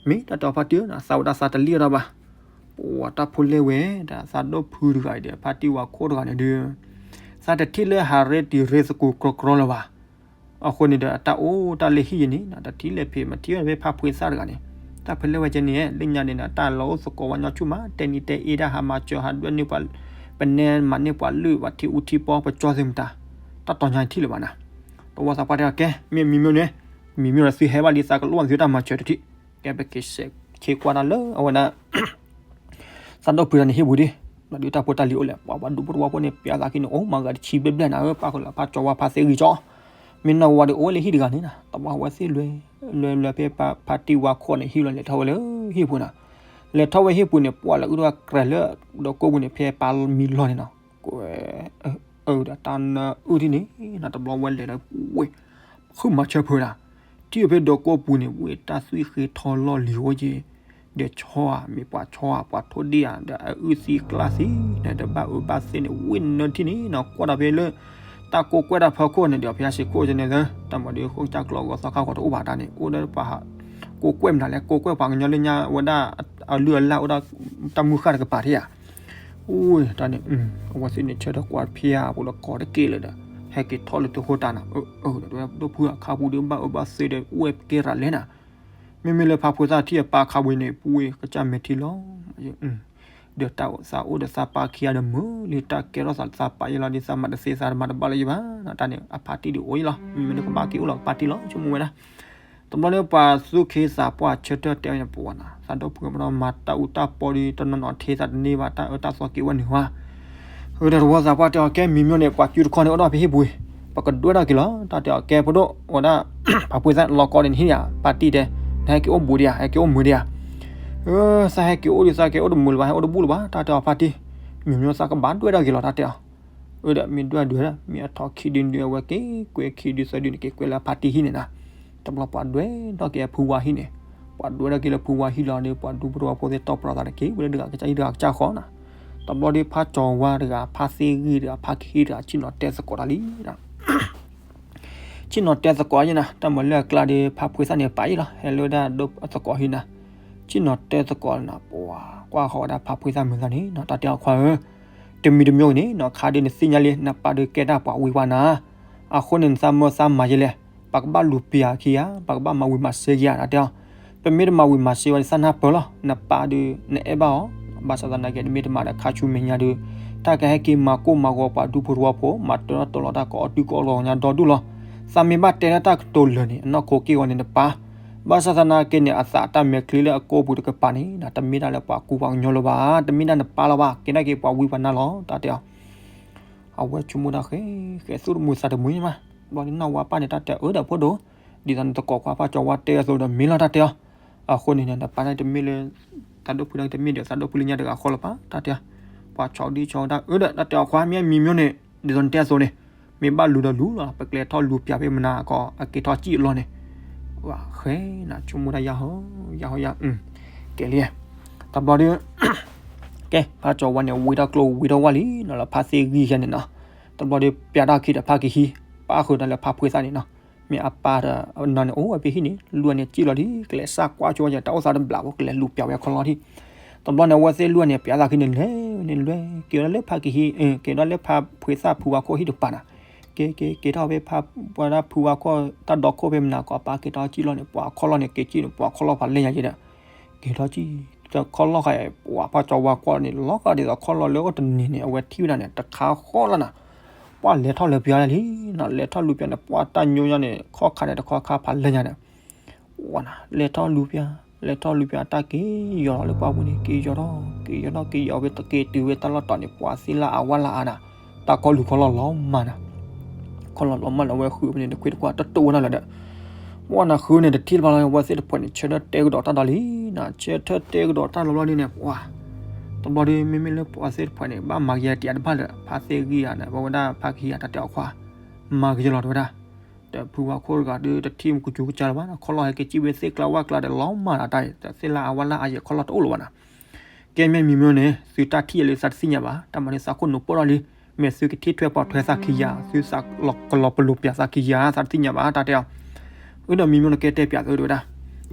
မ့ၢ်တၢ်တဲအီၤဖါတံၢ်ဧၢ သးဝဲဒၣ်သးတလံၣ်အီၤတၢ်ဘၣ်, ပှၤတၢ်ဖိလဲၣ်ဝဲဒီးသးဒိၣ်ဖုတဂၤအံၤဒီး ဖါတံၢ်ဝါခိၣ်တဂၤန့ၣ်ဒီး, သးတထံၣ်လၢဟးရ့တံၤရ့သကိးကြီကြီလၢၤဘၣ် အဃိန့ၣ်ဒီး အတၢ်အိၣ်တၢ်လၢဟံၣ်ယဲန့ၣ် တၢ်ထံၣ်လဲၤဖံးမၤထံၣ်ဝဲဖဲဖါဖှ့သၣ်တဂၤန့ၣ်, တၢ်ဖဲလဲၣ်ဝဲကဲန့ၣ် လၢညါန့ၣ် တၢ်လီၤအိၣ်သကိးဝဲညီဆူၣ်မး တဲနံၤတဲအ့တၢ် ဟးမၤစၢၤဟးဒွဲၣ်န့ၢ်ပှၤ, ပနဲမၤန့ၢ်ပှၤလုၢ် ပှၤထံအူထံပီ ပကၠီသ့ၣ်မတၤ, တၢ်တီၤညါထံၣ်လၢၤဘၣ်နၤ, တဝီသးပှၢ်တဲအီၤ ကဲ မ့ၢ်မံၤမ့ၢ်န့ၣ်, မံၤမ့ၢ်ဒီးသုဟဲဘၣ်လံ သးကလိၣ်သုတၢ်မၤစၢၤတထံၣ်, ကဲပက့ၤဆဲးဆ့ကွၢ်တၢ်လၢအဝဲဒၣ် သးဒိၣ်ဖုတဂၤန့ၣ်ဟံၣ်ပူၤဒံး, ဘျီဒုးတၢ်ဖိတၢ်လံၤအိၣ်လဲၣ်, ပှၤပှၤဒူဖိတဝီဖိန့ၣ် ပျးသးခံန့ၣ် အိၣ်မၤဂၤတဆံဘျဲၣ်ဘျဲၣ်နၤဧၢ, ပၢ်ဃိလၢဖါကၠီဝါဖါသ့ၣ်ဂံၢ်ကၠီ, မ့ၢ်နီၢ်ဝါဒီးအိၣ်ဝဲလၢဟံၣ်တဂၤန့ၣ်နၤ, တဝီဝဲသ့ၣ်လွဲ လွဲလွဲဖဲဖါတံၢ်ဝါခိၣ်န့ၣ် ဟံၣ်လီၤ လဲၤထီၣ်ဝဲလၢဟံၣ်ပူၤနၤ, လဲၤထီၣ်ဝဲဟံၣ်ပူၤန့ၣ် ပှၢ်လၢအုၣ်ထီၣ်ကြဲးလၢ ဒီးကိးပူၤန့ၣ် ဖဲပၢ်မံလီၢ်န့ၣ်နၤ, ကွဲး အၢ ဒီးတၢ်နၢအုၣ်ထံၣ်န့ၣ်နၤ, တဘျီဝဲလဲၤဒီးဝ့ၢ် ဃုမၤဆၢဖုးဒၣ်, ထံၣ်ဖဲဒီးကိးပူၤန့ၣ် ဝ့ၢ်တၢ်သွံၣ်ဃ့ထီလီၢ်လံၤအိၣ်က့ၤ, ဒီးဆီဧါ မ့ၢ်ပှၤဆီဧါ ပှၤထိၣ်ဒ့ၣ်ဧါ ဒီးအအုၣ်သံကျၢ်သံန့ၣ် ဒီးဘၣ်အၢဘၣ်သီန့ၣ် ဝ့ၢ်နၢထံၣ်န့ၣ်နၤ, ကွၢ်ဒီးဖဲလၢ တၢ်ကိးကွဲၢ်တၢ်ဖီခိၣ်န့ၣ်ဒီး ဖဲအစ့ခိၣ်ကန့ၣ်သၢ တၢ်မၤဒုးဃိကၢ်ကျီဂီၤသီခါဃီတအိၣ်ဘၣ်တၢ်န့ၣ် အိၣ်ဒီးပှၤ ကိးကွဲၢ်မနုၤလဲၣ် ကိးကွဲၢ်ပှၤကညီလၢညါဝဲဒၣ် အလုၢ်အလၢ်အိၣ်ဒီး တၢ်မုၢ်ဃၢ်တကပၤထံၣ်ဧါ, အိၣ်တၢ်န့ၣ် အဝဲသ့ၣ်န့ၣ် ဆၢထၢၣ်ကွၢ်ဖဲအပူၤလၢကီးတက့ၢ်လၢၤဒီး ဟဲက့ၤထီၣ်လၢသုးခိၣ်တၢ်နၤ, အၢ ဒီးဒိၣ်ဖုအခါပူၤဒီး ဘၣ်အၢဘၣ်သီဒီး အိၣ်ဝဲကဲရၤလဲၣ်နၤ, မ့မ့ၢ်လၢဖါဖိသၣ်ထံၣ်အပၢ်အခါပူၤန့ၣ် ပူၤဝဲကစၢ်မဲာ်ထံလီၤ ဒီးတၢ်အိၣ်သးအိၣ်ဒီးသးပၢ်ခံဂၤဒီး မုာ်လံတၢ်ကဲထီၣ်သးလၢသးပၢ်ယဲလီၤဒီး သးမၤတသ့သးတမၤတဘၣ်လၢၤယဲဘၣ်, တၢ်န့ၣ် အဖါတံၢ်ဒံးအိၣ်ယဲလီၤ, မ့မ့ၢ်လၢကဘၣ်က့ၤအိၣ်လီၤ ကဖါတံၢ်လီၤ ဆိကမိၣ်ဝဲဒၣ်, တဘျီန့ၣ်ပှၤသူၣ်က့သးပှၢ်ဆၢထၢၣ်တဲဝဲန့ၣ် ပှၤနၤ သးဒီဖုပဒီမၤတၢ်အူတၢ်ပီဒီး တနီၤနီၤထဲသးတန့ၢ်ဘၣ် တၢ်အၢတၢ်သီက့ၤဝဲန့ၣ်ဝါ. အၢ ဒီးတဝီသးပှၢ်တဲအီၤ ကဲမံၤမၠိန့ၣ် ပှၤစုတခီန့ၣ် အိၣ်ဒီးဖဲဟံၣ်ပူၤ ပကဒွဲၣ်ထီၣ်က့ၤလီၤ တၢ်တဲအီၤ. ကဲဖိဒိၣ် ဝဲဒၣ် ဖးဖှ့သၣ်န့ၣ် လီၤကီဒ်န့ၣ်ဟံၣ်ဧါ ပၢ်တံၢ်တဲ နဟဲက့ၤအိၣ်ဘူးဒံးဧါ ဟဲက့ၤအိၣ်မုာ်ဒံးဧါ. အၢ သးဟဲက့ၤအိၣ်ဒံးသးက့ၤအိၣ်တမုာ်လၢၤဘၣ် ဟဲအိၣ်တဘူၣ်လၢၤဘၣ် တၢ်တဲအီၤ ဖါတံၢ် မံၤမၠိသးကဘၣ်ဒွဲၣ်ထီၣ်က့ၤလီၤ တၢ်တဲအီၤ. အၢ ဒီးမ့ၢ်ဒွဲၣ်ဒွဲၣ် မ့ၢ်အထီၣ်ခံဒုဒု အဝဲက့ၤကွဲခံဒုသၢဒုန့ၣ် က့ၤကွဲလၢဖါတံၢ်ဟံၣ်န့ၣ်နၤ. တဘျီပှၤဒွဲၣ်ထီၣ်က့ၤဖုဝါဟံၣ်န့ၣ် ပှၤဒွဲၣ်ထီၣ်က့ၤလၢဖုဝါဟံၣ်လီၤဒီး ပှၤဒူဖိတဝီဖိသ့ၣ်တီၢ်ပတြၢၤသးတက့ၢ် ဝဲလၢတဂၤကစၢ်ဟံၣ်တဂၤကစၢ်ဃီနၤ. တဘျီဒီးဖါကၠီၤဝါတဂၤ ဖါသ့ၣ်ဂံၢ်တဂၤ ဖါကဟံၣ်တဂၤ ဆ့ၣ်နီၤတဲသကိးတၢ်လံ ဆ့ၣ်နီၤတဲသကိးယဲနၤ တၢ်မၤလၢအကျါဒီး ဖါဖှ့သၣ်န့ၣ်ပာ်အံၤလီၤ ဟဲလၢဒၣ်ဒိၣ်သကိးဟံၣ်နၤ. ဆ့ၣ်နီၤတဲသကိးနၤ ပှၤကွၢ်ဃီၤဝဲဒၣ်ဖါဖှ့သၣ်မုာ်သးန့ၣ်နၤ တၢ်တဲအီၤခွါဧၢ, တမံၤတမံၤဂ့ၤန့ၣ်နၤ ခါဒုးနသ့ၣ်ညါလံ နပၢ်ဒုးကဲတၢ်ပှၤဝံပှၤနၤ, အဃိန့ၣ် နသးမၢသးမၤယဲလဲၣ်, ပကဘၣ်လူၤပျၢ်ခံဂၤ ပကဘၣ်မၤဝံၤမၤစၢၤခံဂၤ တၢ်တဲအီၤ. ပမ့ၢ်တမၤဝံၤမၤစၢၤဝဲန့ၣ် သးနၢ်ပၢၢ်လီၤ နပၢ်ဒုး နအဲၣ်ဘၣ်အီၤ, ဘၣ်ဆၣ်သနာ်က့ နမ့ၢ်တမၤဒီးခါဆူမဲာ်ညါဒုး တၢ်ကဟဲက့ၤမၤကိၢ်မၤဂီၤပှၤဒူဖိတဝီဖိ မၤတၢ်နီတၢ်လီတၢ်ကအီၣ်တုကအီၣ်လီၤညါဒီဒူၣ်လီၤ. သးမ့ၢ်ဘၣ်တဲလၢတၢ်ကတိၤလၢာ်န့ၣ် အနီၢ်ခိက့ၢ်ဂီၤန့ၣ်နပၢ်, ဘၣ်ဆၣ်သနာ်က့န့ၣ် အသးတၢ်မဲာ်ချံလၢအကိာ်ပူၤတကပၤန့ၣ် တမ့ၢ်ဒၣ်လၢပှၤကူပှၤကညီလၢၤဘၣ်, တမ့ၢ်ဒၣ်နပၢ်လၢၤဘၣ်, ကဲဒၣ်က့ၤပှၤဝံပှၤနၤလီၤ တၢ်တဲအီၤ. အဝဲဆိကမိၣ်တၢ်ဃဲ ဃဲသူၣ်တမုာ်သးတမုာ်မး, ဘျီဒုးနီၢ်ဝါပၢ်န့ၣ် တၢ်တဲအၢဒီးဖိဒိၣ်, ဒ်သိးနသကိးခွါဖါကၠီၤဝါတဲအသိးဒီးမ့ၢ်လီၤ တၢ်တဲအီၤ. အဃိန့ၣ် နပၢ်န့ၣ်တမ့ၢ်လၢ သးဒိၣ်ဖုန့ၣ်တမ့ၢ်ဒီးသးဒိၣ်ဖုလၢညါတဂၤဃီလၢၤဘၣ် တၢ်တဲအီၤ. ပှၤဆီဒံဆီတၢ်အၢဒီး တၢ်တဲအီၤခွါ မ့ၢ်မံၤမၠိန့ၣ် ဒ်သိးနတဲအသိးန့ၣ် မ့ၢ်ဘၣ်လူၤဒီးလူၤလီၤ, ပကျဲထီၣ်လူၤပျၢ်ဖဲမနၤကီး အက့ၤထီၣ်စံၣ်အလီၢ်န့ၣ်. ဝဲဃဲနၤ ဆိကမိၣ်တၢ်ယၤဟီ ယၤဟီယၤ, ကဲလံ, တဘျီဒုး ကဲ ဖါကၠီၤဝါန့ၣ် ဝံထီၣ်ကျိဝံထီၣ်ဝၣ်လံနီၤ လၢဖါသ့ၣ်ဂံၢ်ယဲန့ၣ်နီၤ. တဘျီဒုး ပျၢ်ထီၣ်ခံဒီးဖါကဟံး ပၣ်ဃုာ်ဒီးလၢဖါဖှ့သၣ်န့ၣ်နီၤ. မ့ၢ်အပၢ်ဒီးနီၤန့ၣ် အိၣ်ဝဲဖဲဟံၣ်န့ၣ် လူၤန့ၣ်စံၣ်လီၤလံ ကလဲၤစၢ်ကွၢ်ဆိဝဲယဲ တၢ်အိၣ်သးတဘျးဖိ ကလဲၤလူၤပျၢ်ဝဲခီလီၢ်ထံၣ်. တဘျီန့ၣ် အဝဲသ့ၣ်လူၤန့ၣ် ပျၢ်သးခံန့ၣ် လဲၤန့ၣ်လဲၤ က့ၤဝဲဒၣ်လၢဖါကဟံး က့ၤဝဲဒၣ်လၢဖါဖှ့သၣ် ဖုဝါခိၣ်ဟံၣ်တပၤနၤ. က့ၤက့ၤက့ၤထီၣ်ဖဲဖါ ဝဲဒၣ်ဖုဝါခိၣ် တၢ်ဒီခိၣ်ဖဲမနၤကီး အပၢ်က့ၤထီၣ်စံၣ်လီၤန့ၣ် ပှၤခီလီၢ်န့ၣ် က့ၤစံၣ်န့ၣ် ပှၤခီလီၢ်ဖးလဲၢ်ညါယဲဒီး က့ၤထီၣ်စံၣ် တခီလီၢ်ဃဲ ပှၤဖါကၠီၤဝါကွၢ်န့ၣ် လီၤဃာ်ဒ်သိးခီလီၢ်လၢအိၣ်တနံၤန့ၣ် အဝဲထံၣ်ဝဲဒၣ်န့ၣ် တခါဃီလီၤနၤ. ပှၤလဲၤထီၣ်လၢပျၢၤလံနီၤ လဲၤထီၣ်လူၤပျၢၤန့ၣ် ပှၤတၢ်ညိညါန့ၣ် ခီၣ်ခါန့ၣ် တခီခါဖးလဲၢ်ညါန့ၣ် ဝဲနၤ လဲၤထီၣ်လူၤပျၢၤ လဲၤထီၣ်လူၤပျၢၤ တၢ်က့ၤယီၤလီၤလၢပှၢ်ပူၤန့ၣ် က့ၤယီၤထီၣ် က့ၤယီၤထီၣ် က့ၤယီၤဝဲ က့ၤတုၤဝဲတၢ်လီၢ်တီၤန့ၣ် ပှၤသ့ၣ်လၢအဝါလၢအါနၤ တၢ်ခီလူၤခီလီၢ်လီၤမၢ်နၤ ခီလီၢ်လီၤမၢ်လီၤ အဝဲဃုဖဲန့ၣ် တခွ့တကွၢ်တတိၢ်ဝဲဒၣ်လၢၤဒီး ဝဲနၤဃုန့ၣ် တထံၣ်တဖၣ်လီၤ အဝဲသ့ၣ်တဖၣ်န့ၣ် ဆၢထၢၣ်တဲကဒီးတၢ်ဒီးလံနၤ ဆၢထၢၣ်တဲကဒီးတၢ်လီၤဘျီဒ်န့ၣ် ပှၤ တဘျီဒ်မ့မ့ၢ်လၢပှၤသ့ၣ်တဖၣ်န့ၣ် ဘၣ်မၤကယဲတံၤအတဘၣ်လၢ ဖါသ့ၣ်ဂံၢ်ဧါန့ၣ် ပဝဲဒၣ်ဖါကဟံးဧါ တၢ်တဲအီၤခွါ မၤကယဲလီၤတဝဲဒၣ် ဒီးဖုဝါခိၣ်တဂၤဒုးတထံၣ်မူကစူၤကစၢ်လၢၤဘၣ် ခီလီၢ်ဟဲက့ၤစံၣ်ဝဲသ့ၣ်ကျါဝၣ်ကျါဒီးလီၤမၢ်နၤတၢ်အံၤ သ့ၣ်လၢအဝါလၢအါယဲၢ်ခီလီၢ်တအိၣ်လၢၤဘၣ်နၤ ကဲမ့ၢ်မံၤမၠိန့ၣ် သုတၢ်ထံၣ်အလၢသးတသ့ၣ်ညါဘၣ် တၢ်မၤန့ၣ်သးခိၣ်နူာ်ပိၢ်ထီၣ်လံ မ့ၢ်သုကထံၣ်ထွဲပိာ်ထွဲသးခံဂၤ သုသးကလီၤပလိာ်ပျၢ်သးခံဂၤ သးတသ့ၣ်ညါဘၣ် တၢ်တဲအီၤ အၢဒီးမံၤမၠိန့ၣ်ကဲတဲပျးသုတဝဲဒၣ်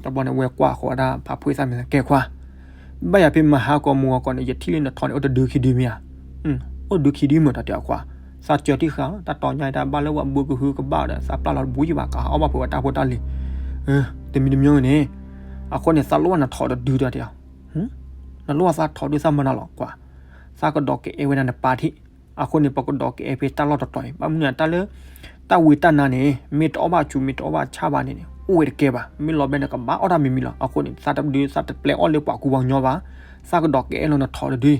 တဘျီန့ၣ်ဝဲကွၢ်ဃီၤဝဲဒၣ်ဖါဖှ့သၣ်မ့ၢ်ကဲခွါ ဘၣ်ယၤဖဲမဟါကီးမုၢ်ဂီၤကီးန့ၣ် ယထံၣ်လၢနထီၣ်န့ၣ် အိၣ်တဒုခံဒုမ့ၢ်ဧါ အိၣ်ဒုခံဒုမ့ၢ်တၢ်တဲအီၤခွါ သးစၢၤတံၢ်ဃာ် တၢ်တီၤညါတၢ်ဘၣ်လၢပှၤဘုကဟုကဘၣ်ဒီး သးပျၢ်လီၤတဘူးယံၤဘၣ် ကအီၣ်ဘၣ်ပှဲၤဝဲတၢ်ဖိတၢ်လံၤ တမံၤတမံၤန့ၣ် အဃိန့ၣ် သးလိၣ်ဘၣ်နထီၣ်တဒုတၢ်တဲအီၤ နလိၣ်ဘၣ်သးထီၣ်ဒုသးမၤနၤလီၤကွၢ် သးကဒီးကအဲၣ်ဝဲဒၣ်နပၢ်ထံၣ် အဃိန့ၣ် ပကဒီးကအဲၣ်ဖဲတၢ်လီၢ်တတီၤအံၤ ဘၣ်မနုၤတၢ်လၢ တၢ်ဝံတၢ်နါန့ၣ် မ့ၢ်တအီၣ်ဘၣ်ဆူး မ့ၢ်တအီၣ်ဘၣ်ဆၣ်ဘၣ်န့ၣ်န့ၣ် အိၣ်ဝဲတကဲဘၣ် မ့ၢ်လီၤဘဲန့ၣ် ကဘၣ်အီၣ်တၢ်မံၤမံၤလီၤ အဃိန့ၣ် သးတဒု သးတပျဲအီၣ်လၢပှၤကူပှၤကညီဘၣ် သးကဒီးကအဲၣ်လီၤနထီၣ်တဒု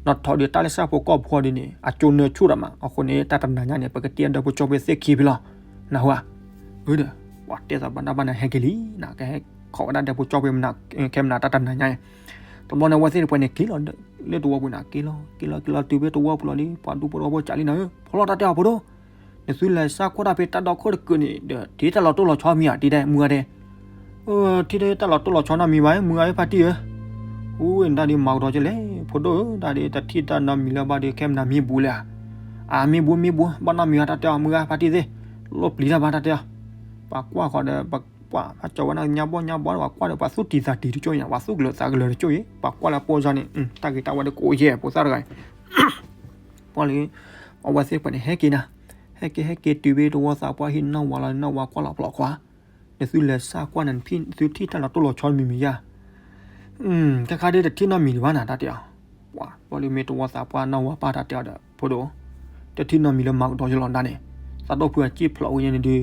နထီၣ်ဒုတၢ်လၢဆၣ်ဖိကီၢ်ဖိဒုန့ၣ် အကၠိနၢဆူၣ်ဒီးမး အဃိန့ၣ် တၢ်တနၤညါန့ၣ် ပကတ့အဒၢဖိကၠီဖဲသ့ၣ်ခံဖဲလီၤ နၢ်ဟူဧါ အၢဒီး ပှၤတဲသးဘၣ်တၢ်ဘၣ်န့ၣ် ဟဲက့ၤလံ နကဟဲခိးဝဲဒၣ်ဒၢဖိကၠီဖဲမနၤ ခဲမနၤတၢ်တနၤညါအံၤ တဘျီန့ၣ် အဝဲသ့ၣ်တဖၣ်န့ၣ် က့ၤလီၤ လၢတဝီပူၤန့ၣ် က့ၤလီၤ က့ၤလီၤ က့ၤလီၤတုၤဖဲတဝီပူၤလီၤဒီး ပှၤဒူဖိတဝီဖိကးလံနၤဧၢ ဖီလီၢ်တၢ်တဲအီၤဖိဒိၣ် နသုလဲၤစၢ်ကွၢ်တၢ်ဖဲတၢ်ဒီခိၣ်တကုာ်န့ၣ် ဒီးထံၣ်တၢ်လီၤတိၢ်လီၤဆီမံၤဧါ တံၤဒဲး မုၢ်ဂၤဒဲး ထံၣ်တၢ်လီၤတိၢ်လီၤဆီနီတမံၤဘၣ် မုၢ်ဂၤဧၢ ဖါတံၢ်ဧၢ အူဝဲန့ၣ်တၢ်ဒုး မၤကဒီးကလဲၣ် ဖိဒိၣ်ဧၢ တၢ်ဒုး တထံၣ်တၢ်နီတမံၤလၢၤဘၣ်ဒီး ခဲမနၤမ့ၢ်ဘူးလဲၣ်ဧါ အမ့ၢ်ဘူးမ့ၢ်ဘူး ဘၣ်နီတမံၤဧါ တၢ်တဲအီၤ မုၢ်ဂၤဖါတံၢ်သ့ၣ် လိၣ်ပျံၤတၢ်ဘၣ် တၢ်တဲအီၤ ပှၤကွၢ်ဃီၤဒီး ပှၤဖးကၠီၤဝဲဒၣ်ညါဘီၣ်ညါဘီၣ် ပှၤကွၢ်ဒီး ပှၤသူၣ်တံၤသးတံၤတကၠိၢ်ညါ ပှၤသူၣ်ကလၢၤသးကလၢၤတကၠိၢ်အံၤ ပှၤကွၢ်လၢအပိၢ်စါန့ၣ် တၢ်ဂ့ၤတၢ်ဝါဒီးကိးယဲၢ်ဖိသၣ်တဂၤအံၤ ပှၤလၢ အဝဲသ့ၣ်တဖၣ်န့ၣ် ဟဲက့ၤနၤ ဟဲက့ၤဟဲက့ၤတုၤဖဲတဝီသးပှၢ်ဟံၣ်နီၢ်ဝါလီၤ နီၢ်ဝါကွၢ်လီၤဖျိးကွၢ် နသုလဲၤစၢ်ကွၢ်န့ၣ် သုထံၣ်တၢ်လီၤတိၢ်လီၤဆီမံၤမံၤယါ တခါဒုးတထံၣ်နီတမံၤဒံးဘၣ်နၤ တၢ်တဲအီၤ ပှၤဘၣ်လၢမ့ၢ်တဝီသးပှၢ်နီၢ်ဝါပၢ်တၢ်တဲအီၤဒီး ဖိဒိၣ် တထံၣ်နီတမံၤလၢမၤကဒီးယလီၤနၤန့ၣ် သးဒီဖုအစံၣ်ဖျိးဝဲညါန့ၣ်ဒုး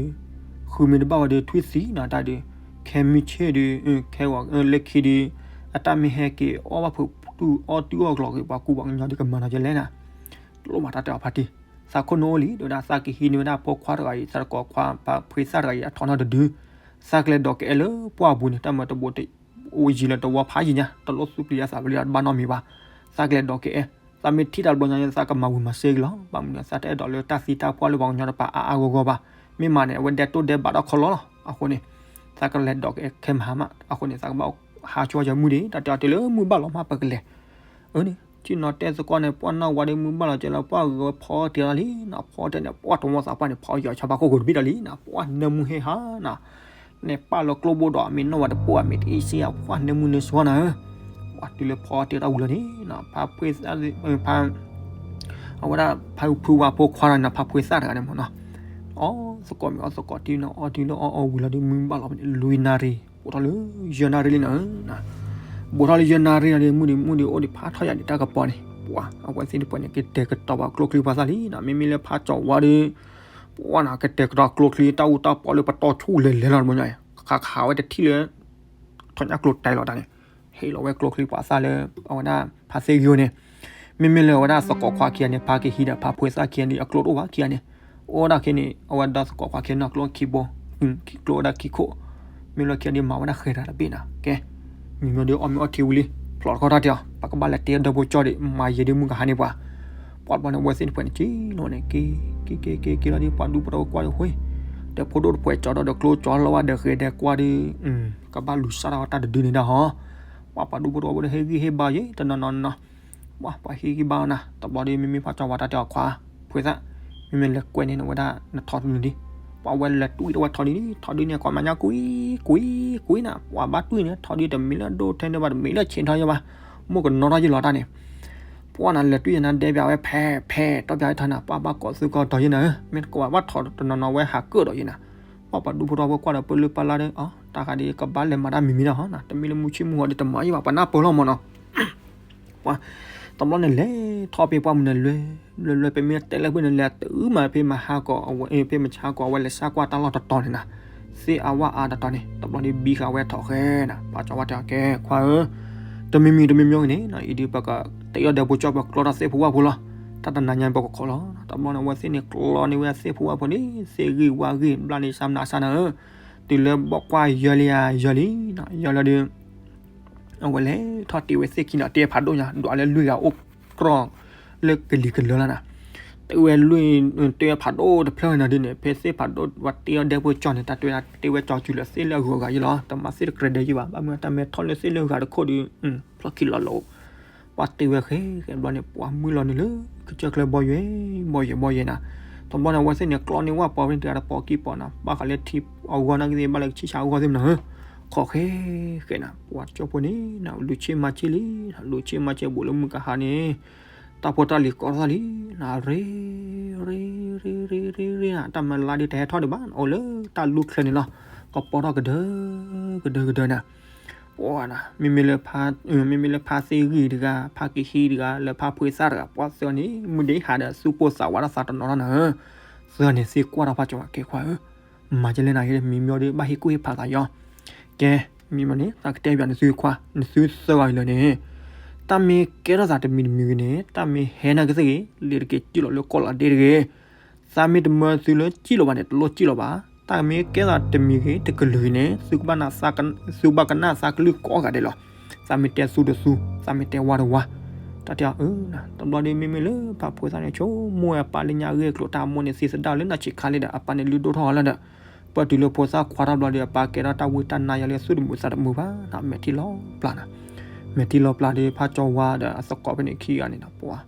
ဃုမ့ၢ်တဘၣ်ဝဲဒုးထွံၣ်သံနၤတၢ်ဒုး ခဲ ခဲမုၢ်ဆ့ၣ်ဒီး ခဲဂီၤလၢခံဒီး အတၢ်မ့ၢ်ဟဲက့ၤအီၣ်ဘၣ်ဖုးတူၢ်အီၣ်တူၢ်အီၣ်ကျီၤက့ၤ ပှၤကူပှၤကညီဒီးကမၤနီၤကဲလဲၣ်နၤ, တလိၣ်မၤတၢ်တဲအီၤဖါတံၢ်, သးခိၣ်နူာ်အိၣ်လံ တဲဝဲဒၣ်သးကဟံးန့ၢ်ဝဲဒၣ်ဖိခွါတဂၤအံၤ သးတကိးခွါ ဖါဖှ့သၣ်တဂၤအံၤ အထီၣ်နီတဒု, သးကလဲၤဒိးကအဲၣ်လၢပှၢ်ပူၤန့ၣ် တၢ်မၤတဘိးတအိၣ်ယံၤလၢတဝီဖးယံၤညါ တလိၣ်သူၣ်ပျံၤအသးပျံၤတဘၣ်နီတမံၤဘၣ်, သးကလဲၤဒိးကအဲၣ်, သးမ့ၢ်ထံၣ်တၢ်တဘျီညါ သးကမၤဝံၤမၤစ့ၢ်ကီးလီၤ, ဘၣ်မနုၤသးတအဲၣ်ဒိးလၢတၢ်သံတၢ်ပှၢ်လၢပှၤကညီတပၤအါအါဂီၢ်ဂီၢ်ဘၣ်, မ့ၢ်မၤန့ၣ် အဝဲဒဲတိၢ်ဒဲဘးထီၣ်ခီလီလီၤ, အဃိန့ၣ် သးကလဲၤဒိးကအဲၣ်ခဲမဟါမး အဃိန့ၣ် သးကဘၣ်ဟးဆိယမုၢ်ဒံး တၢ်တဲအီၤတုၤလၢမုၢ်ဘၣ်လီၤမးပကလဲၤ အန့ၣ် ထံၣ်နီၤတဲသကိးန့ၣ် ပှၢ်နီၢ်ဝါဒီးမုၢ်ဘၣ်လီၤကဲလီၤ ပှၢ်ဂၤဝဲဖီတ့ၢ်လီၤလံနီၤ ဖီတ့ၢ်န့ၣ် ပှၢ်တဝီသးပှၢ်န့ၣ် ဖီယီၤဆီဖါခိၣ်ကိးတဘ့ၣ်ဒီးလံနီၤ ပှၢ်နၢမူဟ့ၣ်ဟါနီၤ န့ၣ်ပာ်လီၤကျိဘိဒီး အမ့ၢ်နီၢ်ဝါတပိၢ် အမ့ၢ်တအ့ၣ်စ့ၢ် ပှၢ်နၢမူနၢဆှီနီၤ ပှၢ်တုၤလၢဖီတ့ၢ်တၢ်ဝံၤလီၤန့ၣ်နီၤ ဖါဖှ့သၣ် ဖါ အဝဲဒၣ်ဖါဖုဝါဖိခွါနီၤ ဖါဖှ့သၣ်တဂၤန့ၣ်မ့ၢ်နီၤ အီၣ်သကိးမ့ၢ်အီၣ်သကိးတံၢ်နီၤ အီၣ်တုၤလၢအီၣ်အီၣ်ဝံၤလီၤဒီး မုၢ်ဘၣ်လီၤန့ၣ် လွံၢ်နၣ်ရံၣ် ဘူးထီၣ်လၢယဲၢ်နၣ်ရံၣ်လံနီၤ ဘူးထီၣ်လၢယဲၢ်နၣ်ရံၣ်လီၤဒီး မုၢ်ဒံးမုၢ်ဒံးအိၣ်ဒံးဖးထီၣ်ယၤဒံးတၢ်ကပီၤန့ၣ် ပှၤအဝဲသ့ၣ်တဖၣ်န့ၣ် ကတဲာ်ကတီၤပှၤကျိချံပှၤသၣ်လံနီၤ မ့မ့ၢ်လၢဖးကၠီၤဝါဒီး ပှၤနီၤ ကတဲာ်ကတီၤကျိချံတၢ်အူတၢ်ပီလၢပတီၢ်ဆူၣ်လဲၤလဲၤလီၤတဘျီညါ ခးခးဝဲတထံၣ်လၢ ထီၣ်ညၣ်ကျိၤတဲလီၤတၢ်န့ၣ် ဟ့ၣ်လီၤဝဲကျိချံပှၤသၣ်လၢ အဝဲဒၣ်ဖါသ့ၣ်ဂ့ၤန့ၣ် မ့မ့ၢ်လၢအဝဲဒၣ်သကိးခွါခံဂၤန့ၣ် ဖါကဟံးဒီးဖါဖှ့သၣ်ခံဂၤန့ၣ် အကျိတအိၣ်ဘၣ်ခံဂၤန့ၣ် အိၣ်ဒၣ်ခဲန့ၣ် အဝဲဒီးသကိးခွါခံဂၤန့ၣ် ကျိခံဘိ ကျိဝဲဒၣ်ခံခိၣ် မ့ၢ်လၢခံဂၤဒ်မၤဝဲဒၣ်ဃဲၤတၢ်တဘ့ၣ်နီၤ ကဲ မံၤမံၤဒီးအီၣ်မ့ၤအီထံဝံၤလံ ဖျိးတခီတၢ်တဲအီၤ ပကဘၣ်လဲၤတ့အီၣ်ဒၢဖိကၠီဒီး မၤယဲၤဒ်မုၢ်ကဟါန့ၣ်ပှၤ ပှၤတဘျီန့ၣ် အဝဲသ့ၣ်တဖၣ်န့ၣ် က့ၤလီၤန့ၣ် က့ၤ က့ၤ က့ၤ က့ၤ က့ၤလီၤဒီး ပှၤဒူဖိထီၣ်ဝဲကွၢ်ဒီး ဟ့ ဒီးဖိဒိၣ်တဖှဲးကၠီဒီး ဒီးကျိကၠီလီၤဝဲဒီးဃဲၤဒီးကွၢ်ဒီး ကဘၣ်လူၤစၢ်ထီၣ်တၢ်တဒုန့ၣ်ဒၣ်ဟီ ပှၤပှၤဒူဖိထီၣ်ဝဲဒီး ဟ့ၣ်ဂံၢ်ဟ့ၣ်ဘါယဲၤ တနီၤနီၤနီၤ ပှၤပှၤဟ့ၣ်ဂံၢ်ဘါနၤ တဘျီဒီး မ့မ့ၢ်ဖးကၠီဝါတၢ်တဲအီၤခွါ ဖှ့သၣ် မ့မ့ၢ်လဲၤကွဲန့ၣ်ဝဲဒၣ် နထီဒုန့ၣ်ဒံး ပှၤဝဲလဲၤတွံၢ်တဝဲထီဒုန့ၣ် ထီဒုန့ၣ် ကွၢ်မၤညါကွံာ် ကွံာ် ကွံာ်နၤ ပှၤဘၣ်တွံၢ်န့ၣ် ထီဒုတမ့ၢ်လၢဒိၣ်ထဲန့ၣ်ဘၣ် တမ့ၢ်လၢဆ့ထီယဲၢ်ဘၣ် မိၢ်ကနီထီၣ်ယဲၢ်လီၤတၢ်န့ၣ် ပှၤနၤလဲၤတွံၢ်ယဲၢ်နၤ ဒဲပၠးဝဲဖဲ ဖဲ တီပၠးဝဲထီနၤ ပှၤဘၣ်ကိးသုကီၢ်ဒီးယဲၢ်နၤဧၢ မ့ၢ်တကိးဘၣ်ဘၣ်ထီတနီၤနီၤဝဲဟးကၢၣ်ဒီးယဲၢ်နၤ ပှၤပှၤဒူဖိထီၣ်ဝဲကွၢ်ဒီးပလၢပလၢဒီး အတၢ်ဃးဒီး ကဘၣ်လဲၤမၤတၢ်မံၤမံၤဒၣ်ဟီနၤ တမ့ၢ်လၢမူဆ့ၣ်မူဃီဒီးတမၤယဲၢ်ဘၣ် ပှၤနၢ်ပၢၢ်လီၤမ့ၢ်နီၤ ပှၤ တဘျီန့ၣ်လဲၤထီၣ်ဖဲပှၢ်မုၢ်နၤလွဲ လွဲလွဲ ပမ့ၢ်တဲလၢဖဲန့ၣ် လဲၤတုၤမးဖဲမဟါကီး ဖဲမဆါကီး အဝဲလဲၤစၢ်ကွၢ်တၢ်လီၢ်တတီၤန့ၣ်နၤ သ့ၣ်အါဝၣ်အါတတီၤန့ၣ် တဘျီန့ၣ်ဘံဃာ်ဝဲထီၣ်ဃဲနၤ ပှၤကၠီဝါတဲအီၤ ကဲခွါဧၢ တမံၤမံၤတမံၤမံၤဂ့ၤန့ၣ် အံၤဒ်ပကတ့အီၣ်ဒၢဖိကၠီ ပကျီတၢ်သ့ၣ်ဖိဝၣ်ဖိလီၤ တၢ်တနၤညါပကခိးလီၤ တဘျီန့ၣ် အဝဲသ့ၣ်န့ၣ် ကျီန့ၢ်ဝဲသ့ၣ်ဖိဝၣ်ဖိန့ၣ် သ့ၣ်ဂံၢ်ဝါဂံၢ် ဘျါန့ၣ် စၢ်မနၤစၢ်နၤဧၢ တုၤလၢဘီၣ်ကွၢ်ယၢလံယၤ ယၢလံ ယၢလီၤဒီး အဝဲလဲၤထီၣ်တ့ဝဲသ့ၣ်ခံနီၤ တ့ဖးဒိၣ်ညါ ဒွးလၢလွံၢ်ဂၤအိၣ်ကြီ လၢကလံၤကလၢာ်လီၤနၤ တ့ဝဲလွံၢ် တ့ဝဲဖးဒိၣ်တဖျၢၣ်နီၤဒ်န့ၣ် ဖဲသ့ၣ်ဖးဒိၣ် ပှၤတ့အီၣ်ဒဲဖိကၠီန့ၣ် တၢ်တ့ဝဲ တ့ဝဲကၠီစုလၢသ့ၣ်လၢအဂုၤအဂၤယဲၢ်လီၤ တမၤသ့ၣ်တကြၢးဒဲးယဲၢ်ဘၣ် ဘၣ်မနုၤတၢ်မ့ၢ်ထီၣ်လၢသ့ၣ်လၢအဂၤတခိၣ်ဒီး ဖျီၣ်ခံလီၤလီၤ ပှၤတ့ဝဲဃဲဃဲဘျီန့ၣ် ပှၤမုၢ်လီၤနုာ်လၢ ကစၢၢ်ချၢဘီယွဲ ဘီယွဲ ဘီယွဲနၤ တဘျီန့ၣ် အဝဲသ့ၣ်န့ၣ် ကျီန့ၢ်ဝၣ်ပီၤဖဲန့ၣ်တဂၤတပီၤကံၢ်ပီၤနၤ ဘၣ်ဃးလၢထံအဂီၢ်နာ်က့သ့ၣ် ဘၣ်လၢကဆံၣ်ဆါအဂီၢ်သ့ၣ်မနၤဧၢ ခိးဃဲဃဲနၤ ပှၤကၠီဖိန့ၣ် လူၤဆ့ၣ်မၤဆ့ၣ်လံ လူၤဆ့ၣ်မၤဆ့ၣ်ဘူးလၢမုၢ်ကဟါန့ၣ် တၢ်ဖိတၢ်လံၤကီထီၣ်သးလံ နၤရ့ ရ့ ရ့ ရ့ ရ့ ရ့ နၤ တၢ်မၤလါဒ်တဟဲထီၣ်ဒံးဘၣ် အိၣ်လၢတၢ်လူၢ်ချၢန့ၣ်လီၤ ကပီၤထီၣ်ကဒၢ ကဒၢ ကဒၢနၤ ပှၤနၤ မ့မ့ၢ်လၢဖါ မ့မ့ၢ်လၢဖါသ့ၣ်ဂံၢ်တဂၤ ဖါကဟံးတဂၤ လၢဖါဖှ့သၣ်တဂၤ ပှၤသၢန့ၣ် မုၢ်ဒံးဟးဒီးသူၣ်ပိၢ်သးဝးထီၣ်သးတနီၤထီၣ်နၤဧၢ သၢန့ၣ်သ့ကွၢ်ထီၣ်ဖးကၠီဝါ ကဲခွါဧၢ မၤကလဲၣ်နၤ မံၤမံၤဒီးဘၣ်ဟ့ၣ်ကူၣ်ဟ့ၣ်ဖးသးယီၤ ကဲ မံၤမံၤန့ၣ် သးကတဲဘၣ်နသုခွါ နသုသၢဂၤအံၤလၢာ်န့ၣ် တၢ်မ့ၢ်ကဲထီၣ်သးတမံၤတမံၤဂ့ၤန့ၣ် တၢ်မ့ၢ်ဟဲနာ်က့သ့ၣ်ဂ့ၤ လံာ်တက့ၤစံၣ်လီၤလၢကီၢ်လီၤဒ့တဂ့ၤ သးမ့ၢ်တမၢသုလၢစံၣ်လီၤဘၣ်န့ၣ် တလိၣ်စံၣ်လီၤဘၣ် တၢ်မ့ၢ်ကဲထီၣ်သးတမံၤဂ့ၤ တကလုာ်ဂ့ၤန့ၣ် သုကဘၣ်ကနၣ်သးကလုၢ်ကိးဂၤဒဲးလီၤ သးမ့ၢ်တဲသူတသူ သးမ့ၢ်တဲဝါတဝါ တၢ်တဲအီၤ အၢ တဘျီဒီးမ့မ့ၢ်လၢဖါဖှ့သၣ်န့ၣ် ဆိကမိၣ်ဝဲပၢ်လၢညါအဂ့ၢ်အကျိၤ တၢ်မိၣ်န့ၣ်သံသဒၣ်လၢနၢ်ဆံးခါလံဒီး အပၢ်န့ၣ်လုၢ်ဒိၣ်ထီၣ်အီၤလီၤဒီး ပၢၢ်တုၤလၢဖိသၣ်ခွါထီၣ်ဘျီဒီး အပၢ်ကဲထီၣ်တၢ်ဝံတၢ်နါယါလၢသူၣ်တမုာ်သးတမုာ်ဘၣ် မဲာ်ထံလီၤပျၢ်နၤ မဲာ်ထံလီၤပျၢ်ဒီး ဖါကၠီဝါဒီးအသကိးဖဲန့ၣ်ခံဂၤန့ၣ်ဒီး ပှၤ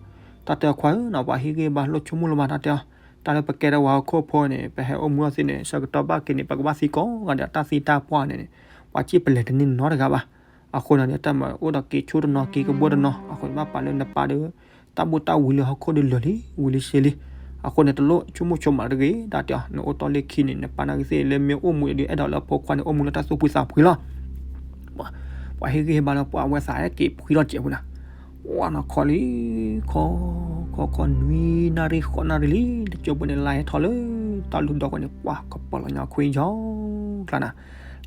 တၢ်တဲခွါဧၢ နပှၤဟ့ၣ်ဂံၢ်ဘါလိၣ်ဆိကမိၣ်လီၤဘၣ် တၢ်တဲအီၤ တၢ်လၢပကဲထီၣ်ပှၤဟီၣ်ခိၣ်ဖိန့ၣ် ပဟဲအိၣ်မူထီၣ်သ့န့ၣ် ဆၢကတီၢ်ဘၣ်က့ၤန့ၣ် ပကဘၣ်သံကိးဂၤဒဲး တၢ်သံတၢ်ပှၢ်န့ၣ်န့ၣ် ပှၤစံၣ်ပလဲၤတန့ၢ်နီတဂၤဘၣ် အဃိန့ၣ်ဒီး တၢ်မၤအိၣ်ဒီးက့ၤဆိတနီၤ က့ၤကဘိတနီၤ အဃိန့ၣ် ဘၣ်ပာ်လၢနပၢ်ဒီး တၢ်ဘူၣ်တၢ်ဝံၤလၢဟီၣ်ခိၣ်ဒီးလၢာ်လံ ဝံၤလံစ့လံ အဃိန့ၣ် တလိၣ်ဆိကမိၣ်ဆိကမးတဂ့ၤ တၢ်တဲအီၤ နအိၣ်တီၢ်လၢခံန့ၣ် နပၢ်နာ်က့သ့ၣ်လၢမ့ၢ်အိၣ်မူဒီး အဲၣ်ဒိးလၢအဖိခွါန့ၣ် အိၣ်မူလၢတၢ်သူၣ်ဖှံသးဖှံလီၤ ပှၤဟ့ၣ်ဂံၢ်ဟ့ၣ်ဘါလၢပှၤအဝဲသးဟဲက့ၤဖှံထီၣ်စဲးပူၤနၤ ပှၤနီၤခီလံ ခီ ခီခီနွံနၣ်ရံၣ်ဃိးနၣ်ရံၣ်လံ တကၠိပူၤန့ၣ် လါဟဲထီၣ်လၢ တၢ်လူၢ်ဒီခိၣ်န့ၣ် ပှၤကပီၤလီၤညါခွံယီၤကျါနၤ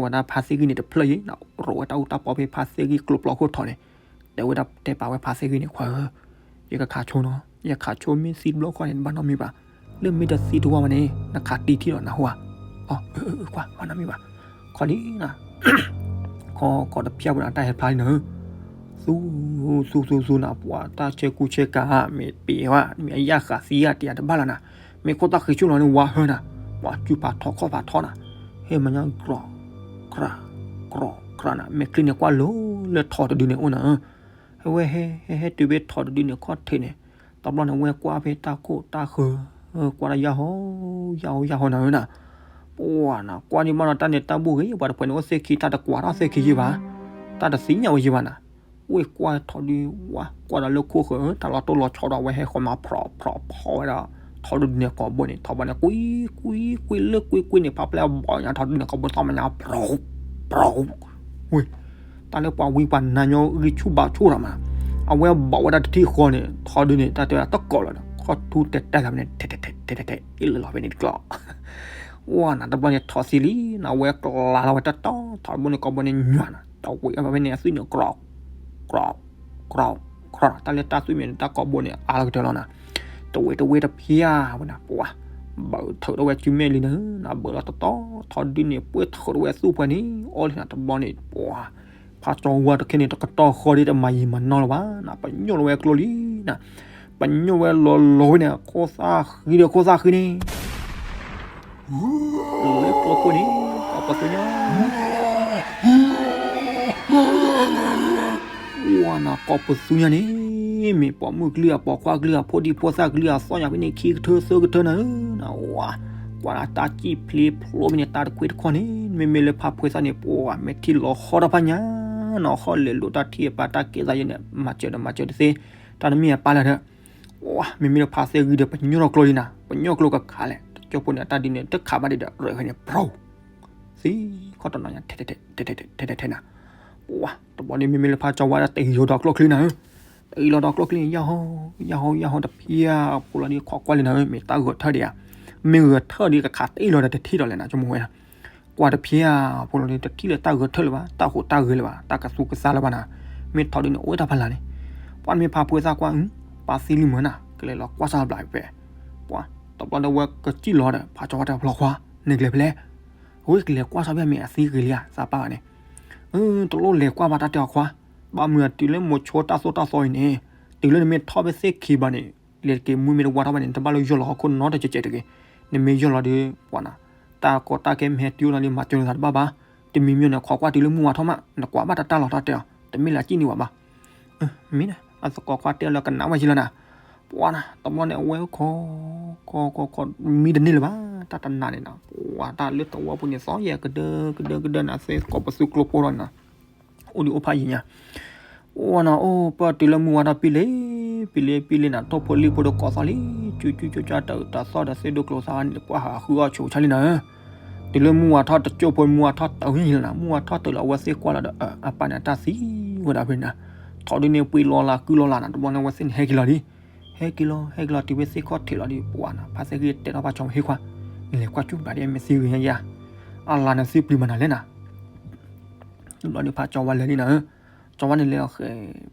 ဝဲဒၣ်ဖါသ့ၣ်ဂံၢ်န့ၣ်တဖျၢၣ်အံၤ ရိးဝဲတၢ်အူတၢ်ပီဖဲဖါသ့ၣ်ဂံၢ်ကျိပျီခိၣ်ထီးန့ၣ်, တဲဝဲဒၣ်တဲပာ်ဝဲဖါသ့ၣ်ဂံၢ်န့ၣ် ခွါဧၢ, ယကခးဆိနီၤ, ယခးဆိမ့ၢ်သံတဘျီဃီန့ၣ် နဘၣ်နီတမံၤဘၣ်, လၢမ့ၢ်တသံတဝါဘၣ်န့ၣ် နခးတံထံၣ်လီၤနၢ်ဟူဧါ, အၢ အၢ ကွၢ် ဘၣ်နီတမံၤဘၣ်, ခီလံနၤ ခီကီးတဖျၢၣ်ဝဲဒၣ်တၢ်ဟဲဖျါလံနၤဧၢ, သူ သူ သူ သူနၤ ပှၤတၢ်ဆဲကူဆဲကၤ မ့ၢ်ပ့ၤဝဲ မ့ၢ်အယၣ်ဃးသံဧါ တယၤတဘၣ်လၢနၤ, မ့ၢ်ခိၣ်သၣ်ဃံဆူၣ်လီၤန့ၣ် ဝါဟၢနၤ, ပှၤစုဖးထီခီၣ်ဖးထီနၤ, ဟဲမၤညါ ကြီ ကြီ ကြီနၤ, မဲာ်ချံန့ၣ်ကွၢ်လိၤလၢထိးတဒုန့ၣ်အိၣ်နၤဧၢ, ဟဲဝဲဟဲ ဟဲဟဲတုၤဖဲထိးတဒုန့ၣ်ခီၣ်ထံးန့ၣ်, တဘျီန့ၣ် ဝဲကွၢ်ဖဲတၢ်ခိၣ်တၢ်ဃၢၤ, ကွၢ်တၢ်ယၢ်ဟီ ယၢ်ဟီ ယၢ်ဟီနၤဧၢနၤ, ပှၤနၤ ကွၢ်ဒံးဘၣ်နီၤ တၢ်န့ၣ်တၢ်ဘူၣ်ဂ့ၤ ပှၤတဖုန့ၣ် အိၣ်သ့ၣ်ခံ တၢ်တကွၢ်ထီၣ်သ့ၣ်ခံယံာ်ဘၣ်, တၢ်တသ့ၣ်ညါဝဲယံာ်ဘၣ်နၤ, ဝဲကွၢ်ထိးဒု ဝါ ကွၢ်ဒီးလၢခိၣ်ဃၢၤ တၢ်လီၤတိၢ်လီၤဆီဒီး အဝဲဟဲဃီၤမၤဖျိးဖျိးဖီဝဲဒၣ် ထိးဒုန့ၣ်ကိာ်ဘိန့ၣ် ထိးဘၣ်န့ၣ် ကွံ ကွံ ကွံ လၢကွံ ကွံန့ၣ် ဖးဖျဲၣ်ဘီညါ ထိးဒုန့ၣ်ကိာ်ဘိ သီၣ်မၤညါ ပြီ ပြီ ဝ့ၢ် တၢ်လၢပှၤဝံပှၤနါညီဂံၢ်ဆူၣ်ဘါဆူၣ်ရၤမး, အဝဲဘီဝဲဒၣ်တထံၣ်ဃီန့ၣ် ထိးဒုန့ၣ် တၢ်တဲဝဲဒၣ်တကိးလီၤဒီး ခီၣ်ထူတဲတဲလီၤဖဲန့ၣ် ထဲထဲထဲ အ့ၣ်လၢလီၤဖဲန့ၣ်တကျီ ဝါနၤ တဘျီန့ၣ်ထိးသံလံနၤ ဝဲကျါလီၤဝဲတတီၤ ထိးဘိန့ၣ်ကိာ်ဘိန့ၣ်ညွၤနၤ တဝံၤအဖဲန့ၣ် အသွံၣ်န့ၣ် ကြီ ကြီ ကြီ ကြီ တၢ်လၢတၢ်သွံၣ်မ့ၢ်န့ၣ် တၢ်ကိာ်ဘိန့ၣ် အါလီၤကတၢၢ်လီၤနၤ, တဝ့တဝ့တဖျါဝဲနၤ ပှၤ ဘၢးထုးထီၣ်ဝဲစုမဲာ်လံနၤ နၤဘၢးလီၤတတီၤ ထိးဒုန့ၣ် ပှ့ၤထုးထီၣ်ဝဲသူၣ်ပှဲၤန့ၣ် အီၣ်လံနၤ တဘျီန့ၣ် ပှၤ ဖးကၠီဝါတခဲန့ၣ် တကတီၢ်ဃီဒ်တမၤယံာ်မၤနီၢ်လၢၤဘၣ်နၤ ပညိၣ်လီၤဝဲကျိလံနၤ, ပညိၣ်ဝဲလီၤလီၤဝဲန့ၣ် ခိၣ်သၣ်ဃံဒီးခိၣ်သၣ်ဃံန့ၣ် လၢကျိခိၣ်န့ၣ် ကိးပသူညါ ဝါနၤ ကိးပသူညါန့ၣ် မ့ၢ်ပိာ်မုၣ်ကလုၢ်ဧါ ပိာ်ခွါကလုၢ်ဧါ ဖိဒံဖိသၣ်ကလုၢ်ဧါ သီၣ်ညါဖဲန့ၣ် ခံကထၢသၢကထၢနၤဧၢ နဝါ ကွၢ်တၢ်စံၣ်ဖျ့ဖျိဖဲန့ၣ် တၢ်တခွ့တခီၣ်န့ၣ် မ့မ့ၢ်လၢဖါဖှဲသၣ်န့ၣ် ပှၤမဲာ်ထံလီၤဟီထီၣ်ဖးညါနၤ ဟီၣ်လဲၤလိာ်တၢ်ထံၣ်အပၢ်တၢ်ကဲသးယဲန့ၣ် မၤစၢၤဒီးမၤစၢၤတသ့ တၢ်တမ့ၢ်အပၢ်လၢၤဒီး ဝါ မ့မ့ၢ်လၢဖါသ့ၣ်ဂံၢ်ဒီး ပညိၣ်ထီၣ်ကျိလံနၤ ပညိၣ်ကျိကခးလဲၣ် တကၠိဖိန့ၣ် အတၢ်ဒ်န့ၣ် တခးဘၣ်ဒံးဒီး ရဲၣ်ဃဲန့ၣ် ပြီ သံခီၣ်တနီၤညါ ထဲထဲထဲထဲထဲထဲနၤ ပှၤ တဘျီန့ၣ် မ့မ့ၢ်လၢဖါကၠီဝါဒၣ် တအံၤလီၤဒီးကျိချံနၤဧၢ, တအံၤလီၤဒီးကျိချံန့ၣ် ယၢ်ဟီ ယၢ်ဟီ ယၢ်ဟီတဖျါ ဖိလီၤဒ်ခိးကွၢ်လံနၤဧၢ, မ့ၢ်တၢ်ဂဲၤထၢၣ်ဒံးဧါ, မ့ၢ်ဂဲၤထၢၣ်ဒံးကခးတအံၤလီၤဒီးတထံၣ်ဒီးလဲၣ်နၤ ဆိကမိၣ်ဝဲဒၣ်, ကွၢ်တဖျါ ဖိလီၤဒ်တထံၣ်လၢတၢ်ဂဲၤထၢၣ်လၢၤဘၣ်, တၢ်ဟူးတၢ်ဂဲၤလၢၤဘၣ်, တၢ်ကသူကသါလၢၤဘၣ်နၤ, မ့ၢ်ထီဒ်န့ၣ် အိၣ်ဝဲတၢ်ဖးလၢ်န့ၣ်, ပှၤမ့ၢ်ဖးဖှဲသၣ်ကွၢ် ပှၤသံလံမုၢ်နၤ, ကလဲၤလီၤကွၢ်စၢ်ဘျးဖဲ ပှၤ တဘျီဒီးဝဲကစံၣ်လီၤဒီး ဖးကၠီဝါတဲဖျီခွါ န့ၣ်ကလဲၤဖဲလဲၣ်, အဝဲကလဲၤကွၢ်စၢ်ဖဲမ့ၢ်အသံဂ့ၤလံဧါ သးပာ်ဘၣ်န့ၣ်, တလိၣ်လဲၤကွၢ်ဘၣ်တၢ်တဲအီၤခွါ, ဘၣ်မုာ်အတုၤလၢမိၤဆိတၢ်သိၣ်တၢ်သီအံၤန့ၣ်, တုၤလၢနမ့ၢ်ထီၣ်ဖဲသ့ၣ်ခံဘၣ်န့ၣ်, လဲၤတက့ၤမူမ့ၢ်တဝါထီၣ်ဘၣ်န့ၣ် နတဘၣ်လၢယီၢ်လီၤဟီၣ်ခိၣ်နီတကဲးကဲးတဂ့ၤ, နမ့ၢ်ယီၢ်လီၤဒီး ပှၤနၤ, တၢ်ကီတၢ်ခဲမ့ၢ်ဟဲတုၤအိၣ်နၤဒီး မၤစၢၤနသးတဘၣ်ဘၣ် တမံၤမံၤန့ၣ် ခိးကွၢ်တုၤလၢမုၢ်ဝါထီၣ်မး နကွၢ်ဘၣ်တၢ်တၢ်လီၤတၢ်တဲအီၤ တမ့ၢ်လၢအစံၣ်န့ၢ်ဝဲဘၣ်. မ့ၢ်န့ၣ် အသကိးခွါတဲလၢကနၣ်ဝဲယံလီၤနၤ. ပှၤနၤ တဘျီန့ၣ် အဝဲခိး ခိး ခိး ခိး မံတန့ၢ်လၢၤဘၣ် တၢ်တနၤန့ၣ်နၤ. ပှၤတၢ်လၢသဝီပူၤန့ၣ် သီယဲၢ်ကဒၢကဒၢကဒၢနၤ သ့ၣ်သကိးပသူကျိဖိလီၤနၤ. အိၣ်ဒံးအိၣ်ဖးယံၤညါ အိၣ်နၤအိၣ်ပၢၢ်တုၤလၢမုၢ်ဝါထီၣ်ပံလံ ပံလံ ပံလံနၤ ထိၣ်ဖိလံၣ်ဖိဒီးကိးသီလံ ကၠူကၠူကၠူကၠူတၢ်အုးတၢ်သီဒီးသ့ၣ်ဒိၣ်ကျိသးန့ၣ် ပှၤဟးဃုအီၣ်ဆိးဆါလံနၤ. တုၤလၢမုၢ်ဝါထီၣ်တကၠိၢ်ဖိ မုၢ်ဝါထီၣ်တၢ်ဝံၤလီၤနၤ မုၢ်ဝါထီၣ်တၢ်လီၤ အဝဲသ့ၣ်ကွၢ်လီၤဒီး အပၢ်န့ၣ်တၢ်သံဝဲဒၣ်ဖဲန့ၣ်နၤ. ထီဒုန့ၣ်ပှ့ၤလီၤလးကုလီၤလးနၤ တဘျီန့ၣ် အဝဲသ့ၣ်န့ၣ်ဟဲက့ၤလီၤလံ ဟဲက့ၤလီၤ ဟဲက့ၤလီၤ တုၤဝဲသ့ၣ်ခီၣ်ထံးလီၤဒီး ပှၤနၤ ဖါသ့ၣ်ဂ့ၤတဲထီၣ်ဖါကၠီဝဲဟ့ၣ်ခွါ နလဲၤကွၢ်ကၠူၣ်ဘၣ်ဒ်အမ့ၢ်သံဂ့ၤညါယၤ အလါနၤသံပျံၤမးနၤလဲၣ်နၤ. တဘျီဒီးဖါကၠီဝဲလဲၤလံနၤဧၢ ကၠီဝဲန့ၣ်လဲၤအီ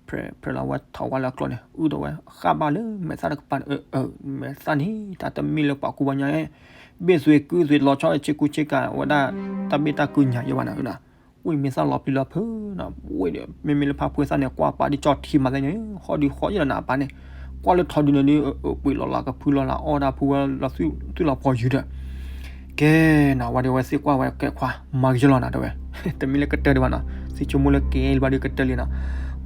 ၤဃဲ ဖဲလီၤဝဲထီၣ်ဝဲလၢအကျိၤန့ၣ် အုၣ်ဒီးဝဲဃၣ်ဘၣ်လၢမဲာ်သၣ်တကပၤန့ၣ် အၢ မဲာ်သၣ်န့ၣ် တၢ်တမ့ၢ်လၢပှၤကူပှၤညီ ဘ့ၣ်သွံးကုသွံးလီၤဆီဆ့ကူဆ့ကၤဝဲဒၣ် တၢ်ဘ့ၣ်တၢ်ကုညါယဲဝဲနၤဧၢနၤ. ဝံၤမ့ၢ်သၣ်လီၤပျံၤလီၤဖုးနၤ ဝံၤဒီး မ့မ့ၢ်လၢဖါဖှဲသၣ်န့ၣ် ကွၢ်ပာ်ဒ်ကၠီထံမၤသ့ၣ်န့ၣ် ဟီၣ်ဒုးဟီၣ်ယဲလီၤနၤ အပၢ်န့ၣ် ကွၢ်လၢထီဒုန့ၣ်ဒုး ပှ့ၤလီၤလးကဖုလီၤလးအီၣ်တၢ်ဖုဝဲလီၤ သူၣ်လီၤဖီယူၤဒီး ကဲနၤ ဝဲဒီးဝဲသ့ၣ်ကွၢ်ဝဲကဲခွါ မၤကယီလီၤနၤတဲဝဲ တမ့ၢ်လၢကတၢၢ်ဒံးဘၣ်နီၤ သံဆိကမိၣ်လၢကဲလၢၤဘၣ်ဒီးကတၢၢ်လံနီၤ.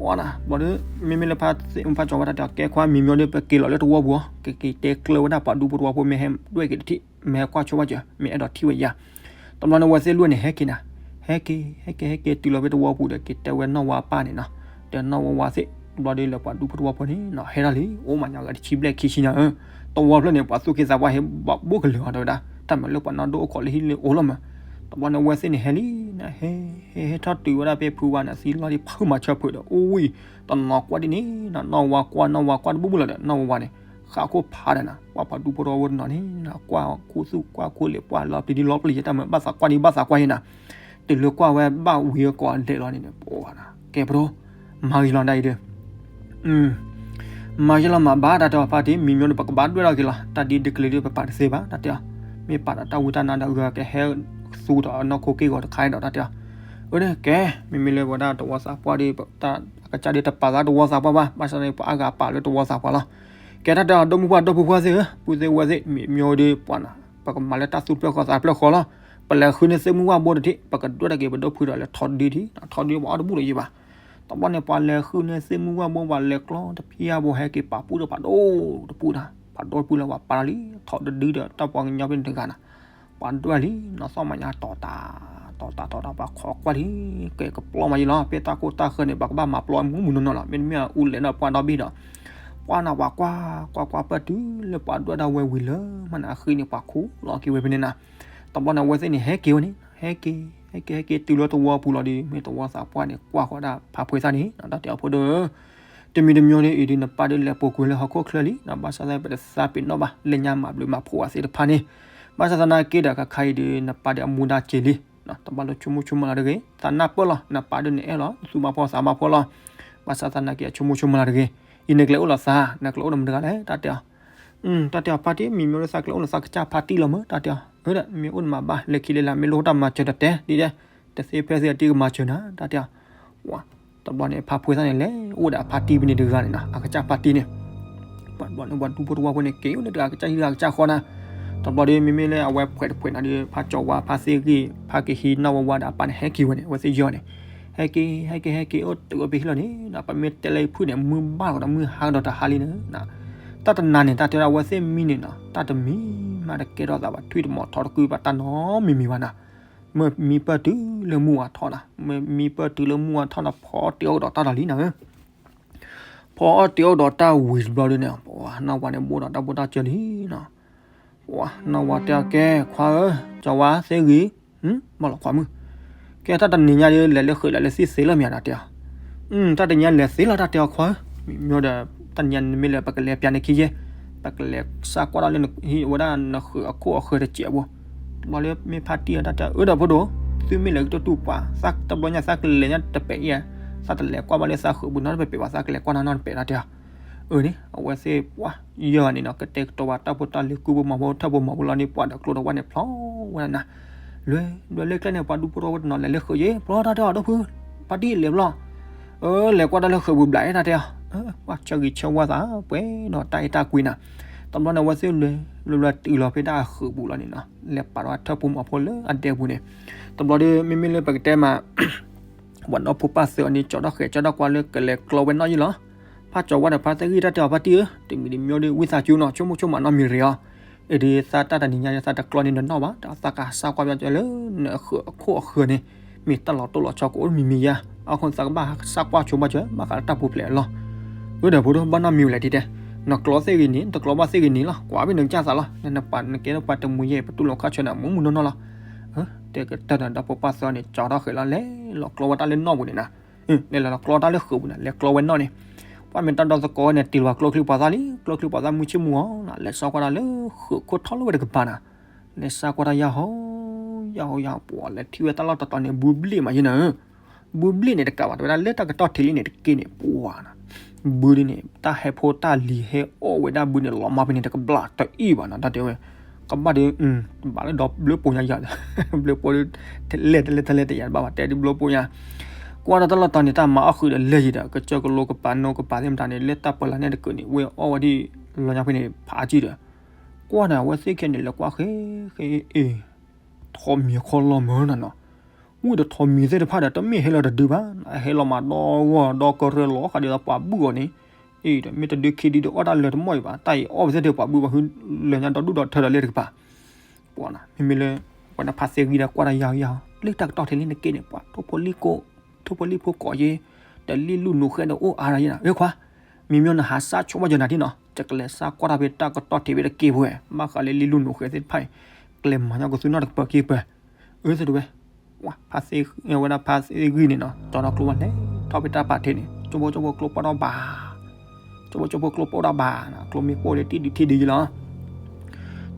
ဝဲနၤ ဘျီဒီး မ့မ့ၢ်လၢဖါသ့ၣ်ဖါကၠီဝဲတၢ်တဲအီၤ ကဲခွါ မံၤမံၤဒီး ပက့ၤလီၤလၢတဝီပူၤအီၤ ကက့ၤတဲကျၢၤဝဲဒၣ်ပှၤဒူဖိတဝီဖိ မ့ၢ်ဟဲဒွဲၣ်က့ၤတထံၣ် မ့ၢ်ဟဲကွၢ်ဆိဘၣ်စၢၤ မ့ၢ်အဲၣ်ဒိးထံၣ်ဝဲယၤ. တဘျီန့ၣ် ဝဲသ့ၣ်လွံၢ်န့ၣ် ဟဲက့ၤနၤ ဟဲက့ၤ ဟဲက့ၤ ဟဲက့ၤတုၤလီၤဖဲတဝီပူၤဒီး က့ၤတဲဝဲနီၢ်ဝါပၢ်န့ၣ်နီၤ တဲနီၢ်ဝါဝါသ့ၣ် တဘျီဒီးလၢပှၤဒူဖိတဝီဖိန့ၣ်နီၤ ဟဲထီၣ်လံ အိၣ်မးညါဂၤတဆံဘျဲၣ်ခံဆံညါဧၢ တဝီဖျၢၣ်န့ၣ် ပှၤသူၣ်က့သးပှၢ်ဟဲဘၣ်ဘိၣ်ကလၢာ်အီၤတဲဝဲဒၣ် တၢ်မၤလၢပှၤနီၢ်ဒိၣ်အိၣ်ခိးလၢဟံၣ်လၢအအိၣ်လီၤမး. တဘျီန့ၣ် ဝဲသ့ၣ်န့ၣ်ဟဲလံနၤ ဟဲ ဟဲ ဟဲထီၣ်တုၤဝဲဒၣ်ဖဲဖုဝါန့ၣ် သံလီၤဒံးဖုမၤဆၢဖုးဒီး အိၣ်ဝံၤ တနီၤကွၢ်ဒ်န့ၣ်နၤ နီၢ်ဝါကွၢ် နီၢ်ဝါကွၢ်တဘူၣ်ဘူၣ်လီၤဒီး နီၢ်ဝါဝါန့ၣ် ဃၣ်ခိၣ်ဖးဒီးနၤ ကွၢ်ပှၤဒူဖိတဝီဖိတနီၤန့ၣ်နၤ ကွၢ်ခူသူၣ်ကွၢ်ခိၣ်လံာ် ကွၢ်လီၤပျံၤဒ်လီၤပျံၤယဲတၢ်မၤ ဘၣ်သးကွၢ်ဒ်ဘၣ်သးကွၢ်ယဲနၤ တုၤလၢကွၢ်ဝဲဘၣ်ဝံၤအကိးအဒဲးလီၤန့ၣ် ပှၤနၤ ကဲပဒိ မၤဂ့ၤလီၤဒၣ်အံၤဒီး မၤယဲလီၤမၤဘၣ်တၢ်တဲအီၤဖါတံၢ် မံၤမံၤဒီး ပကဘၣ်ဒွဲၣ်ထီၣ်က့ၤလီၤ တၢ်ဒ်ဒ်ကလံၤဒ်ပပာ်တသ့ဘၣ် တၢ်တဲအီၤ မ့ၢ်ပာ်ဒီးတၢ်ဝံတၢ်နါဒီး ဂၤကဟဲသူဒီးနီၢ်ခိက့ၢ်ဂီၤတခါဒီး တၢ်တဲအီၤ အၢ ကဲ မ့မ့ၢ်လၢပဝဲဒၣ်တဝီသးပှၢ်ဒီး တၢ်အကစၢ်ဒ်တပာ်သး တဝီသးပှၢ်ဘၣ် ဘၣ်ဆၣ်န့ၣ် ပှၤအါဂၤပာ်လၢတဝီသးပှၢ်လီၤ. ကဲ တၢ်တဲအီၤ ဒီမုၣ်ပှၢ်ဒီပုၢ်ပှၢ်သ့ၣ်ဧၢ ပုၢ်သ့ၣ်ဝဲၢ်သ့ၣ် မံၤမံၤဒီး ပှၤနၤ ပကမၤလၢတၢ်သူၣ်ဖျၢၣ်ဃီသးဖျၢၣ်ဃီလီၤ. ပလဲၤဃုန့ၢ်သ့ၣ်မုၢ်ဝၣ်ဘိတထံၣ် ပကဒွဲၣ်ထီၣ်က့ၤပဒိၣ်ဖုဒီး လဲၤထီဒုဒံး ထီဒုပှၤအီၣ်တဘူၣ်လၢၤယံၤဘၣ်. တဘျီန့ၣ် ပှၤလဲၤဃုန့ၢ်သ့ၣ်မုၢ်ဝၣ်ဘိ ပှၤလဲၤကျီတဖျၢၣ်ဘိ ဟဲက့ၤပာ်ပူၣ်ဒီးပှၤဒိၣ်တပူၣ်နၤ ပှၤဒိၣ်တပူၣ်လၢပှၤပာ်လီၤလံ ထီဒုဒုဒီး တၢ်ပှၤကညီဖဲန့ၣ်တဂၤနၤ ပှၤဒွဲၣ်လံ နီၢ်သီၣ်မၤညါတီၤတၢ် တီၤတၢ်တီၤတၢ် ပှၤခိးကွၢ်လံ ကဲကပျီမးယံၤလီၤ ဖဲတၢ်ကိၢ်တၢ်ဃၢၤန့ၣ် ပှၤကဘၣ်မၤပျီမူမူနီၢ်နီၢ်လီၤ မ့တမ့ၢ်အူလဲၤဒီးပှၤဒီဘ့ၣ်ဒီး ပှၤနၤပှၤကွၢ် ကွၢ်ကွၢ်ပၢၢ်တုၤလၢပှၤဒွဲၣ်ဒၣ်ဝဲဝံၤလၢ မၤနၤအဃံန့ၣ် ပှၤခူၣ်လီၤက့ၤဝဲဖဲန့ၣ်နၤ. တဘျီန့ၣ် အဝဲသ့ၣ်န့ၣ် ဟဲက့ၤဝဲန့ၣ် ဟဲက့ၤ ဟဲက့ၤ ဟဲက့ၤတုၤလၢတဝီပူၤလီၤဒီး မ့ၢ်တဝီသးပှၢ်န့ၣ် ကွၢ်ဃီဒၣ်ဖါဖှဲသၣ်န့ၣ် တၢ်တဲအီၤဖိဒိၣ်ဧၢ တမံၤတမံၤဒီး အံၤဒီးနပၢ်ဒီးလဲၤပိာ်ကွံာ်လၢဟီၣ်ခိၣ်ချၢလံ ဘၣ်ဆၣ်သးပတသးပ့ၤနီၣ်ဘၣ် လၢညါမၤဘျုးမၤဖှိၣ်အီၤသ့ၣ်တဖၣ်န့ၣ် ဘၣ်ဆၣ်သနာ်က့ဒီး ခါခါအံၤဒီး နပၢ်ဒီးအမူဒါက့ၤလံ တဘၣ်လိာ်ဆိကမိၣ်ဆိကမးလၢၤတဂ့ၤ သးနၢ်ပၢၢ်လီၤ နပၢ်ဒီးနအဲၣ်လီၤ နသူၣ်မၤဖှီၣ်သးမၤဖှီၣ်လီၤ ဘၣ်ဆၣ်သနာ်က့အဆိကမိၣ်ဆိကမးလၢၤတဂ့ၤ အံၤနကျဲအိၣ်လီၤသး နကျဲအိၣ်ဒီးမတၤတဂၤလဲၣ် တၢ်တဲအီၤ တၢ်တဲအီၤဖါတံၢ် မံၤမံၤဒီးသးကျဲအိၣ်လီၤသးကစၢ်ဖါတံၢ်လီၤမၢ် တၢ်တဲအီၤ အၢ မ့ၢ်အိၣ်နမၤဘၣ် လဲၤခံလဲၤလၢ မ့ၢ်လိၣ်တၢ်မၤစၢၤတတဲ ဒ်လဲၣ် တသ့ဖဲသ့အတံၢ်ကမၤစၢၤနၤ တၢ်တဲအီၤ တဘျီန့ၣ် ဖါဖှဲသၣ်န့ၣ် လဲၤအိၣ်ဒီးအဖါတံၢ်ဖဲန့ၣ်တဂၤန့ၣ်နီၤ အကစၢ်ဖါတံၢ်န့ၣ် ပှၤတဘျီန့ၣ် ပှၤဒူဖိတဝီဖိန့ၣ် က့ၤအိၣ်လၢတဂၤကစၢ်ဟံၣ်တဂၤကစၢ်ဃီနၤ တဘျီဒီး မ့မ့ၢ်လၢအဝဲဖှဲးတဖှဲးနၤဒီး ဖါကၠီၤဝါ ဖါသ့ၣ်ဂ့ၢ် ဖါကဟံးနီၢ်ဝဲဝါဒီးအပၢ်န့ၣ် ဟဲက့ၤဝဲန့ၣ် အဝဲသ့ၣ်ယီၤန့ၣ် ဟဲက့ၤ ဟဲက့ၤ ဟဲက့ၤ အိၣ်တုၤဝဲဖဲဟံၣ်လီၤန့ၣ်ဒီး ပမ့ၢ်တဲလၢဖုၣ်န့ၣ် မုၢ်ဘၣ်ကဒီးမုၢ်ဟါကဒီးတဟါလံန့ၣ် တၢ်တနၤန့ၣ် တၢ်တဲဒၣ်အဝဲသ့ၣ်မံန့ၣ်နီၤ တၢ်တမံၤမးတကဲထီၣ်သးဘၣ် ထွံၣ်တမီၤထီတကုဘၣ် တၢ်နီတမံၤမံၤဘၣ်နၤ မ့ၢ်မံပၢၢ်တုၤလၢမုၢ်ဝါထီၣ်နၤ မ့ၢ်မံပၢၢ်တုၤလၢမုၢ်ဝါထီၣ်နၤ ဖီအီၣ်တ့ၤအီၣ်ကဒီးတၢ်ဒီးလံနၤဧၢ ဖီအီၣ်တ့ၤအီၣ်ကဒီးတၢ်ဝံၤတဘျီဒီးန့ၣ် ပှၤနီၢ်ဝါန့ၣ် ဘိၣ်ဒီးတၢ်ဘိၣ်တၢ်စၢၤလံနီၤ ပှၤနီၢ်ဝါတဲအီၤ ကဲ ခွါဧၢ ကၠီၤဝါသ့ၣ်ဂ့ၤ ဘၣ်လီၤခွါမုၣ် ကဲတၢ်တနံၤညါဒီး လဲၤလၢဃုာ်လဲၤလၢသ့ၣ်သ့လီၤမ့ၢ်ဧါ တၢ်တဲအီၤ တၢ်တနံၤညါလဲၤသ့လီၤ တၢ်တဲအီၤခွါဧၢ မ့ၢ်ဒီး တၢ်တနံၤညါနမ့ၢ်လဲၤ ပကလဲၤပျးန့ၢ်ခံယဲၢ် ပကလဲၤစးကွၢ်ဒီးလၢနဟံၣ်ဝဲဒၣ်နဃုာ်အခိၣ်အဃၢၤတစဲးဖိ တဘျီလၢမ့ၢ်ဖါတံၢ်အတၢ်တဲအီၤ အၢဒီးဖိဒိၣ် သုမ့ၢ်လဲၤကတိၢ်တူၢ်ပှၤ သးတဘျီညါသးကလဲၤညါတပဲာ်အံၤ သးတလဲၤကွၢ်ဘၣ်လၢသးဃုာ်ပူၤနီတပဲာ်ဘၣ် သးကလဲၤကွၢ်နီတပဲာ် တၢ်တဲအီၤ အၢန့ၣ် အဝဲသ့ၣ်ပှၤ ယဲၢ်ဂၤန့ၣ်နီၤ ကတဲာ်ကတီၤဘၣ်တၢ်ဖိတၢ်လံၤကုၢ်ဖိမီၤဖိထၢၣ်ဖိမီၤဖိလီၤန့ၣ် ပှၤဒီးကျိတဝၢ်န့ၣ်ဖျီဝဲဒၣ်နၤ လွဲ လွဲလၢကျဲန့ၣ် ပှၤဒူဖိတဝီဖိတနီၤလဲၤလၢဃုာ်ယဲၢ် ဖျီတၢ်တဲအီၤ ဒီပုၢ် ဖါတံၢ်လဲၤဖျီ အၢ လဲၤကွၢ်တၢ်လၢဃုာ်ပူၤဘျး တၢ်တဲအီၤ ပှၤဆၢဂ့ၤဆၢဝါသး ပှဲၤဒီးတၢ်အဲၣ်တၢ်ကွံနၤ တဘျီန့ၣ် အဝဲသ့ၣ်လွဲ လွဲလွဲတုၤလီၤဖဲဒၣ်အဃုာ်ပူၤလီၤန့ၣ်နီၤ လဲၤပာ်ဒီးထၢၣ်ဖိမီၤဖိလၢအဒဲပူၤန့ၣ် တဘျီဒီး မ့မ့ၢ်လၢပကတဲမး ပှၤဒီဖိပၢ်သၢအီၤန့ၣ် ကၠီထီၣ်ဃဲးကၠီထီၣ်ကွၢ်လၢကလဲၤကျီဝဲနီၣ်ယံၤလီၤ. ဖးကၠီၤဝါဒီးဖါသ့ၣ်ဂံၢ်တၢ်တဲအီၤ ဖါတံၢ်ဧၢ, တမံၤတမံၤဒီး ဝံသးစူၤနီၤ ဆိကမိၣ်ဆိကမးနီတမံၤရ့ၤအီၤ, အ့ၣ်ဒ်သးတၢ်တနံၤညါသးတကျီန့ၣ်နနီၣ်ဘၣ်, တၢ်သးကဟးစၢ်ကွၢ်ဘၣ်လၢနခိၣ်အဃၢၤန့ၣ် မ့ၢ်တၢ်လီၤတိၢ်လီၤဆီကအိၣ်မံၤမံၤယါ, အဃိသးကဘၣ်စၢ်ကွၢ်ဆိဘၣ်စၢၤ ဘၣ်ဃးလၢတၢ်ပူၤဖျဲးအလီၢ်. အၢဒီးဖိဒိၣ် ဘၣ်နီတမံၤဝဲလဲၣ်တံၢ်တဲ, နကျီသ့ဂ့ၤန့ၣ် နတကျီဘၣ်သ့ဂ့ၤန့ၣ်လီၤ, ကွၢ်ဖဲနကစၢ်သးလီၤ, နပှၤနကဲထီၣ်ပှၤတမူၤယဲၢ် ပတူၢ်လိာ်ခါဆၢနၤ မူမူနီၢ်နီၢ်လီၤ. တဲကတၢၢ်ဒီး ဒီဖိပၢ်သၢန့ၣ် ကၠီထီၣ်ဃဲးလီၤ လဲၤလီၤကျီဝဲတၢ်လၢနီၣ်ပူၤန့ၣ်နၤ, လဲၤလီၤကျီတၢ်လၢဃုာ်ပူၤန့ၣ် လဲၤကျီဝဲနီၣ်န့ၣ်, ပှၤမ့ၢ်တၢ်ဒီသကိးန့ၣ် တ့ၢ်လီၤကျိချံပှၤသၣ်လံ, ကျိချံပှၤသၣ်မုၢ်ဆ့ၣ်မုၢ်ဂီၤန့ၣ် လဲၤစၢ်ကွၢ်တၢ်လၢဃုာ်ခိၣ်ထီၣ်လၢဝဲတကပၤနၤ, လဲၤစၢ်ကွၢ်တၢ်ယၢ်ဟိ ယၢ်ဟိယၢ်ဟိ ပှၤလဲၤထံၣ်ဝဲတၢ်လီၢ်တတီၤန့ၣ် ဘုဘျ့ၣ်မးယဲနၤဧၢ ဘုဘျ့ၣ်န့ၣ်တကးဘၣ် တဝဲဒၣ်လၢတၢ်ကတီၢ်ထံးလံန့ၣ်တက့ၢ်န့ၣ် ပှၤနၤ, ဘုဒ်န့ၣ် တၢ်ဟဲဖိတၢ်လံၤဟဲအီၣ်ဝဲဒၣ်ဘုန့ၣ် လီၤမၢ်ဖဲန့ၣ်တကဘျၣ်တအံၣ်ဘၣ်နၤ တၢ်တဲဝဲ, ကဘၣ်ဒီး ဘၣ်လၢဒီဘျၢပူၤညါယၤ, ဘျၢပူၤဒီး လဲၤတလဲၤတလဲၤတယၤတဘၣ်ဘၣ် တဲဒ်ဘျၢပူၤညါ, ကွၢ်ဒီးတၢ်လီၢ်တတီၤန့ၣ် တၢ်မၤအီၣ်ဃုာ်ဒီးလဲၤယံၤဒီး ကစၢၢ်ကလိကပၤနိကပၤသ့ၣ်မတၤန့ၣ် လၢတၢ်ပၢလၢ်န့ၣ်တကၢၢ်န့ၣ် ဝဲအီၣ်ဝဲဒ်လီၤညါဖဲန့ၣ် ဖးအါကံၢ်ဒီး ကွၢ်န့ၣ် အဝဲသ့ၣ်ခဲန့ၣ် လဲၤကွၢ်ဃဲဃဲအ့ၣ်, ထိးမံၤခီလီၤမၢနၤနီၤ, ဝံၤဒီးထိးမံၤသ့ၣ်တဖၣ်ဒီး တမ့ၢ်ဟဲလီၤတဒုဘၣ်, ဟဲလီၤမးဒီဂီၢ်ဒီကရၢလီၤဃာ်ဒီးပှၤဘုၣ်အီၤန့ၣ်, အ့ၣ်ဒီး မ့ၢ်တဒုခံဒုဒီးအီၣ်တၢ်လၢာ်တမီၢ်အံၤဘၣ်, တၢ်အံၤအီၣ်ဝဲသ့ၣ်ဒီးပှၤဘုၣ်ဘၣ်ဃုလၢာ်ညါဒီဒူၣ်ဒီထၢဒီးလၢတကပၤ, ပှၤနၤ မ့မ့ၢ်လၢ ပှၤနဖါသ့ၣ်ဂံၢ်ဒီးကွၢ်တၢ်ယၢ်ယၢ် လၢတၢ်ကတီၢ်ထံးလံနက့ၢ်န့ၣ် ပှၤထိၣ်ဖိလံၣ်ကိး, ထိၣ်ဖိလံၣ်ဖိကိးယ့ၢ်, တလံၣ်လူၢ်နူာ်ဃဲဒီးအိၣ်အါဒီးယဲနၤ, အ့ၣ်ခွါ မံၤမံၤနဟးစၢ်ဆိဘၣ်ယဲနၤဒ်နီၤ, ယကလဲၤစၢ်ကွၢ်တၢ်ဖဲတၢ်ကတီၢ်ထံးဖဲတက့ၢ်ပူၤဝဲ, ဘၣ်ဃးလၢလံၣ်လူၢ်နူာ်ဃဲသ့ၣ်တဖၣ်အံၤ, ကျဲမၤညီကသူနီၢ်တကပၤက့ၢ်ပၤ, အၢသ့ၣ်တဝဲ, ဝဲဒၣ်ဖါသ့ၣ်ဂံၢ်န့ၣ်နီၤ ကၠီထီၣ်ကျိဝဲလဲၤထီၣ်ဖဲတၢ်ပာ်ထံးန့ၣ် ကၠိဖိကၠိဖိကျိပိၢ်ထီၣ်ဘၣ်, ကၠိဖိကၠိဖိကျိပိၢ်ထီၣ်ဘၣ်နၤ, ကျိမ့ၢ်ပိၢ်ဒီးတံၢ်ဒုးထံဒုးယံၤလီၤ.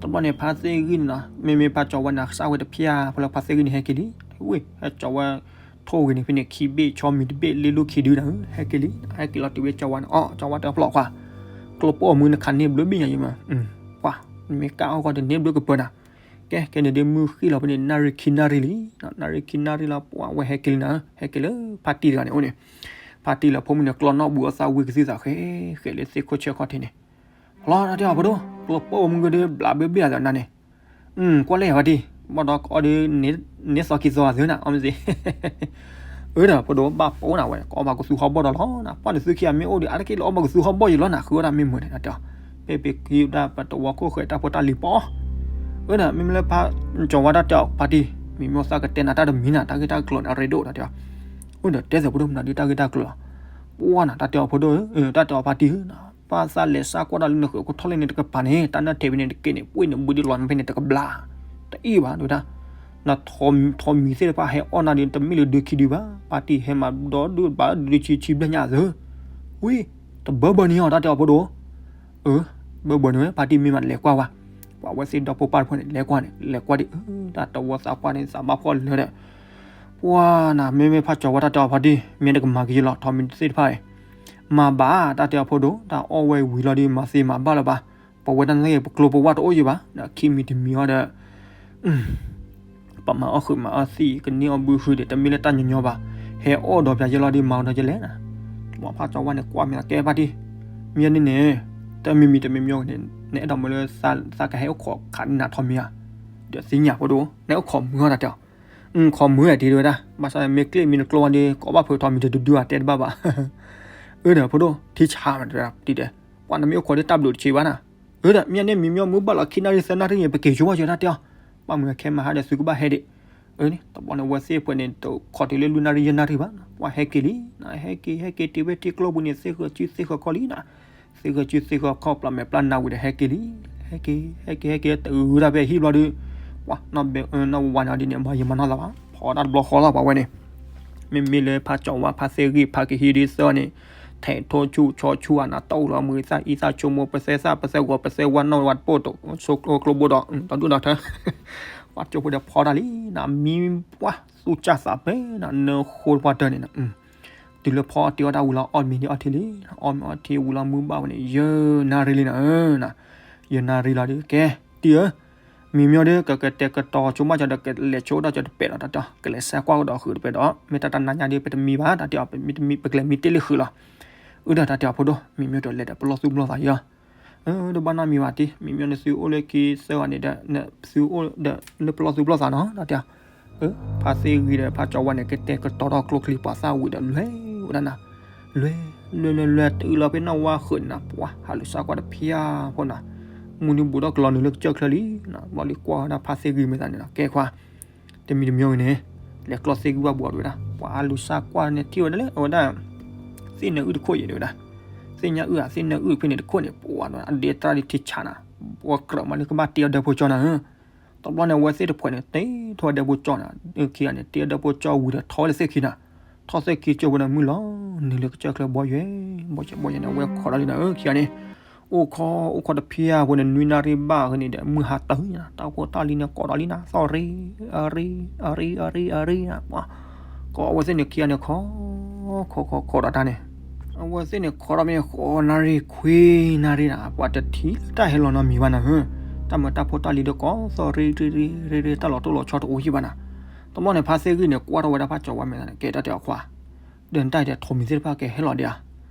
တဘျီန့ၣ် ဖါသ့ၣ်ဂံၢ်န့ၣ်နီၤ မ့မ့ၢ်ဖါကၠီၤဝါန့ၣ် စၢ်ဝဲတဖၠၣ်ဖိလၢဖါသ့ၣ်ဂံၢ်န့ၣ် ဟဲက့ၤလံ, ဝ့ၢ် ဟဲကၠီၤဝါ ထိၣ်ဂ့ၤန့ၣ်ဖဲန့ၣ် ခံဘ့ၣ်ဆီမံၤတဘ့ၣ်လ့လူၢ်ခံဒုနၤ, ဟဲက့ၤလံ, ဟဲက့ၤလီၤတုၤဝဲကၠီၤဝါန့ၣ် အီၣ်ကၠီၤဝါတဲဖျီၣ်ခွါ, ကျိပိၢ်မုၢ်နခးန့ၢ်ဘျၢဘ့ၣ်ညါယံၤမး, ပှၤ မ့ၢ်ကၣ်အီၣ်ဂီၢ်တန့ၢ်ဘျၢကပၤနၤ, ကဲ ကဲန့ၣ်ဒ်မုၢ်ဃ့ၢ်လီၤဖဲန့ၣ် နၣ်ရံၣ်ခံနၣ်ရံၣ်လံ, နၣ်ရံၣ်ခံနၣ်ရံၣ်လီၤ ပှၤဝဲဟဲက့ၤလံနၤ, ဟဲက့ၤလၢဖါတံၢ်တဂၤန့ၣ်အိၣ်န့ၣ်, ဖါတံၢ်လီၤဖိမုၣ်န့ၣ် ကျီနီၣ်ဘူးအသးဝံၤကသံၣ်သးဃဲ ဃဲလၢသ့ၣ်ခိၣ်ဆၢခီၣ်ထံးန့ၣ်, လီၤတၢ်တဲအီၤဖိဒိၣ် ကျိပိၢ်မုၢ်ကဒုဘျးဘၢဘ့ၣ်အသးနၤန့ၣ်, ကွၢ်လၢယၤဖါတံၢ် ဘၣ်ဒီးကအီၣ်ဒီး န့ၢ်သီခံသီအသးနၤ အီၣ်မ့ၢ်သ့ အၢဒီးဖိဒိၣ်ဘၣ်ပိာ်နၤဝဲ ကအီၣ်ဘၣ်ကသူဟီၣ်ဘီၣ်ဒီးလီၤနၤ, ပှၢ်န့ၣ်သုခံဂၤမ့ၢ်အိၣ်ဒီး အါတက့ၢ်လၢအီၣ်ဘၣ်ကသူဟီၣ်ဘီၣ်ယံၤလီၤနၤ ဃုဝဲဒၣ်မ့ၢ်မုာ်န့ၣ် တၢ်တဲအီၤ, ဖဲပကဟံးဒၣ်ပတဝီခိၣ်ဃဲတၢ်ဖိတၢ်လံၤပီၤ, အၢဒီးမ့မ့ၢ်လၢဖါကၠီၤဝါတၢ်တဲအီၤဖါတံၢ် မ့မ့ၢ်သးကတဲနၤတၢ်တမံၤနၤ တၢ်ဂ့ၢ်တၢ်ကျိၤန့ၣ် အရ့ဒိၣ်တၢ်တဲအီၤ, အၢဒီးတဲသးဖိဒိၣ်မနုၤဒ်တၢ်ဂ့ၢ်တၢ်ကျိၤလီၤ, ပှၢ်နၤ တၢ်တဲအီၤဖိဒိၣ်ဧၢ, တၢ်တဲအီၤဖါတံၢ်ဧၢ ပၢ်သးလဲၤစၢ်ကွၢ်တၢ်လၢနဃုာ်ခိၣ်ထီၣ်လံန့ၣ်တကပၤန့ၣ် တၢ်နၢ်ထဲးဖဲန့ၣ်တက့ၢ်န့ၣ် ပှ့ၢ်န့ၣ်ဘုဒ်လီၤမးဖဲန့ၣ်တကဘျါ, တအံၣ်ဘၣ်ဒ်ဝဲဒၣ်, နထိးမံၤသ့ၣ်တဖၣ်ဟဲအီၣ်နၤဒီး တမ့ၢ်လၢဒုးခံဒုဘၣ်, ဖါတံၢ်ဟဲမၤဒီဒုဘၣ်ဒုးဆံဆံဘျဲၣ်ညါအသၢ, ဝံၤ တဘၢဘၢန့ၣ်အီၤ တၢ်တဲအီၤဖိဒိၣ်, အၢ ဘၢဘၢန့ၣ်ဝဲ ဖါတံၢ်မ့ၢ်မးလဲၤကွၢ်ဝဲ, ပှၤဝဲသ့ၣ်ဒီဖိပၢ်တဖၣ်န့ၣ် လဲၤကွၢ်န့ၣ် လဲၤကွၢ်ဒ်အၢ တၢ်တဝီသးပှၢ်န့ၣ် သးဘၣ်ဖှီၣ်လၢာ်ဒီး ပှၢ်နၤ မ့မ့ၢ်ဖါကၠီၤဝါတၢ်တဲအီၤဖါတံၢ် မ့ၢ်တကမၤကယဲလီၤ ထိးမံၤသ့ၣ်တဖၣ်အံၤ, မၤဘၣ် တၢ်တဲအီၤဖိဒိၣ် တၢ်အီၣ်ဝဲဝံၤလီၤဒီး မၤသ့မၤဘၣ်လၢၤဘၣ်, ပဝဲတၢ်န့ၣ်ဂ့ၤ ပကျိပဝၢ်တအိၣ်ယံၤဘၣ်, ဒီးခံမံၤတမံၤအီၤဒီး ပမၤအီၣ်ဃုာ်မၤအီၣ်သံ ကန့ၢ်အီၣ်ဘုဃုာ်ဒီး တမ့ၢ်လၢတၢ်ညီညီဘၣ်, ဟဲအီၣ်ဒီးပယီၤယဲလီၤဒီး မၤအီၤဒီးယဲလဲၣ်နၤ, ပှၤဖါကၠီၤဝါန့ၣ် ကွၢ်မ့ၢ်ကဲဖါတံၢ်, မ့ၢ်န့ၣ်န့ၣ် တမံၤမံၤတမံၤမံၤန့ၣ် နအဲၣ်ဒိးမ့ၢ်လၢသးကဟဲအိၣ်ခိးခးနၤထိးမံၤဧါ, ဒီးသ့ၣ်ညါဖိဒိၣ် နအဲၣ်အိၣ်ခိးမုာ်အီၤတၢ်တဲအီၤ, ခိးမုာ်ဝဲတ့ၢ်ဝဲဒၣ် ဘၣ်ဆၣ်မ့ၢ်ကျ့ၣ်မ့ၢ်နကျိဝဲဒီး ကိးဘၣ်ဖုးထိးမံၤတဒုဒုဧါ တဲတဘၣ်ဘၣ် အၢဒီးဖိဒိၣ် ထံဆးမးတဒၣ်တံၢ်တဲ, ပှၤနမ့ၢ်အိၣ်ခိးဒီးတၢ်ဘျုးတဆံးဘၣ်နၤ, အၢဒီးမ့ၢ်န့ၣ် မံၤမ့ၢ်မုၢ်ဘၣ်လီၤခံနၣ်ရံၣ်သၢနၣ်ရံၣ်န့ၣ် ပက့ၤဆိဘၣ်ယတၢ်တဲအီၤ, ဘၣ်မုာ်ခဲမဟါဒီးသုကဘၣ်ဟဲဒံး, အၢန့ၣ် တဘျီန့ၣ် ဝဲသ့ၣ်ပှဲၤန့ၣ် တခိးတုၤလၢလွံၢ်နၣ်ရံၣ်ယဲၢ်နၣ်ရံၣ်ဘၣ်, ပှၤဟဲက့ၤလံ, ဟဲက့ၤ ဟဲက့ၤတုၤဝဲထံကျိပူၤန့ၣ် သ့ၣ်ဃၢၤစုသ့ၣ်ဃၢၤခီလံနၤ, သ့ၣ်ဃၢၤစုသ့ၣ်ဃၢၤခီ ပျၢ်မဲာ်ပျၢ်နါဝံၤဒီးဟဲက့ၤလံ, ဟဲက့ၤ ဟဲက့ၤ ဟဲက့ၤ တဂုၤတၢ်ဖဲဟံၣ်ဘျီဒီး, ပှၤ နီၢ်ဝါန့ၣ်ဒ်န့ၣ် မၤယံာ်မၤနီၢ်သးဘၣ်, ဖီတၢ်တဘျီဃီလီၤ ပှၤဝဲန့ၣ်, မ့မ့ၢ်လၢဖါကၠီၤဝါ ဖါသ့ၣ်ဂံၢ် ဖါကဟံးဒ်သၢန့ၣ်, ထဲးထိဆူၣ်ဆီဆူၣ်အနး တအိၣ်လီၤမုာ်သၣ်အံသၣ်ဆိကမိၣ် ပသဲသၣ် ပသဲဂီၤ ပသဲဝါ နီၢ်ဝါတပိၢ် ကျိဘိဒီး ဒီဒူၣ်ဒီထၢ ပှၤကၠိဖိဒီးဖီတၢ်လံနၤ, မံၤပှၢ်သူၣ်စၢ်သးမဲနၤ နဃိပှၢ်တၢၢ်န့ၣ်နၤ, တုၤလၢဖီအီၣ်တ့ၢ်အီၣ်တၢ်ဝံၤလီၤ အီၣ်မ့ၤဒ်အီထံလံ, အီၣ်မ့ၤအီထံဝံၤလီၤ မုၢ်ဘၣ်ဝဲန့ၣ် ယဲၢ်နၣ်ရံၣ်လံနၤ, ယဲၢ်နၣ်ရံၣ်လီၤဒီး ကဲ တံၢ်ဧၢ, မံၤမ့ၢ်ဒီး ကကတဲာ်ကတီၤဆိမးကဒီး ကလဲၤဆိဒီးကဒီးတပဲာ်လီၤ တၢ်တဲအီၤ, ကလဲၤစၢ်ကွၢ်ကဒီးဃုာ်တပဲာ်ဒီး မ့ၢ်တၢ်တနါညါဒီး ပတမံဘၣ် တၢ်တဲအီၤ, ပမ့ၢ်ပကလဲၤမံတ့ၢ်လၢဃုာ်လီၤ, အၢဒီးတၢ်တဲအီၤဖိဒိၣ် မံၤမ့ၢ်တလဲၤဒီးပလီၢ်သူၣ်ပလီၢ်သးယီၤ အၢ ဒီးဘၣ်နီတမံၤဘၣ်တံၢ်, မံၤမ့ၢ်နသုအိၣ်လၢခံသၢဂၤန့ၣ်ဒီး နသုအိၣ်ဒီးလၢပလီၢ်သူၣ်ပလီၢ်သးနီၤ တၢ်တဲအီၤ, ဖါသ့ၣ်ဂံၢ်ဒီးဖါကၠီဝါန့ၣ် ကတဲာ်ကတီၤထီၣ်ကျိချံပှၤသၣ်ဝံၤဒီး လွဲဝဲဒၣ်နၤ, လွဲ လွဲ လွဲ လွဲ တုၤလီၤဖဲနီၣ်ဝါဃုာ်န့ၣ်နၤ ပှၤဟးလူၤစၢ်ကွၢ်တဖျၢၣ်ဖိနၤ, မုၢ်နံၤဘူးထီၣ်ကလီၤနုာ်လၢကစၢၢ်ချၢလံနၤ, ဘျီလံကွၢ်ဝဲဒၣ်ဖါသ့ၣ်ဂံၢ်မ့ၢ်သးန့ၣ်နၤ, ကဲခွါ တမံၤတမံၤဂ့ၤန့ၣ် လဲၤကျီသ့ၣ်ဂံၢ်ဘၣ်ဘူးအီၤတဝဲဒၣ်, ပှၤဟးလူၤစၢ်ကွၢ်န့ၣ်ထံၣ်ဝဲဒၣ်လၢအဝဲဒၣ် သ့ၣ်နၢအုၣ်တခိၣ်ယဲၢ်တဝဲဒၣ်, သ့ၣ်ညါအုၣ်ဧါ သ့ၣ်နၢအုၣ်ဖဲန့ၣ်တခိၣ်န့ၣ် ပှၤအဒ့တြၢ်ဒ်ထံဆးနၤ, ပှၤကြၢးမးလၢကဘၣ်တ့အီၤဒၢဖိကၠီနၤဧၢ, တဘျီန့ၣ် အဝဲသ့ၣ်တဖုန့ၣ် တ့ထီၣ်ဒၢဖိကၠီနၤ, ခံဂၤန့ၣ် တ့အီၤဒၢဖိကၠီဝံၤဒီးထီဝဲလၢသ့ၣ်ခံနၤ, ထီၣ်သ့ၣ်ခံကၠိဖိန့ၣ် မုၢ်လီၤနုာ်လၢကစၢၢ်ချၢဘီယွဲၢ် ဘီယွဲၢ် ဘီယွဲၢ်န့ၣ် အဝဲခိးဒီးလံနၤဧၢ ခံဂၤန့ၣ်, အိၣ်ခိး အိၣ်ခိးတဖျၢၣ်ဖိန့ၣ် နွံနၣ်ရံၣ်ဘၣ်အဃိန့ၣ်ဒီး မုၢ်ဟါတၢ်နၤ တၢ်ဖိတၢ်လံၤန့ၣ်ကိးဒီးလံနၤ သီၣ်ရံ အရံ အရံ အရံ အရံ အရံ နၤ, ကိးအဝဲသ့ၣ်န့ၣ်ခံဂၤန့ၣ် ခိး ခိး ခိး ခိးဒီးတၢ်န့ၣ် အဝဲသ့ၣ်န့ၣ်ခိးဒီးမ့ၢ်ဃိးနၣ်ရံၣ်ခွံနၣ်ရံၣ်နၤ ပှၤတထံၣ်လၢတၢ်ဟဲလီၤနီတမံၤဘၣ်နၤဧၢ, တၢ်မၤတၢ်ဖိတၢ်လံၤဒီးကိးသီၣ်ရံ ရံ ရံ ရံ တၢ်လီၤတိၢ်လီၤဆီတအိၣ်ယံာ်ဘၣ်နၤ, တဘျီန့ၣ် ဖါသ့ၣ်ဂံၢ်န့ၣ် ကွၢ်ထီၣ်ဝဲဒၣ်ဖါကၠီဝါမ့ၢ်သးန့ၣ် ကဲတၢ်တဲအီၤခွါ ဒီးနတၢ်အံၤဒီးထိးမံၤသ့ၣ်တဖၣ်ကဟဲလီၤဒံးဧါ,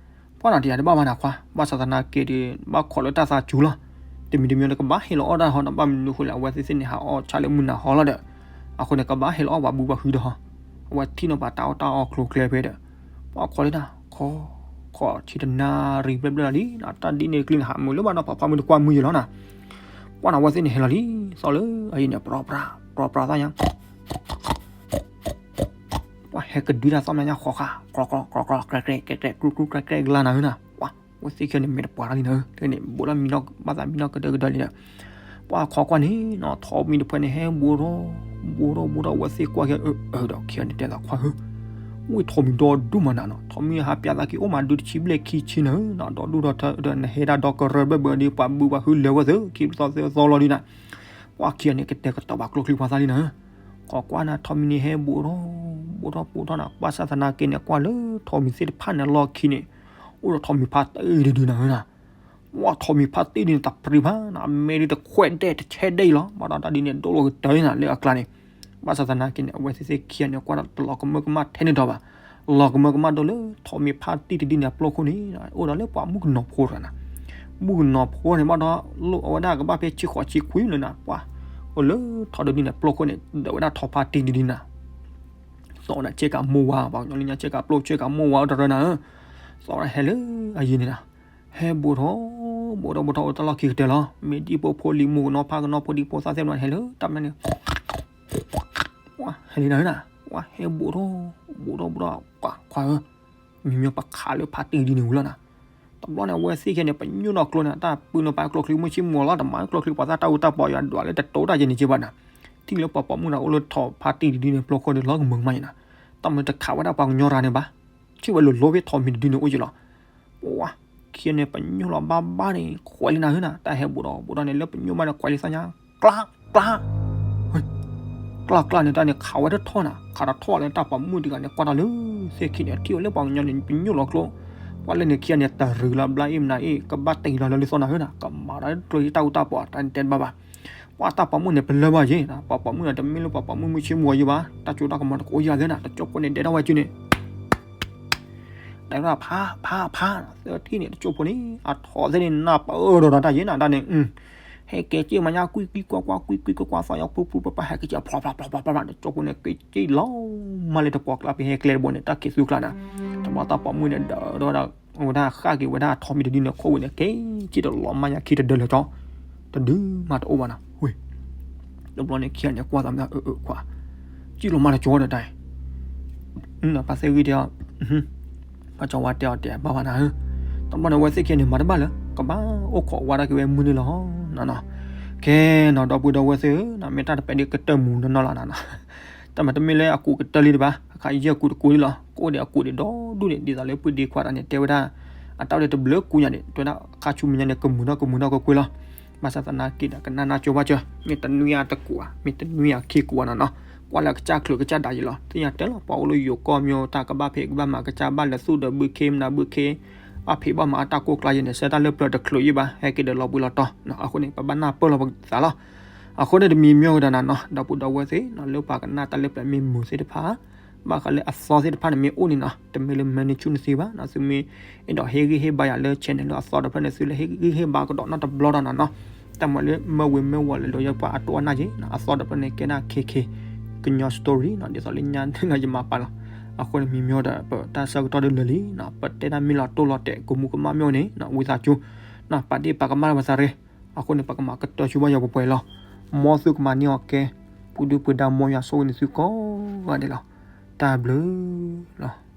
ပှၤနၤတယၤတဘၣ်ဘၣ်နၤခွါ ဘၣ်ဆၣ်သနာ်က့ဒီး ဘၣ်ခိးလၢတၢ်သးစူၤလီၤ, တမံၤတမံၤန့ၣ်ကဘၣ်ဟဲလီၤအီၣ်တၢ်ဟီဒီး ဘၣ်မနုၤဃိလဲၣ် အဝဲသ့ၣ်သ့ၣ်န့ၣ် ဟးအီၣ်ဆၣ်လၢမုၢ်နၤဟီလီၤဒီး, အဃိန့ၣ် ကဘၣ်ဟဲလီၤအီၣ်ပှၤဘုပှၤဟုဒီးဟီ, အဝဲထံၣ်နီၣ်ပှၤတၢ်အီၣ်တၢ်အီကျိၤကျဲဖဲဒီး, ပှၤခိးလံနၤ ခိး ခိးဆံတနၣ်ရံၣ်ဘျဲၣ်ဘျဲၣ်လီၤလံ, တၢ်ဒ်န့ၣ်တကျိၤန့ၣ် ဟးမုာ်လၢဘၣ်ဒီးပှၤဖးမုၢ်တကွၢ်မုၢ်ယဲၢ်လီၤနၤ, ပှၤနၤအဝဲသ့ၣ်န့ၣ်ဟဲလီၤလံ, သီၣ်လၢအအံၤန့ၣ် ပြီပြါ ပြီပြါသၣ်ညါ ပှၤဟဲကဒုတၢ်သီၣ်မနၤညါဃီဃာ် ကြီကြီကြီကြီ ကြဲးကြဲး ကြဲးကြဲး ကြူၣ်ကြူၣ် ကြဲးကြဲး ကလါနၤဧၢနၤ, ပှၤ အဝဲသ့ၣ်ခံဂၤန့ၣ် မဲာ်တပှၤတၢ်လံနၤဧၢ, တန့ၣ် ဘူးလီၤမံနီၣ် ဘၣ်သးမံနီၣ်ကဒၢကဒၢလံဒီး, ပှၤခိးကွၢ်န့ၣ်နီၤ ထိးမံၤတဖုန့ၣ် ဟဲဘူးထီၣ် ဘူးထီၣ် ဘူးထီၣ် အဝဲသ့ၣ်ကွၢ်က့ၤ အၢ အၢ ဒီးခံဂၤန့ၣ်တဲသးခွါဧၢ, ဝံထိးမံၤဒီဒူၣ်မးနၤနီၤ ထိးမံၤဟးပၠးသးက့ၤအိၣ်မးဒုတဆံဘျဲၣ်ခံဆံနၤဧၢ, ဒီဒူၣ်ဒီထၢဒီးနဟဲဒၣ်ဒီကရၢဘၢၣ်ဘၢၣ်ဒီး ပှၤဘုပှၤဟုလဲၤဝဲသ့ၣ် ခံသီသၢသီလီၤဒုနၤ, ပှၤခံဂၤန့ၣ် ကတဲာ်ကတီၤဘၣ်ကျိချံပှၤသၣ်လံနၤဧၢ, ခိးကွၢ်နၤ ထိးမံၤန့ၣ်ဟဲဘူးထီၣ် ဘူးထီၣ် ဘူးထီၣ်နၤ ဘၣ်ဆၣ်သနာ်က့န့ၣ် ကွၢ်လၢထိးမံၤသ့ၣ်တဖၣ်န့ၣ် လီၢ်ခံန့ၣ် အိၣ်ဒီးထိးမံၤဖါတံၢ်တဒုနၤဧၢနၤ, ပှၤထိးမံၤဖါတံၢ်ဒုန့ၣ် တပြံၤဘၣ်နၤ အမဲာ်ဒုတခွဲးဒဲးတဆဲးဒဲးအံၤလီၤ, ဘၣ်ဒီးတၢ်ဒ်န့ၣ် ဒိၣ်လီၤကတၢၢ်နၤလၢအကျါန့ၣ်, ဘၣ်ဆၣ်သနာ်က့န့ၣ် အဝဲသ့ၣ်သ့ၣ်ခံဂၤန့ၣ် ကွၢ်ဒီးတလီၤကမၢကမၣ်ထဲန့ၣ်ဒီးဘၣ်, လီၤကမၢကမၣ်ဒိၣ်လၢထိးမံၤဖါတံၢ်တဒုန့ၣ်အပျိခိၣ်န့ၣ် အိၣ်ဒီးလၢပှၤမုၣ်ကနီၤဖိတဂၤနၤ, မုၣ်ကနီၤဖိန့ၣ်ဘၣ်ဒီး လိၣ်အဝဲဒၣ်ကဘၣ်ဖဲဆံဃိးဆံခွံလၢနၤ ပှၤ အိၣ်လၢထိးတဒုန့ၣ်အပျိခိၣ်န့ၣ် ဒၢးဝဲဒၣ်ထိးဖါတံၢ်တဒုနၤ သီၣ်ဝဲဒၣ်ဆ့ကၤမိၢ်ဝါ ပှၤကညီလၢညါဆ့ကၤပျိဆ့ကၤမိၢ်ဝါအိၣ်တရၢနၤဧၢ, သီၣ်ဝဲဒၣ်ဟဲလၢအယံၤန့ၣ်နၤ, ဟဲဘူးထီၣ် ဘူးထီၣ် ဘူးထီၣ်အိၣ်တၢ်လီၢ်ခံကတၢၢ်လီၤ, မ့ၢ်ဒံဖိဖိလံၤမုၣ်ကနီၤဖါကနီၤဖိဒံဖိသၣ်သ့ၣ်မနၤဟဲလၢတၢ်မနုၤန့ၣ် ဟဲလံနၤဧၢ, ပှၤဟဲဘူးထီၣ် ဘူးထီၣ် ဘူးထီၣ် ပှၤခွါဧၢ, မ့မ့ၢ်ပခးလၢဖါတံၢ်တဒုန့ၣ်ဝံၤလီၤနၤ, တဘျီန့ၣ် အဝဲသ့ၣ်ခံဂၤန့ၣ် ပညိၣ်နီၢ်ကျိန့ၣ် တၢ်ပုၢ်နီၢ်ပၢ်ကျိချံမုၢ်ဆ့ၣ်မူၤလီၤ တမၤကျိချံပှၤသၣ်တၢ်အူတၢ်ပီယွၤဒွးလၢတတိၤတၢ်ယဲၢ်န့ၣ်က့ဘၣ်နၤ, ထံၣ်လၢပှၤပိာ်မုၣ်န့ၣ်အိၣ်လၢထိးဖါတံၢ်တဒုန့ၣ် ပျိခိၣ်န့ၣ် လီၤကမၢကမၣ်ယဲၢ်နၤ, တၢ်မနုၤတခးဝဲဒၣ်ပှၤကညီရၤန့ၣ်ဘၣ်, ထံၣ်ဝဲလိၤလိၤဖဲထိးမံၤတဒုန့ၣ်အိၣ်ယဲၢ်လီၤ, ပှၤခံဂၤန့ၣ် ပညိၣ်လီၤဘၣ်ဘၣ်န့ၣ် ခွဲးလံနၤဧၢနၤ တၢ်ဟဲဘူးထီၣ် ဘူးထီၣ်န့ၣ် လၢပညိၣ်ဘၣ်န့ၣ် ခွဲးလံသၣ်ညါ ကျါ ကျါ ကျါ ကျါန့ၣ် တၢ်န့ၣ်ခးဝဲတထီၣ်နၤ ခးတထီၣ်လၢတၢ်ပိာ်မုၣ်တဂၤန့ၣ် ကွၢ်တၢ်လၢသ့ၣ်ခံန့ၣ် ထံၣ်ဝဲလၢပှၤကညီန့ၣ် ပညိၣ်လီၤကျိ, ပှၤလၢန့ၣ်ခံဂၤန့ၣ် တရံးလီၤဘျါအ့ၣ်မနၤအ့ၣ် ကဘၣ်တ့လီၤလၢလံသီနၤဧၢနၤ ကမၤဒီးကျိတၢ်အူတၢ်ပီ တၢ်န့ၣ်တဲတဘၣ်ဘၣ်, ပှၤတၢ်ပိာ်မုၣ်န့ၣ် ပလၢၢ်ဘၣ်ယဲၢ်နၤ ပှၤပိာ်မုၣ်န့ၣ် တမ့ၢ်လၢပှၤပိာ်မုၣ်မုၢ်ဆ့ၣ်မူၤအီၤယဲၢ်ဘၣ် တၢ်စိတၢ်ကမီၤတကအိၣ်ယၤသ့နၤ တကၠိဖိန့ၣ် ဒဲးထီၣ်ဝဲစုန့ၣ် တဲဝဲဒၣ်ဖး ဖး ဖး သၢထံၣ်န့ၣ် တကၠိဖိန့ၣ် အထိးသ့ၣ်န့ၣ် နၢ်ပၢၢ်ဒီးတၢ်ယဲၢ်နၤ တၢ်န့ၣ် ဟဲက့ၤစ့ၢ်မၤညါ ကွံကွံကွၢ်ကွၢ် ကွံကွံကွၢ်ကွၢ် သီၣ်ညါပူပူပပၢ် ဟဲက့ၤစ့ၢ်ဖျီဖျီဖျီဖျီဖျီ တကၠိဖိန့ၣ် က့ၤစ့ၢ်လီၤမၢ်လၢတပှီၢ်ကျါ ဖဲဟဲကျဲတဘိန့ၣ် တၢ်ခံးသူကျါနၤ တဘျီတၢ်ပိာ်မုၣ်န့ၣ် ဒၢးဒီး ဝဲဒၣ်ဃၣ်က့ၤဝဲဒၣ်အထိးမံၤတဒုန့ၣ် ခိၣ်ဝဲန့ၣ် က့ၤစ့ၢ်တလီၤမၢ်ညါခံတဒၢလၢာ်ကၠီ တဒုမးတအိၣ်ဘၣ်နၤ ဝ့ၢ် တဘျီန့ၣ်ခံဂၤန့ၣ် ကွၢ်သးမ့ၢ်အၢ အၢ ခွါ စ့ၢ်လီၤမၢ်တကၠီဒီးတၢ် ဖါသ့ၣ်ဂံၢ်တဲအီၤ ဖါကၠီဝါတဲအီၤတဲဘၣ်ဘၣ်နၤဧၢ, တဘျီန့ၣ် အဝဲသ့ၣ်ခံဂၤန့ၣ် မၤတဘၣ်လၢၤ ကဘၣ်အိၣ်ခိးဝါဒၣ်က့ၤဝဲမုၢ်န့ၣ်လီၤနီၤနီၤ, ကဲနီၤ ဒီပုၢ်ဒီဝဲၢ်သ့ၣ်ဧၢ မ့ၢ်တၢ်တပဲာ်ဒံးကတၢၢ်မူနီၢ်နီၢ်လီၤနၤနီၤ, တၢ်မၤတမ့ၢ်လၢအကူးကတၢၢ်လံတဘၣ် အခါယဲၢ်ကူးတကူးလံလီၤ ကအိၣ်ဒီးအကူးဒံးဒီဒူၣ်န့ၣ် ဒ်သိးလၢပုၢ်ဒ့ခွါတဂၤန့ၣ် တဲဝဲဒၣ် အတၢ်အိၣ်ဒံးတဘျုးကူးညါန့ၣ် တဲဝဲဒၣ် ခါဆူမဲာ်ညါန့ၣ် ကမုာ်ထီၣ်ကမုာ်ထီၣ်ကွ့ၢ်ကွ့ၢ်လီၤ, ဘၣ်ဆၣ်သနာ်က့ဒီး ကနၣ်နၢ်ကၠိဘၣ်စၢၤ မ့ၢ်တနွံအတကူးဧါ မ့ၢ်တနွံအခံကူးဧါနီၤနီၤ, ကွၢ်လၢကစၢ်ချုးကစၢ်ဒၣ်ယဲၢ်လီၤ, သ့ၣ်ညါတဲလီၤ ပှၤအိၣ်လၢယိၤကီၢ်မ့ၢ်တၢ်ကဘၣ်ဖံးကဘၣ်မၤကစၢ်ဘၣ်လဲၤသူၣ်ဒီးဘုခ့မနၤဘုခ့, ဘၣ်ဖံးဘၣ်မၤအတၢ်ကိၢ်ကျါယဲၢ်န့ၣ် ဆၢတၢ်လၢပျၢၤတချုးယံၣ်ဘၣ် ဟဲက့ၤဒီးလီၤဘှံးလီၤတီၤ, အဃိန့ၣ် ပဘၣ်နၢ်ပၢၢ်လီၤပသးလီၤ, အဃိန့ၣ်တမံၤမ့ၢ်ဝဲဒၣ်နၤနီၤ ဒီပုၢ်ဒီဝဲၢ်သ့ၣ်နီၤ လၢပှၤကနၣ်တၢ်လၢပျၢၤမ့ၢ်မုာ်သ့ၣ်တဖၣ် ဘၣ်ဃးလၢအသီသ့ၣ်တဖၣ်န့ၣ်မ့ၢ်အိၣ်န့ၣ်နီၤ တမ့ၢ်လၢ magnitude န့ၣ်သ့ဘၣ်နီၤ သုမ့ၢ်အဲၣ်ဒိးဟ့ၣ်ဂံၢ်ဟ့ၣ်ဘါယၤလၢ channel လၢအသီတဖျၢၣ်န့ၣ် သုလၢဟ့ၣ်ဂံၢ်ဟ့ၣ်ဘါကဒီးနီတဘျီဒီးနီၤနီၤ, တၢ်မၤလၢမၢဝဲမၢဝီၤလဲၤလိၤယဲၢ်ပှၤအတိၢ်အနၢ်က့ၤနီၤ အသီတဖျၢၣ်န့ၣ် ကဲဒၣ် KK, ကညီ story နီၤ ဒ်သိးလၢညါန့ၣ်နီၤ ယမၤပာ်လီၤ. အဃိန့ၣ် မ့ၢ်မ့ၢ်ဒီး ပတၢ်ဆၢကတီၢ်ဒၣ်လၢာ်လံနီၤ ပတဲတၢ်မ့ၢ်လီၤတိၢ်လီၤတဲာ် ကမူးကမၣ်မ့ၢ်အိၣ်န့ၣ်နီၤ ဝံသးစူၤနီၤ ပာ်ဒ့ၣ်ပာ်ကမၣ်လၢပသးရ့ အဃိန့ၣ် ပကမၤကတၢၢ်ဆူဘၣ်ယွၤပှဲၤပှဲၤလီၤ. မ်သုကမၤန့ၢ်အီၤကဲ ပူၤဒုၣ်ပူၤဒါ မ်ယွၤဆိၣ်ဂ့ၤန့ၢ်သုကိးဂၤဒဲးလီၤ. တၢ်ဘျုးလီၤ.